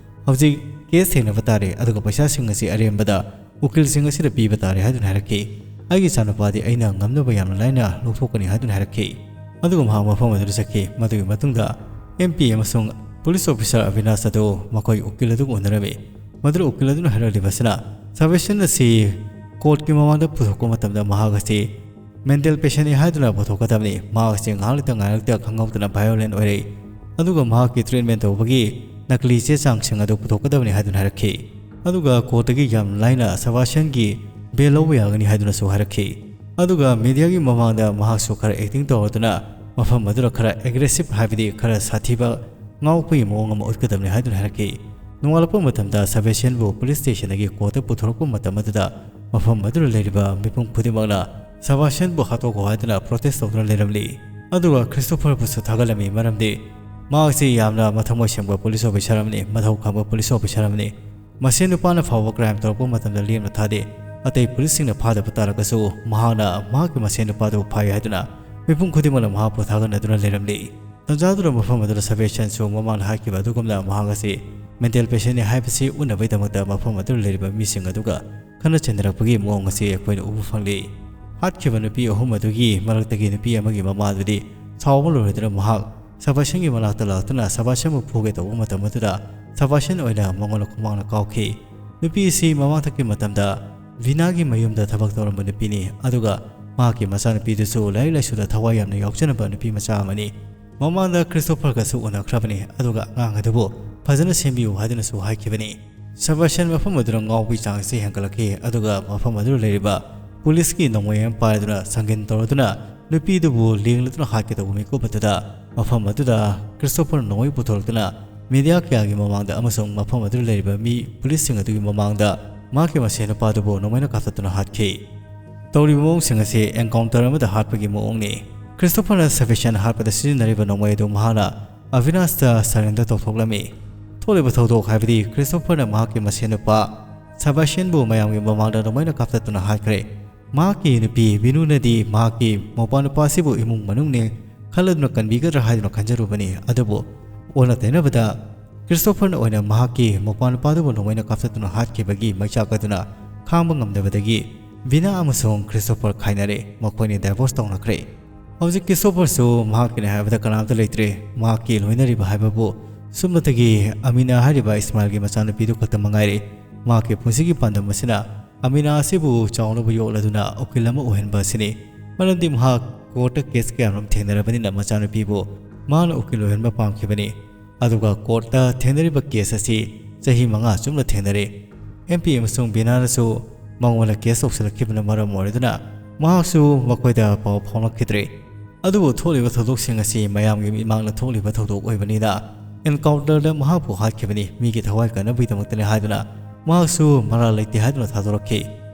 ꯍꯧꯖꯤꯛ ꯀꯦꯁ ꯊꯦꯡꯅꯕ ꯇꯥꯔꯦ, ꯑꯗꯨꯒ ꯄꯩꯁꯥꯁꯤꯡ ꯑꯁꯤ ꯑꯔꯦꯝꯕꯗ ꯎꯀꯤꯜꯁꯤꯡ ꯑꯁꯤꯗ ꯄꯤꯕ ꯇꯥꯔꯦ ꯍꯥꯏꯗꯨꯅ ꯍꯥꯏꯔꯛꯈꯤ꯫ ꯑꯩꯒꯤ ꯏꯆꯥꯅꯨꯄꯥꯗꯤ ꯑꯩꯅ ꯉꯝꯅꯕ ꯌꯥꯝꯅ ꯂꯥꯏꯅ ꯂꯧꯊꯣꯛꯀꯅꯤ ꯍꯥꯏꯗꯨꯅ ꯍꯥꯏꯔꯛꯈꯤ꯫ ꯑꯗꯨꯒ ꯃꯍꯥꯛ ꯃꯐꯝ ꯑꯗꯨꯗ ꯆꯠꯈꯤ꯫ ꯃꯗꯨꯒꯤ ꯃꯇꯨꯡꯗ ꯑꯦꯝ ꯄꯤ ꯑꯃꯁꯨꯡ ꯄꯨꯂꯤꯁ ꯑꯣꯐꯤꯁꯥꯔ ꯑꯕꯤꯅꯥꯁ ꯑꯗꯨ ꯃꯈꯣꯏ ꯎꯀꯤꯜ ꯑꯗꯨꯒ ꯎꯅꯔꯝꯃꯤ꯫ ꯃꯗꯨꯗ ꯎꯀꯤꯜ ꯑꯗꯨꯅ ꯍꯥꯏꯔꯛꯂꯤꯕꯁꯤꯅ, ꯁꯕꯦꯁꯟ ꯑꯁꯤ ꯀꯣꯔꯠꯀꯤ ꯃꯃꯥꯡꯗ ꯄꯨꯊꯣꯛꯄ ꯃꯇꯝꯗ ꯃꯍꯥꯛ ꯑꯁꯤ ꯃꯦꯟꯇꯦꯜ ꯄꯦꯁꯦꯟꯅꯤ ꯍꯥꯏꯗꯨꯅ ꯄꯨꯊꯣꯛꯀꯗꯕꯅꯤ꯫ ꯃꯍꯥꯛ ꯑꯁꯤ ꯉꯥꯏꯍꯥꯛ ꯂꯩꯇ ꯉꯥꯏꯍꯥꯛ ꯂꯩꯇ ꯈꯪꯍꯧꯗꯅ ꯚꯥꯏꯑꯣꯂꯦꯟ ꯑꯣꯏꯔꯛꯏ꯫ ꯑꯗꯨꯒ ꯃꯍꯥꯛꯀꯤ ꯇ꯭ꯔꯤꯠꯃꯦꯟ ꯇꯧꯕꯒꯤ ꯅꯀꯂꯤ ꯆꯦ ꯆꯥꯡꯁꯤꯡ ꯑꯗꯨ ꯄꯨꯊꯣꯛꯀꯗꯕꯅꯤ ꯍꯥꯏꯗꯨꯅ ꯍꯥꯏꯔꯛꯈꯤ꯫ ꯑꯗꯨꯒ ꯀꯣꯔꯠꯇꯒꯤ ꯌꯥꯝ ꯂꯥꯏꯅ ꯁꯕꯥꯁꯟꯒꯤ ꯕꯦꯜ ꯂꯧꯕ ꯌꯥꯒꯅꯤ ꯍꯥꯏꯗꯨꯅꯁꯨ ꯍꯥꯏꯔꯛꯈꯤ꯫ ꯑꯗꯨꯒ ꯃꯤꯗꯤꯌꯥꯒꯤ ꯃꯃꯥꯡꯗ ꯃꯍꯥꯛꯁꯨ ꯈꯔ ꯑꯦꯛꯇꯤꯡ ꯇꯧꯔꯗꯨꯅ ꯃꯐꯝ ꯑꯗꯨꯗ ꯈꯔ ꯑꯦꯒ꯭ꯔꯦꯁꯤꯞ ꯍꯥꯏꯕꯗꯤ ꯈꯔ ꯁꯥꯊꯤꯕ ꯉꯥꯎꯄꯒꯤ ꯃꯑꯣꯡ ꯑꯃ ꯎꯠꯀꯗꯕꯅꯤ ꯍꯥꯏꯗꯨꯅ ꯍꯥꯏꯔꯛꯈꯤ꯫ ꯅꯣꯡꯉꯥꯜꯂꯛꯄ ꯃꯇꯝꯗ ꯁꯕꯥꯁꯟꯕꯨ ꯄꯨꯂꯤꯁ ꯁ꯭ꯇꯦꯁꯟꯗꯒꯤ ꯀꯣꯔꯠꯇ ꯄꯨꯊꯣꯔꯛꯄ ꯃꯇꯝ ꯑꯗꯨꯗ ꯃꯐꯝ ꯑꯗꯨꯗ ꯂꯩꯔꯤꯕ ꯃꯤꯄꯨꯝ ꯈꯨꯗꯤꯡꯃꯛꯅ ꯁꯕꯥꯁꯟꯕꯨ ꯍꯥꯠꯇꯣꯛꯈꯣ ꯍꯥꯏꯗꯨꯅ ꯄ꯭ꯔꯣꯇꯦꯁ ꯇꯧꯗꯨꯅ ꯂꯩꯔꯝꯂꯤ꯫ ꯑꯗꯨꯒ ꯈ꯭ꯔꯤꯁꯇꯣꯐꯔꯕꯨꯁꯨ ꯊꯥꯒꯠꯂꯝꯃꯤ, ꯃꯔꯝꯗꯤ ꯃꯍꯥꯛꯁꯤ ꯌꯥꯝꯅ ꯃꯊꯃꯣꯏ ꯁꯦꯡꯕ ꯄꯨꯂꯤꯁ ꯑꯣꯐꯤꯁꯥꯔ ꯑꯃꯅꯤ, ꯃꯊꯧ ꯈꯪꯕ ꯄꯨꯂꯤꯁ ꯑꯣꯐꯤꯁꯥꯔ ꯑꯃꯅꯤ꯫ ꯃꯁꯤ ꯅꯨꯄꯥꯅ ꯐꯥꯎꯕ ꯀ꯭ꯔꯥꯏꯝ ꯇꯧꯔꯛꯄ ꯃꯇꯝꯗ ꯂꯦꯝꯅ ꯊꯥꯗꯦ꯫ ꯑꯇꯩ ꯄꯨꯂꯤꯁꯁꯤꯡꯅ ꯐꯥꯗꯕ ꯇꯥꯔꯒꯁꯨ ꯃꯍꯥꯛꯅ ꯃꯍꯥꯛꯀꯤ ꯃꯁꯦꯟ ꯅꯨꯄꯥꯗꯨ ꯐꯥꯏ ꯍꯥꯏꯗꯨꯅ ꯃꯤꯄꯨꯝ ꯈꯨꯗꯤꯡꯃꯛꯅ ꯃꯍꯥꯛꯄꯨ ꯊꯥꯒꯠꯅꯗꯨꯅ ꯂꯩꯔꯝꯂꯤ꯫ ꯇꯟꯖꯥꯗꯨꯗ ꯃꯐꯝ ꯑꯗꯨꯗ ꯁꯕꯦꯁꯟꯁꯨ ꯃꯃꯥꯡꯗ ꯍꯥꯏꯈꯤꯕ ꯑꯗꯨꯒꯨꯝꯅ ꯃꯍꯥꯛ ꯑꯁꯤ ꯃꯦꯟꯇꯦꯜ ꯄꯦꯁꯦꯟꯅꯤ ꯍꯥꯏꯕꯁꯤ ꯎꯠꯅꯕꯒꯤꯗꯃꯛꯇ ꯃꯐꯝ ꯑꯗꯨꯗ ꯂꯩꯔꯤꯕ ꯃꯤꯁꯤꯡ ꯑꯗꯨꯒ ꯈꯠꯅ ꯆꯩꯅꯔꯛꯄꯒꯤ ꯃꯑꯣꯡ ꯑꯁꯤ ꯑꯩꯈꯣꯏꯅ ꯎꯕ ꯐꯪꯂꯤ꯫ ꯍꯥꯠꯈꯤꯕ ꯅꯨꯄꯤ ꯑꯍꯨꯝ ꯑꯗꯨꯒꯤ ꯃꯔꯛꯇꯒꯤ ꯅꯨꯄꯤ ꯑꯃꯒꯤ ꯃꯃꯥ ꯑꯗꯨꯗꯤ ꯁꯥꯎꯕ ꯂꯣꯏꯔꯗꯨꯅ ꯃꯍꯥꯛ ꯁꯕꯥꯁꯟꯒꯤ ꯃꯅꯥꯛꯇ ꯂꯥꯛꯇꯨꯅ ꯁꯕꯥꯁꯟꯕꯨ ꯐꯨꯒꯦ ꯇꯧꯕ ꯃꯇꯝ ꯑꯗꯨꯗ ꯁꯕꯥꯁꯟ ꯑꯣꯏꯅ ꯃꯉꯣꯟꯗ ꯈꯨꯃꯥꯡꯅ ꯀꯥꯎꯈꯤ꯫ ꯅꯨꯄꯤ ꯑꯁꯤ ꯃꯃꯥꯡꯊꯛꯀꯤ ꯃꯇꯝꯗ ꯚꯤꯅꯥꯒꯤ ꯃꯌꯨꯝꯗ ꯊꯕꯛ ꯇꯧꯔꯝꯕ ꯅꯨꯄꯤꯅꯤ, ꯑꯗꯨꯒ ꯃꯍꯥꯛꯀꯤ ꯃꯆꯥꯅꯨꯄꯤꯗꯨꯁꯨ ꯂꯥꯏꯔꯤꯛ ꯂꯥꯏꯁꯨꯗ ꯊꯋꯥꯏ ꯌꯥꯝꯅ ꯌꯥꯎꯖꯅꯕ ꯅꯨꯄꯤ ꯃꯆꯥ ꯑꯃꯅꯤ꯫ ꯃꯃꯥꯡꯗ ꯈ꯭ꯔꯤꯁꯇꯣꯐꯔꯒꯁꯨ ꯎꯅꯈ꯭ꯔꯕꯅꯤ, ꯑꯗꯨꯒ ꯑꯉꯥꯡ ꯑꯗꯨꯕꯨ ꯐꯖꯅ ꯁꯦꯝꯕꯤꯌꯨ ꯍꯥꯏꯗꯨꯅꯁꯨ ꯍꯥꯏꯈꯤꯕꯅꯤ꯫ ꯁꯕꯥꯁꯟ ꯃꯐꯝ ꯑꯗꯨꯗ ꯉꯥꯎꯕꯒꯤ ꯆꯥꯡꯁꯤ ꯍꯦꯟꯒꯠꯂꯛꯈꯤ, ꯑꯗꯨꯒ ꯃꯐꯝ ꯑꯗꯨꯗ ꯂꯩꯔꯤꯕ ꯄꯨꯂꯤꯁꯀꯤ ꯅꯣꯡꯃꯩ ꯑꯃ ꯄꯥꯏꯗꯨꯅ ꯁꯪꯒꯤꯟ ꯇꯧꯔꯗꯨꯅ ꯅꯨꯄꯤꯗꯨꯕꯨ ꯂꯦꯡꯂꯗꯨꯅ ꯍꯥꯠꯀꯦ ꯇꯧꯕ ꯃꯤꯀꯨꯞ ꯑꯗꯨꯗ ꯃꯐꯝ ꯑꯗꯨꯗ ꯈ꯭ꯔꯤꯁꯇꯣꯐꯔ ꯅꯣꯡꯃꯩ ꯄꯨꯊꯣꯔꯛꯇꯨꯅ ꯃꯤꯗꯤꯌꯥ ꯀꯌꯥꯒꯤ ꯃꯃꯥꯡꯗ ꯑꯃꯁꯨꯡ ꯃꯐꯝ ꯑꯗꯨꯗ ꯂꯩꯔꯤꯕ ꯃꯤ ꯄꯨꯂꯤꯁꯁꯤꯡ ꯑꯗꯨꯒꯤ ꯃꯃꯥꯡꯗ ꯃꯍꯥꯛꯀꯤ ꯃꯁꯦꯟ ꯅꯨꯄꯥꯗꯨꯕꯨ ꯅꯣꯡꯃꯩꯅ ꯀꯥꯞꯊꯠꯇꯨꯅ ꯍꯥꯠꯈꯤ꯫ ꯇꯧꯔꯤꯕ ꯃꯑꯣꯡꯁꯤꯡ ꯑꯁꯤ ꯑꯦꯟꯀꯥꯎꯟꯇꯔ ꯑꯃꯗ ꯍꯥꯠꯄꯒꯤ ꯃꯑꯣꯡꯅꯤ꯫ ꯈ꯭ꯔꯤꯁꯇꯣꯐꯔꯅ ꯁꯕꯦꯁꯟ ꯍꯥꯠꯄꯗ ꯁꯤꯖꯤꯟꯅꯔꯤꯕ ꯅꯣꯡꯃꯩ ꯑꯗꯨ ꯃꯍꯥꯛꯅ ꯑꯚꯤꯅꯥꯁꯇ ꯁꯔꯦꯟꯗꯔ ꯇꯧꯊꯣꯛꯂꯝꯃꯤ꯫ ꯊꯣꯛꯂꯤꯕ ꯊꯧꯗꯣꯛ ꯍꯥꯏꯕꯗꯤ ꯈ꯭ꯔꯤꯁꯇꯣꯐꯔꯅ ꯃꯍꯥꯛꯀꯤ ꯃꯁꯦꯟ ꯅꯨꯄꯥ ꯁꯕꯥꯁꯤꯌꯟꯕꯨ ꯃꯌꯥꯝꯒꯤ ꯃꯃꯥꯡꯗ ꯅꯣꯡꯃꯩꯅ ꯀꯥꯞꯊꯠꯇꯨꯅ ꯍꯥꯠꯈ꯭ꯔꯦ꯫ ꯃꯍꯥꯛꯀꯤ ꯅꯨꯄꯤ ꯕꯤꯅꯨꯅꯗꯤ ꯃꯍꯥꯛꯀꯤ ꯃꯧꯄ꯭ꯋꯥ ꯅꯨꯄꯥ ꯑꯁꯤꯕꯨ ꯏꯃꯨꯡ ꯃꯅꯨꯡꯅꯦ ꯈꯜꯂꯗꯨꯅ ꯀꯟꯕꯤꯒꯗ꯭ꯔꯥ ꯍꯥꯏꯗꯨꯅ ꯈꯟꯖꯔꯨꯕꯅꯤ, ꯑꯗꯨꯕꯨ ꯑꯣꯟꯅ ꯇꯩꯅꯕꯗ ꯈ꯭ꯔꯤꯁꯇꯣꯐꯔꯅ ꯑꯣꯏꯅ ꯃꯍꯥꯛꯀꯤ ꯃꯧꯄ꯭ꯋꯥ ꯅꯨꯄꯥꯗꯨꯕꯨ ꯅꯣꯡꯃꯩꯅ ꯀꯥꯞꯊꯠꯇꯨꯅ ꯍꯥꯠꯈꯤꯕꯒꯤ ꯃꯩꯆꯥꯛ ꯑꯗꯨꯅ ꯈꯥꯡꯕ ꯉꯝꯗꯕꯗꯒꯤ ꯕꯤꯅꯥ ꯑꯃꯁꯨꯡ ꯈ꯭ꯔꯤꯁꯇꯣꯐꯔ ꯈꯥꯏꯅꯔꯦ꯫ ꯃꯈꯣꯏꯅꯤ ꯗꯥꯏꯚꯣꯔꯁ ꯇꯧꯅꯈ꯭ꯔꯦ꯫ ꯍꯧꯖꯤꯛ ꯈ꯭ꯔꯤꯁꯇꯣꯐꯔꯁꯨ ꯃꯍꯥꯛꯀꯤꯅꯤ ꯍꯥꯏꯕꯗ ꯀꯅꯥꯝꯇ ꯂꯩꯇ꯭ꯔꯦ꯫ ꯃꯍꯥꯛꯀꯤ ꯂꯣꯏꯅꯔꯤꯕ ꯍꯥꯏꯕꯕꯨ ꯁꯨꯞꯅꯇꯒꯤ ꯑꯃꯤꯅꯥ ꯍꯥꯏꯔꯤꯕ ꯏꯁꯃꯥꯏꯜꯒꯤ ꯃꯆꯥꯅꯨꯄꯤꯗꯨ ꯈꯛꯇ ꯃꯉꯥꯏꯔꯦ꯫ ꯃꯍꯥꯛꯀꯤ ꯄꯨꯟꯁꯤꯒꯤ ꯄꯥꯟꯗꯝ ꯑꯁꯤꯅ ꯑꯃꯤꯅꯥ ꯑꯁꯤꯕꯨ ꯆꯥꯎꯅꯕ ꯌꯣꯛꯂꯗꯨꯅ ꯎꯀꯤꯜ ꯑꯃ ꯑꯣꯏꯍꯟꯕ ꯑꯁꯤꯅꯤ꯫ ꯃꯔꯝꯗꯤ ꯃꯍꯥꯛ ꯀꯣꯔꯠꯇ ꯀꯦꯁ ꯀꯌꯥꯃꯔꯨꯝ ꯊꯦꯡꯅꯔꯕꯅꯤꯅ ꯃꯆꯥꯅꯨꯄꯤꯕꯨ ꯃꯍꯥꯛꯅ ꯎꯀꯤꯜ ꯑꯣꯏꯍꯟꯕ ꯄꯥꯝꯈꯤꯕꯅꯤ꯫ ꯑꯗꯨꯒ ꯀꯣꯔꯠꯇ ꯊꯦꯡꯅꯔꯤꯕ ꯀꯦꯁ ꯑꯁꯤ ꯆꯍꯤ ꯃꯉꯥ ꯆꯨꯞꯅ ꯊꯦꯡꯅꯔꯦ꯫ ꯑꯦꯝ ꯄꯤ ꯑꯃꯁꯨꯡ ꯕꯤꯅꯥꯅꯁꯨ ꯃꯉꯣꯟꯗ ꯀꯦꯁ ꯇꯧꯁꯤꯜꯂꯛꯈꯤꯕꯅ ꯃꯔꯝ ꯑꯣꯏꯔꯗꯨꯅ ꯃꯍꯥꯛꯁꯨ ꯃꯈꯣꯏꯗ ꯄꯥꯎ ꯐꯥꯎꯅꯈꯤꯗ꯭ꯔꯦ꯫ ꯑꯗꯨꯕꯨ ꯊꯣꯛꯂꯤꯕ ꯊꯧꯗꯣꯛꯁꯤꯡ ꯑꯁꯤ ꯃꯌꯥꯝꯒꯤ ꯃꯤꯠꯃꯥꯡꯗ ꯊꯣꯛꯂꯤꯕ ꯊꯧꯗꯣꯛ ꯑꯣꯏꯕꯅꯤꯅ ꯑꯦꯟꯀꯥꯎꯟꯇꯔꯗ ꯃꯍꯥꯛꯄꯨ ꯍꯥꯠꯈꯤꯕꯅꯤ, ꯃꯤꯒꯤ ꯊꯋꯥꯏ ꯀꯟꯅꯕꯒꯤꯗꯃꯛꯇꯅꯤ ꯍꯥꯏꯗꯨꯅ ꯃꯍꯥꯛꯁꯨ ꯃꯔꯥꯜ ꯂꯩꯇꯦ ꯍꯥꯏꯗꯨꯅ ꯊꯥꯗꯣꯔꯛꯈꯤ꯫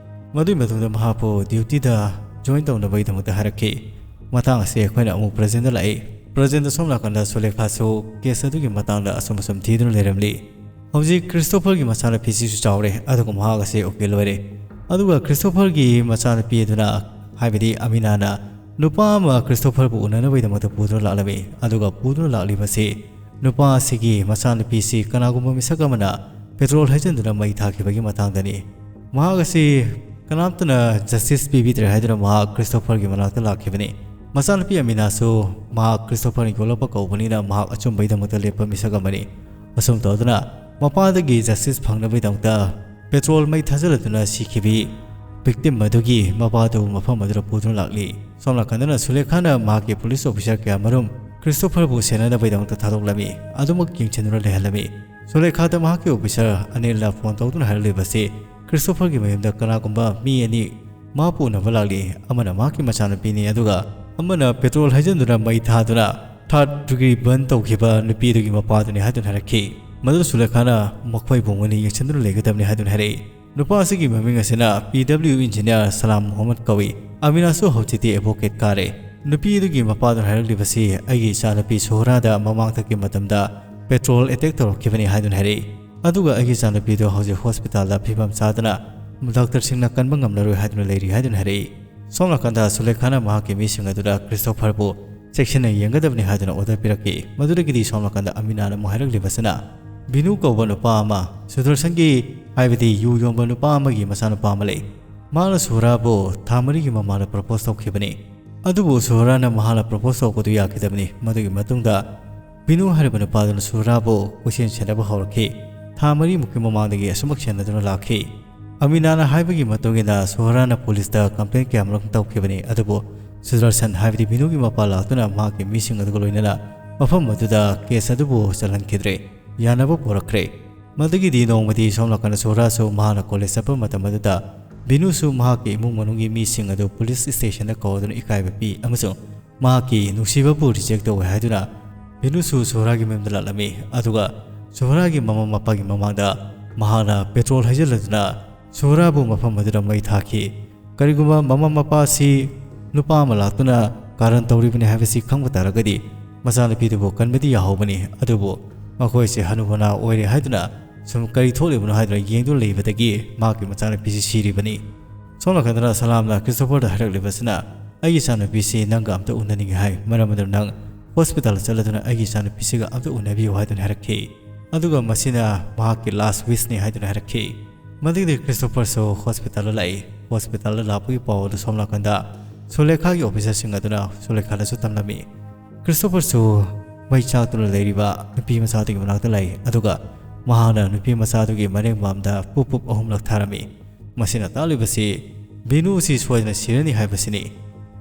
ꯃꯗꯨꯒꯤ ꯃꯇꯨꯡꯗ ꯃꯍꯥꯛꯄꯨ ꯗ꯭ꯌꯨꯇꯤꯗ ꯖꯣꯏꯟ ꯇꯧꯅꯕꯒꯤꯗꯃꯛꯇ ꯍꯥꯏꯔꯛꯈꯤ꯫ ꯃꯇꯥꯡ ꯑꯁꯤ ꯑꯩꯈꯣꯏꯅ ꯑꯃꯨꯛ ꯄ꯭ꯔꯖꯦꯟꯗ ꯂꯥꯛꯏ꯫ ꯄ꯭ꯔꯖꯦꯟꯗ ꯁꯣꯝ ꯅꯥꯀꯟꯗ ꯁꯨꯂꯦꯈꯥꯁꯨ ꯀꯦꯁ ꯑꯗꯨꯒꯤ ꯃꯇꯥꯡꯗ ꯑꯁꯨꯝ ꯑꯁꯨꯝ ꯊꯤꯗꯨꯅ ꯂꯩꯔꯝꯂꯤ꯫ ꯍꯧꯖꯤꯛ ꯈ꯭ꯔꯤꯁꯇꯣꯐꯔꯒꯤ ꯃꯆꯥꯅꯨꯄꯤꯁꯤꯁꯨ ꯆꯥꯎꯔꯦ, ꯑꯗꯨꯒ ꯃꯍꯥꯛ ꯑꯁꯤ ꯎꯀꯤꯜ ꯑꯣꯏꯔꯦ꯫ ꯑꯗꯨꯒ ꯈ꯭ꯔꯤꯁꯇꯣꯐꯔꯒꯤ ꯃꯆꯥꯅꯨꯄꯤ ꯑꯗꯨꯅ, ꯍꯥꯏꯕꯗꯤ ꯑꯃꯤꯅꯥꯅ, ꯅꯨꯄꯥ ꯑꯃ ꯈ꯭ꯔꯤꯁꯇꯣꯐꯔꯕꯨ ꯎꯅꯅꯕꯒꯤꯗꯃꯛꯇ ꯄꯨꯗꯨꯅ ꯂꯥꯛꯂꯝꯃꯤ꯫ ꯑꯗꯨꯒ ꯄꯨꯗꯨꯅ ꯂꯥꯛꯂꯤꯕꯁꯤ ꯅꯨꯄꯥ ꯑꯁꯤꯒꯤ ꯃꯆꯥꯅꯨꯄꯤꯁꯤ ꯀꯅꯥꯒꯨꯝꯕ ꯃꯤꯁꯛ ꯑꯃꯅ ꯄꯦꯇ꯭ꯔꯣꯜ ꯍꯩꯖꯤꯟꯗꯨꯅ ꯃꯩ ꯊꯥꯈꯤꯕꯒꯤ ꯃꯇꯥꯡꯗꯅꯤ꯫ ꯃꯍꯥꯛ ꯑꯁꯤ ꯀꯅꯥꯝꯇꯅ ꯖꯁꯇꯤꯁ ꯄꯤꯕꯤꯗ꯭ꯔꯦ ꯍꯥꯏꯗꯨꯅ ꯃꯍꯥꯛ ꯈ꯭ꯔꯤꯁꯇꯣꯐꯔꯒꯤ ꯃꯅꯥꯛꯇ ꯂꯥꯛꯈꯤꯕꯅꯤ꯫ ꯃꯆꯥꯅꯨꯄꯤ ꯑꯃꯤꯅꯥꯁꯨ ꯃꯍꯥꯛ ꯈ꯭ꯔꯤꯁꯇꯣꯐꯔꯅ ꯌꯣꯜꯂꯛꯄ ꯀꯧꯕꯅꯤꯅ ꯃꯍꯥꯛ ꯑꯆꯨꯝꯕꯒꯤꯗꯃꯛꯇ ꯂꯦꯞꯄ ꯃꯤꯁꯛ ꯑꯃꯅꯤ꯫ ꯑꯁꯨꯝ ꯇꯧꯗꯨꯅ ꯃꯄꯥꯗꯒꯤ ꯖꯁꯇꯤꯁ ꯐꯪꯅꯕꯒꯤꯗꯃꯛꯇ ꯄꯦꯇ꯭ꯔꯣꯜ ꯃꯩ ꯊꯥꯖꯤꯜꯂꯗꯨꯅ ꯁꯤꯈꯤꯕꯤ ꯚꯤꯛꯇꯤꯝ ꯑꯗꯨꯒꯤ ꯃꯄꯥꯗꯨ ꯃꯐꯝ ꯑꯗꯨꯗ ꯄꯨꯗꯨꯅ ꯂꯥꯛꯂꯤ꯫ ꯁꯣꯝ ꯅꯥꯀꯟꯗꯅ ꯁꯨꯂꯦꯈꯥꯅ ꯃꯍꯥꯛꯀꯤ ꯄꯨꯂꯤꯁ ꯑꯣꯐꯤꯁꯥꯔ ꯀꯌꯥ ꯃꯔꯨꯝ ꯈ꯭ꯔꯤꯁꯇꯣꯐꯔꯕꯨ ꯁꯦꯟꯅꯅꯕꯒꯤꯗꯃꯛꯇ ꯊꯥꯗꯣꯛꯂꯝꯃꯤ꯫ ꯑꯗꯨꯃꯛ ꯌꯦꯡꯁꯤꯟꯗꯨꯅ ꯂꯩꯍꯜꯂꯝꯃꯤ꯫ ꯁꯨꯂꯦꯈꯥꯗ ꯃꯍꯥꯛꯀꯤ ꯑꯣꯐꯤꯁꯥꯔ ꯑꯅꯤꯜꯅ ꯐꯣꯟ ꯇꯧꯗꯨꯅ ꯍꯥꯏꯔꯛꯂꯤꯕꯁꯤ ꯈ꯭ꯔꯤꯁꯇꯣꯐꯔꯒꯤ ꯃꯌꯨꯝꯗ ꯀꯅꯥꯒꯨꯝꯕ ꯃꯤ ꯑꯅꯤ ꯃꯍꯥꯛꯄꯨ ꯎꯅꯕ ꯂꯥꯛꯂꯤ꯫ ꯑꯃꯅ ꯃꯍꯥꯛꯀꯤ ꯃꯆꯥꯅꯨꯄꯤꯅꯤ, ꯑꯗꯨꯒ ꯑꯃꯅ ꯄꯦꯇ꯭ꯔꯣꯜ ꯍꯩꯖꯤꯟꯗꯨꯅ ꯃꯩ ꯊꯥꯗꯨꯅ ꯊꯥꯔꯠ ꯗꯤꯒ꯭ꯔꯤ ꯕꯔꯟ ꯇꯧꯈꯤꯕ ꯅꯨꯄꯤ ꯑꯗꯨꯒꯤ ꯃꯄꯥꯗꯨꯅꯤ ꯍꯥꯏꯗꯨꯅ ꯍꯥꯏꯔꯛꯈꯤ꯫ ꯃꯗꯨꯗ ꯁꯨꯂꯦꯈꯥꯅ ꯃꯈꯣꯏꯕꯨ ꯃꯨꯟꯅ ꯌꯦꯡꯁꯤꯟꯗꯨꯅ ꯂꯩꯒꯗꯕꯅꯤ ꯍꯥꯏꯗꯨꯅ ꯍꯥꯏꯔꯛꯏ꯫ ꯅꯨꯄꯥ ꯑꯁꯤꯒꯤ ꯃꯃꯤꯡ ꯑꯁꯤꯅ ꯄꯤ ꯗꯕ꯭ꯂꯤꯎ ꯏꯟꯖꯤꯅꯤꯌꯥꯔ ꯁꯂꯥꯝ ꯃꯨꯍꯝꯃꯗ ꯀꯧꯏ꯫ ꯑꯃꯤꯅꯥꯁꯨ ꯍꯧꯖꯤꯛꯇꯤ ꯑꯦꯗꯚꯣꯀꯦꯠ ꯀꯥꯔꯦ꯫ ꯅꯨꯄꯤ ꯑꯗꯨꯒꯤ ꯃꯄꯥꯗꯨꯅ ꯍꯥꯏꯔꯛꯂꯤꯕꯁꯤ ꯑꯩꯒꯤ ꯏꯆꯥꯅꯨꯄꯤ ꯁꯣꯍꯔꯥꯗ ꯃꯃꯥꯡꯊꯛꯀꯤ ꯃꯇꯝꯗ ꯄꯦꯇ꯭ꯔꯣꯜ ꯑꯦꯇꯦꯛ ꯇꯧꯔꯛꯈꯤꯕꯅꯤ ꯍꯥꯏꯗꯨꯅ ꯍꯥꯏꯔꯛꯏ꯫ ꯑꯗꯨꯒ ꯑꯩꯒꯤ ꯏꯆꯥꯅꯨꯄꯤꯗꯨ ꯍꯧꯖꯤꯛ ꯍꯣꯁꯄꯤꯇꯥꯜꯗ ꯐꯤꯕꯝ ꯆꯥꯗꯅ ꯗꯥꯛꯇꯔꯁꯤꯡꯅ ꯀꯟꯕ ꯉꯝꯂꯔꯣꯏ ꯍꯥꯏꯗꯨꯅ ꯂꯩꯔꯤ ꯍꯥꯏꯗꯨꯅ ꯍꯥꯏꯔꯛꯏ꯫ ꯁꯣꯝ ꯅꯥꯀꯟꯗ ꯁꯨꯂꯦꯈꯥꯅ ꯃꯍꯥꯛꯀꯤ ꯃꯤꯁꯤꯡ ꯑꯗꯨꯗ ꯈ꯭ꯔꯤꯁꯇꯣꯐꯔꯕꯨ ꯆꯦꯛꯁꯤꯟꯅ ꯌꯦꯡꯒꯗꯕꯅꯤ ꯍꯥꯏꯗꯨꯅ ꯑꯣꯔꯗꯔ ꯄꯤꯔꯛꯈꯤ꯫ ꯃꯗꯨꯗꯒꯤꯗꯤ ꯁꯣꯝ ꯅꯥꯀꯟꯗ ꯑꯃꯤꯅꯥꯅ ꯑꯃꯨꯛ ꯍꯥꯏꯔꯛꯂꯤꯕꯁꯤꯅ ꯕꯤꯅꯨ ꯀꯧꯕ ꯅꯨꯄꯥ ꯑꯃ, ꯁꯨꯗꯔꯁꯟꯒꯤ, ꯍꯥꯏꯕꯗꯤ ꯌꯨ ꯌꯣꯟꯕ ꯅꯨꯄꯥ ꯑꯃꯒꯤ ꯃꯆꯥꯅꯨꯄꯥ ꯑꯃ ꯂꯩ꯫ ꯃꯍꯥꯛꯅ ꯁꯨꯍꯔꯥꯕꯨ ꯊꯥ ꯃꯔꯤꯒꯤ ꯃꯃꯥꯡꯗ ꯄ꯭ꯔꯄꯣꯁ ꯇꯧꯈꯤꯕꯅꯤ꯫ ꯑꯗꯨꯕꯨ ꯁꯨꯍꯔꯥꯅ ꯃꯍꯥꯛꯅ ꯄ꯭ꯔꯄꯣꯁ ꯇꯧꯔꯛꯄꯗꯨ ꯌꯥꯈꯤꯗꯕꯅꯤ꯫ ꯃꯗꯨꯒꯤ ꯃꯇꯨꯡꯗ ꯕꯤꯅꯨ ꯍꯥꯏꯔꯤꯕ ꯅꯨꯄꯥꯗꯨꯅ ꯁꯨꯍꯔꯥꯕꯨ ꯀꯣꯏꯁꯦꯟ ꯁꯦꯟꯅꯕ ꯍꯧꯔꯛꯈꯤ꯫ ꯊꯥ ꯃꯔꯤꯃꯨꯛꯀꯤ ꯃꯃꯥꯡꯗꯒꯤ ꯑꯁꯨꯃꯛ ꯁꯦꯟꯅꯗꯨꯅ ꯂꯥꯛꯈꯤ꯫ ꯑꯃꯤꯅꯥꯅ ꯍꯥꯏꯕꯒꯤ ꯃꯇꯨꯡ ꯏꯟꯅ ꯁꯨꯍꯔꯥꯅ ꯄꯨꯂꯤꯁꯇ ꯀꯝꯄ꯭ꯂꯦꯟ ꯀꯌꯥꯃꯔꯨꯝ ꯇꯧꯈꯤꯕꯅꯤ꯫ ꯑꯗꯨꯕꯨ ꯁꯨꯗꯔꯁꯟ ꯍꯥꯏꯕꯗꯤ ꯕꯤꯅꯨꯒꯤ ꯃꯄꯥ ꯂꯥꯛꯇꯨꯅ ꯃꯍꯥꯛꯀꯤ ꯃꯤꯁꯤꯡ ꯑꯗꯨꯒ ꯂꯣꯏꯅꯅ ꯃꯐꯝ ꯑꯗꯨꯗ ꯀꯦꯁ ꯑꯗꯨꯕꯨ ꯆꯜꯍꯟꯈꯤꯗ꯭ꯔꯦ꯫ ꯌꯥꯅꯕ ꯄꯨꯔꯛꯈ꯭ꯔꯦ꯫ ꯃꯗꯨꯒꯤꯗꯤ ꯅꯣꯡꯃꯗꯤ ꯁꯣꯝ ꯅꯥꯀꯟꯗ ꯁꯨꯍꯔꯥꯁꯨ ꯃꯍꯥꯛꯅ ꯀꯣꯂꯦꯖ ꯆꯠꯄ ꯃꯇꯝ ꯑꯗꯨꯗ ꯕꯤꯅꯨꯁꯨ ꯃꯍꯥꯛꯀꯤ ꯏꯃꯨꯡ ꯃꯅꯨꯡꯒꯤ ꯃꯤꯁꯤꯡ ꯑꯗꯨ ꯄꯨꯂꯤꯁ ꯁ꯭ꯇꯦꯁꯟꯗ ꯀꯧꯗꯨꯅ ꯏꯀꯥꯏꯕ ꯄꯤ ꯑꯃꯁꯨꯡ ꯃꯍꯥꯛꯀꯤ ꯅꯨꯡꯁꯤꯕꯕꯨ ꯔꯤꯖꯦꯛ ꯇꯧꯋꯦ ꯍꯥꯏꯗꯨꯅ ꯕꯤꯅꯨꯁꯨ ꯁꯨꯍꯔꯥꯒꯤ ꯃꯌꯨꯝꯗ ꯂꯥꯛꯂꯝꯃꯤ꯫ ꯑꯗꯨꯒ ꯁꯨꯍꯔꯥꯒꯤ ꯃꯃꯥ ꯃꯄꯥꯒꯤ ꯃꯃꯥꯡꯗ ꯃꯍꯥꯛꯅ ꯄꯦꯇ꯭ꯔꯣꯜ ꯍꯩꯖꯤꯜꯂꯗꯨꯅ ꯁꯨꯍꯔꯥꯕꯨ ꯃꯐꯝ ꯑꯗꯨꯗ ꯃꯩ ꯊꯥꯈꯤ꯫ ꯀꯔꯤꯒꯨꯝꯕ ꯃꯃꯥ ꯃꯄꯥ ꯑꯁꯤ ꯅꯨꯄꯥ ꯑꯃ ꯂꯥꯛꯇꯨꯅ ꯀꯥꯔꯟ ꯇꯧꯔꯤꯕꯅꯤ ꯍꯥꯏꯕꯁꯤ ꯈꯪꯕ ꯇꯥꯔꯒꯗꯤ ꯃꯆꯥꯅꯨꯄꯤꯗꯨꯕꯨ ꯀꯟꯕꯗꯤ ꯌꯥꯍꯧꯕꯅꯤ꯫ ꯑꯗꯨꯕꯨ ꯃꯈꯣꯏꯁꯦ ꯍꯅꯨ ꯍꯅꯥ ꯑꯣꯏꯔꯦ ꯍꯥꯏꯗꯨꯅ ꯁꯨꯝ ꯀꯔꯤ ꯊꯣꯛꯂꯤꯕꯅꯣ ꯍꯥꯏꯗꯨꯅ ꯌꯦꯡꯗꯨꯅ ꯂꯩꯕꯗꯒꯤ ꯃꯍꯥꯛꯀꯤ ꯃꯆꯥꯅꯨꯄꯤꯁꯤ ꯁꯤꯔꯤꯕꯅꯤ꯫ ꯁꯣꯝ ꯅꯥꯀꯟꯗꯅ ꯁꯂꯥꯝꯅ ꯈ꯭ꯔꯤꯁꯇꯣꯐꯔꯗ ꯍꯥꯏꯔꯛꯂꯤꯕꯁꯤꯅ, "ꯑꯩꯒꯤ ꯏꯆꯥꯅꯨꯄꯤꯁꯤ ꯅꯪꯒ ꯑꯝꯇ ꯎꯅꯅꯤꯡꯉꯤ" ꯍꯥꯏ꯫ "ꯃꯔꯝ ꯑꯗꯨꯅ ꯅꯪ ꯍꯣꯁꯄꯤꯇꯥꯜꯗ ꯆꯠꯂꯗꯨꯅ ꯑꯩꯒꯤ ꯏꯆꯥꯅꯨꯄꯤꯁꯤꯒ ꯑꯝꯇ ꯎꯅꯕꯤꯌꯨ" ꯍꯥꯏꯗꯨꯅ ꯍꯥꯏꯔꯛꯈꯤ꯫ ꯑꯗꯨꯒ ꯃꯁꯤꯅ ꯃꯍꯥꯛꯀꯤ ꯂꯥꯁ ꯋꯤꯁꯅꯤ ꯍꯥꯏꯗꯨꯅ ꯍꯥꯏꯔꯛꯈꯤ꯫ ꯃꯗꯨꯒꯤꯗꯤ ꯈ꯭ꯔꯤꯁꯇꯣꯐꯔꯁꯨ ꯍꯣꯁꯄꯤꯇꯥꯜꯗ ꯂꯥꯛꯏ꯫ ꯍꯣꯁꯄꯤꯇꯥꯜꯗ ꯂꯥꯛꯄꯒꯤ ꯄꯥꯎ ꯑꯗꯨ ꯁꯣꯝ ꯅꯥꯀꯟꯗ ꯁꯨꯂꯦꯈꯥꯒꯤ ꯑꯣꯐꯤꯁꯔꯁꯤꯡ ꯑꯗꯨꯅ ꯁꯨꯂꯦꯈꯥꯗꯁꯨ ꯇꯝꯂꯝꯃꯤ꯫ ꯈ꯭ꯔꯤꯁꯇꯣꯐꯔꯁꯨ ꯃꯩ ꯆꯥꯛꯇꯨꯅ ꯂꯩꯔꯤꯕ ꯅꯨꯄꯤ ꯃꯆꯥꯗꯨꯒꯤ ꯃꯅꯥꯛꯇ ꯂꯥꯛꯏ꯫ ꯑꯗꯨꯒ ꯃꯍꯥꯛꯅ ꯅꯨꯄꯤ ꯃꯆꯥꯗꯨꯒꯤ ꯃꯅꯤꯡ ꯃꯥꯡꯗ ꯄꯨꯞ ꯄꯨꯞ ꯑꯍꯨꯝꯂꯛ ꯊꯥꯔꯝꯃꯤ꯫ ꯃꯁꯤꯅ ꯇꯥꯛꯂꯤꯕꯁꯤ ꯕꯤꯅꯨ ꯑꯁꯤ ꯁꯣꯏꯗꯅ ꯁꯤꯔꯅꯤ ꯍꯥꯏꯕꯁꯤꯅꯤ꯫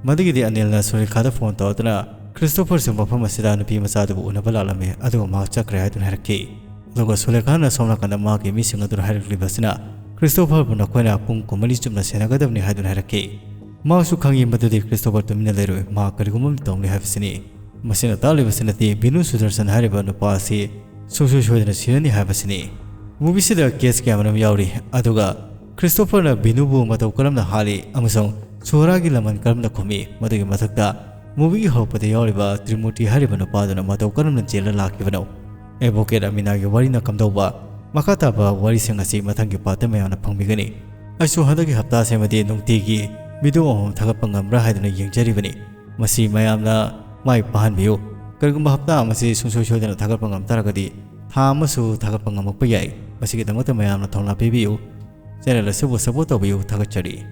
ꯃꯗꯨꯒꯤꯗꯤ ꯑꯅꯤꯜꯅ ꯁꯨꯔꯦꯈꯥꯗ ꯐꯣꯟ ꯇꯧꯔꯗꯨꯅ ꯈ꯭ꯔꯤꯁꯇꯣꯐꯔꯁꯨ ꯃꯐꯝ ꯑꯁꯤꯗ ꯅꯨꯄꯤ ꯃꯆꯥꯗꯨꯕꯨ ꯎꯅꯕ ꯂꯥꯛꯂꯝꯃꯤ, ꯑꯗꯨꯒ ꯃꯍꯥꯛ ꯆꯠꯈ꯭ꯔꯦ ꯍꯥꯏꯗꯨꯅ ꯍꯥꯏꯔꯛꯈꯤ꯫ ꯑꯗꯨꯒ ꯁꯨꯂꯦꯈꯥꯅ ꯁꯣꯝ ꯅꯥꯀꯟꯗ ꯃꯍꯥꯛꯀꯤ ꯃꯤꯁꯤꯡ ꯑꯗꯨꯅ ꯍꯥꯏꯔꯛꯂꯤꯕꯁꯤꯅ, "ꯈ꯭ꯔꯤꯁꯇꯣꯐꯔꯕꯨ ꯅꯈꯣꯏꯅ ꯄꯨꯡ ꯀꯨꯟꯃꯔꯤ ꯆꯨꯞꯅ ꯁꯦꯟꯅꯒꯗꯕꯅꯤ" ꯍꯥꯏꯗꯨꯅ ꯍꯥꯏꯔꯛꯈꯤ꯫ ꯃꯍꯥꯛꯁꯨ ꯈꯪꯏ ꯃꯗꯨꯗꯤ ꯈ꯭ꯔꯤꯁꯇꯣꯐꯔ ꯇꯨꯃꯤꯟꯅ ꯂꯩꯔꯣꯏ, ꯃꯍꯥꯛ ꯀꯔꯤꯒꯨꯝꯕ ꯑꯃ ꯇꯧꯅꯤ ꯍꯥꯏꯕꯁꯤꯅꯤ꯫ ꯃꯁꯤꯅ ꯇꯥꯛꯂꯤꯕꯁꯤꯅꯗꯤ ꯕꯤꯅꯨ ꯁꯨꯗꯔꯁꯟ ꯍꯥꯏꯔꯤꯕ ꯅꯨꯄꯥ ꯑꯁꯤ ꯁꯨꯡꯁꯣꯏ ꯁꯣꯏꯗꯅ ꯁꯤꯔꯅꯤ ꯍꯥꯏꯕꯁꯤꯅꯤ꯫ ꯃꯨꯚꯤꯁꯤꯗ ꯀꯦꯁ ꯀꯌꯥꯃꯔꯨꯝ ꯌꯥꯎꯔꯤ, ꯑꯗꯨꯒ ꯈ꯭ꯔꯤꯁꯇꯣꯐꯔꯅ ꯕꯤꯅꯨꯕꯨ ꯃꯇꯧ ꯀꯔꯝꯅ ꯍꯥꯠꯂꯤ ꯑꯃꯁꯨꯡ ꯁꯨꯍꯔꯥꯒꯤ ꯂꯃꯟ ꯀꯔꯝꯅ ꯈꯨꯝꯃꯤ, ꯃꯗꯨꯒꯤ ꯃꯊꯛꯇ ꯃꯨꯚꯤꯒꯤ ꯍꯧꯔꯛꯄꯗ ꯌꯥꯎꯔꯤꯕ ꯇ꯭ꯔꯤꯃꯨꯔꯇꯤ ꯍꯥꯏꯔꯤꯕ ꯅꯨꯄꯥꯗꯨꯅ ꯃꯇꯧ ꯀꯔꯝꯅ ꯖꯦꯜꯗ ꯂꯥꯛꯈꯤꯕꯅꯣ, ꯑꯦꯗꯚꯣꯀꯦꯠ ꯑꯃꯤꯅꯥꯒꯤ ꯋꯥꯔꯤꯅ ꯀꯝꯗꯧꯕ, ꯃꯈꯥ ꯇꯥꯕ ꯋꯥꯔꯤꯁꯤꯡ ꯑꯁꯤ ꯃꯊꯪꯒꯤ ꯄꯥꯔꯠꯇ ꯃꯌꯥꯝꯅ ꯐꯪꯕꯤꯒꯅꯤ꯫ ꯑꯩꯁꯨ ꯍꯟꯗꯛꯀꯤ ꯍꯞꯇꯥꯁꯤꯃꯗꯤ ꯅꯨꯡꯇꯤꯒꯤ ꯚꯤꯗꯤꯑꯣ ꯑꯃꯃꯝ ꯊꯥꯒꯠꯄ ꯉꯝꯕ꯭ꯔꯥ ꯍꯥꯏꯗꯨꯅ ꯌꯦꯡꯖꯔꯤꯕꯅꯤ꯫ ꯃꯁꯤ ꯃꯌꯥꯝꯅ ꯃꯥꯏ ꯄꯥꯛꯍꯟꯕꯤꯌꯨ꯫ ꯀꯔꯤꯒꯨꯝꯕ ꯍꯞꯇꯥ ꯑꯃꯁꯤ ꯁꯨꯡꯁꯣꯏ ꯁꯣꯏꯗꯅ ꯊꯥꯒꯠꯄ ꯉꯝ ꯇꯥꯔꯒꯗꯤ ꯊꯥ ꯑꯃꯁꯨ ꯊꯥꯒꯠꯄ ꯉꯝꯃꯛꯄ ꯌꯥꯏ꯫ ꯃꯁꯤꯒꯤꯗꯃꯛꯇ ꯃꯌꯥꯝꯅ ꯊꯧꯅꯥ ꯄꯤꯕꯤꯌꯨ꯫ Channel ꯑꯁꯤꯕꯨ support ꯇꯧꯕꯤꯌꯨ꯫ ꯊꯥꯒꯠꯆꯔꯤ꯫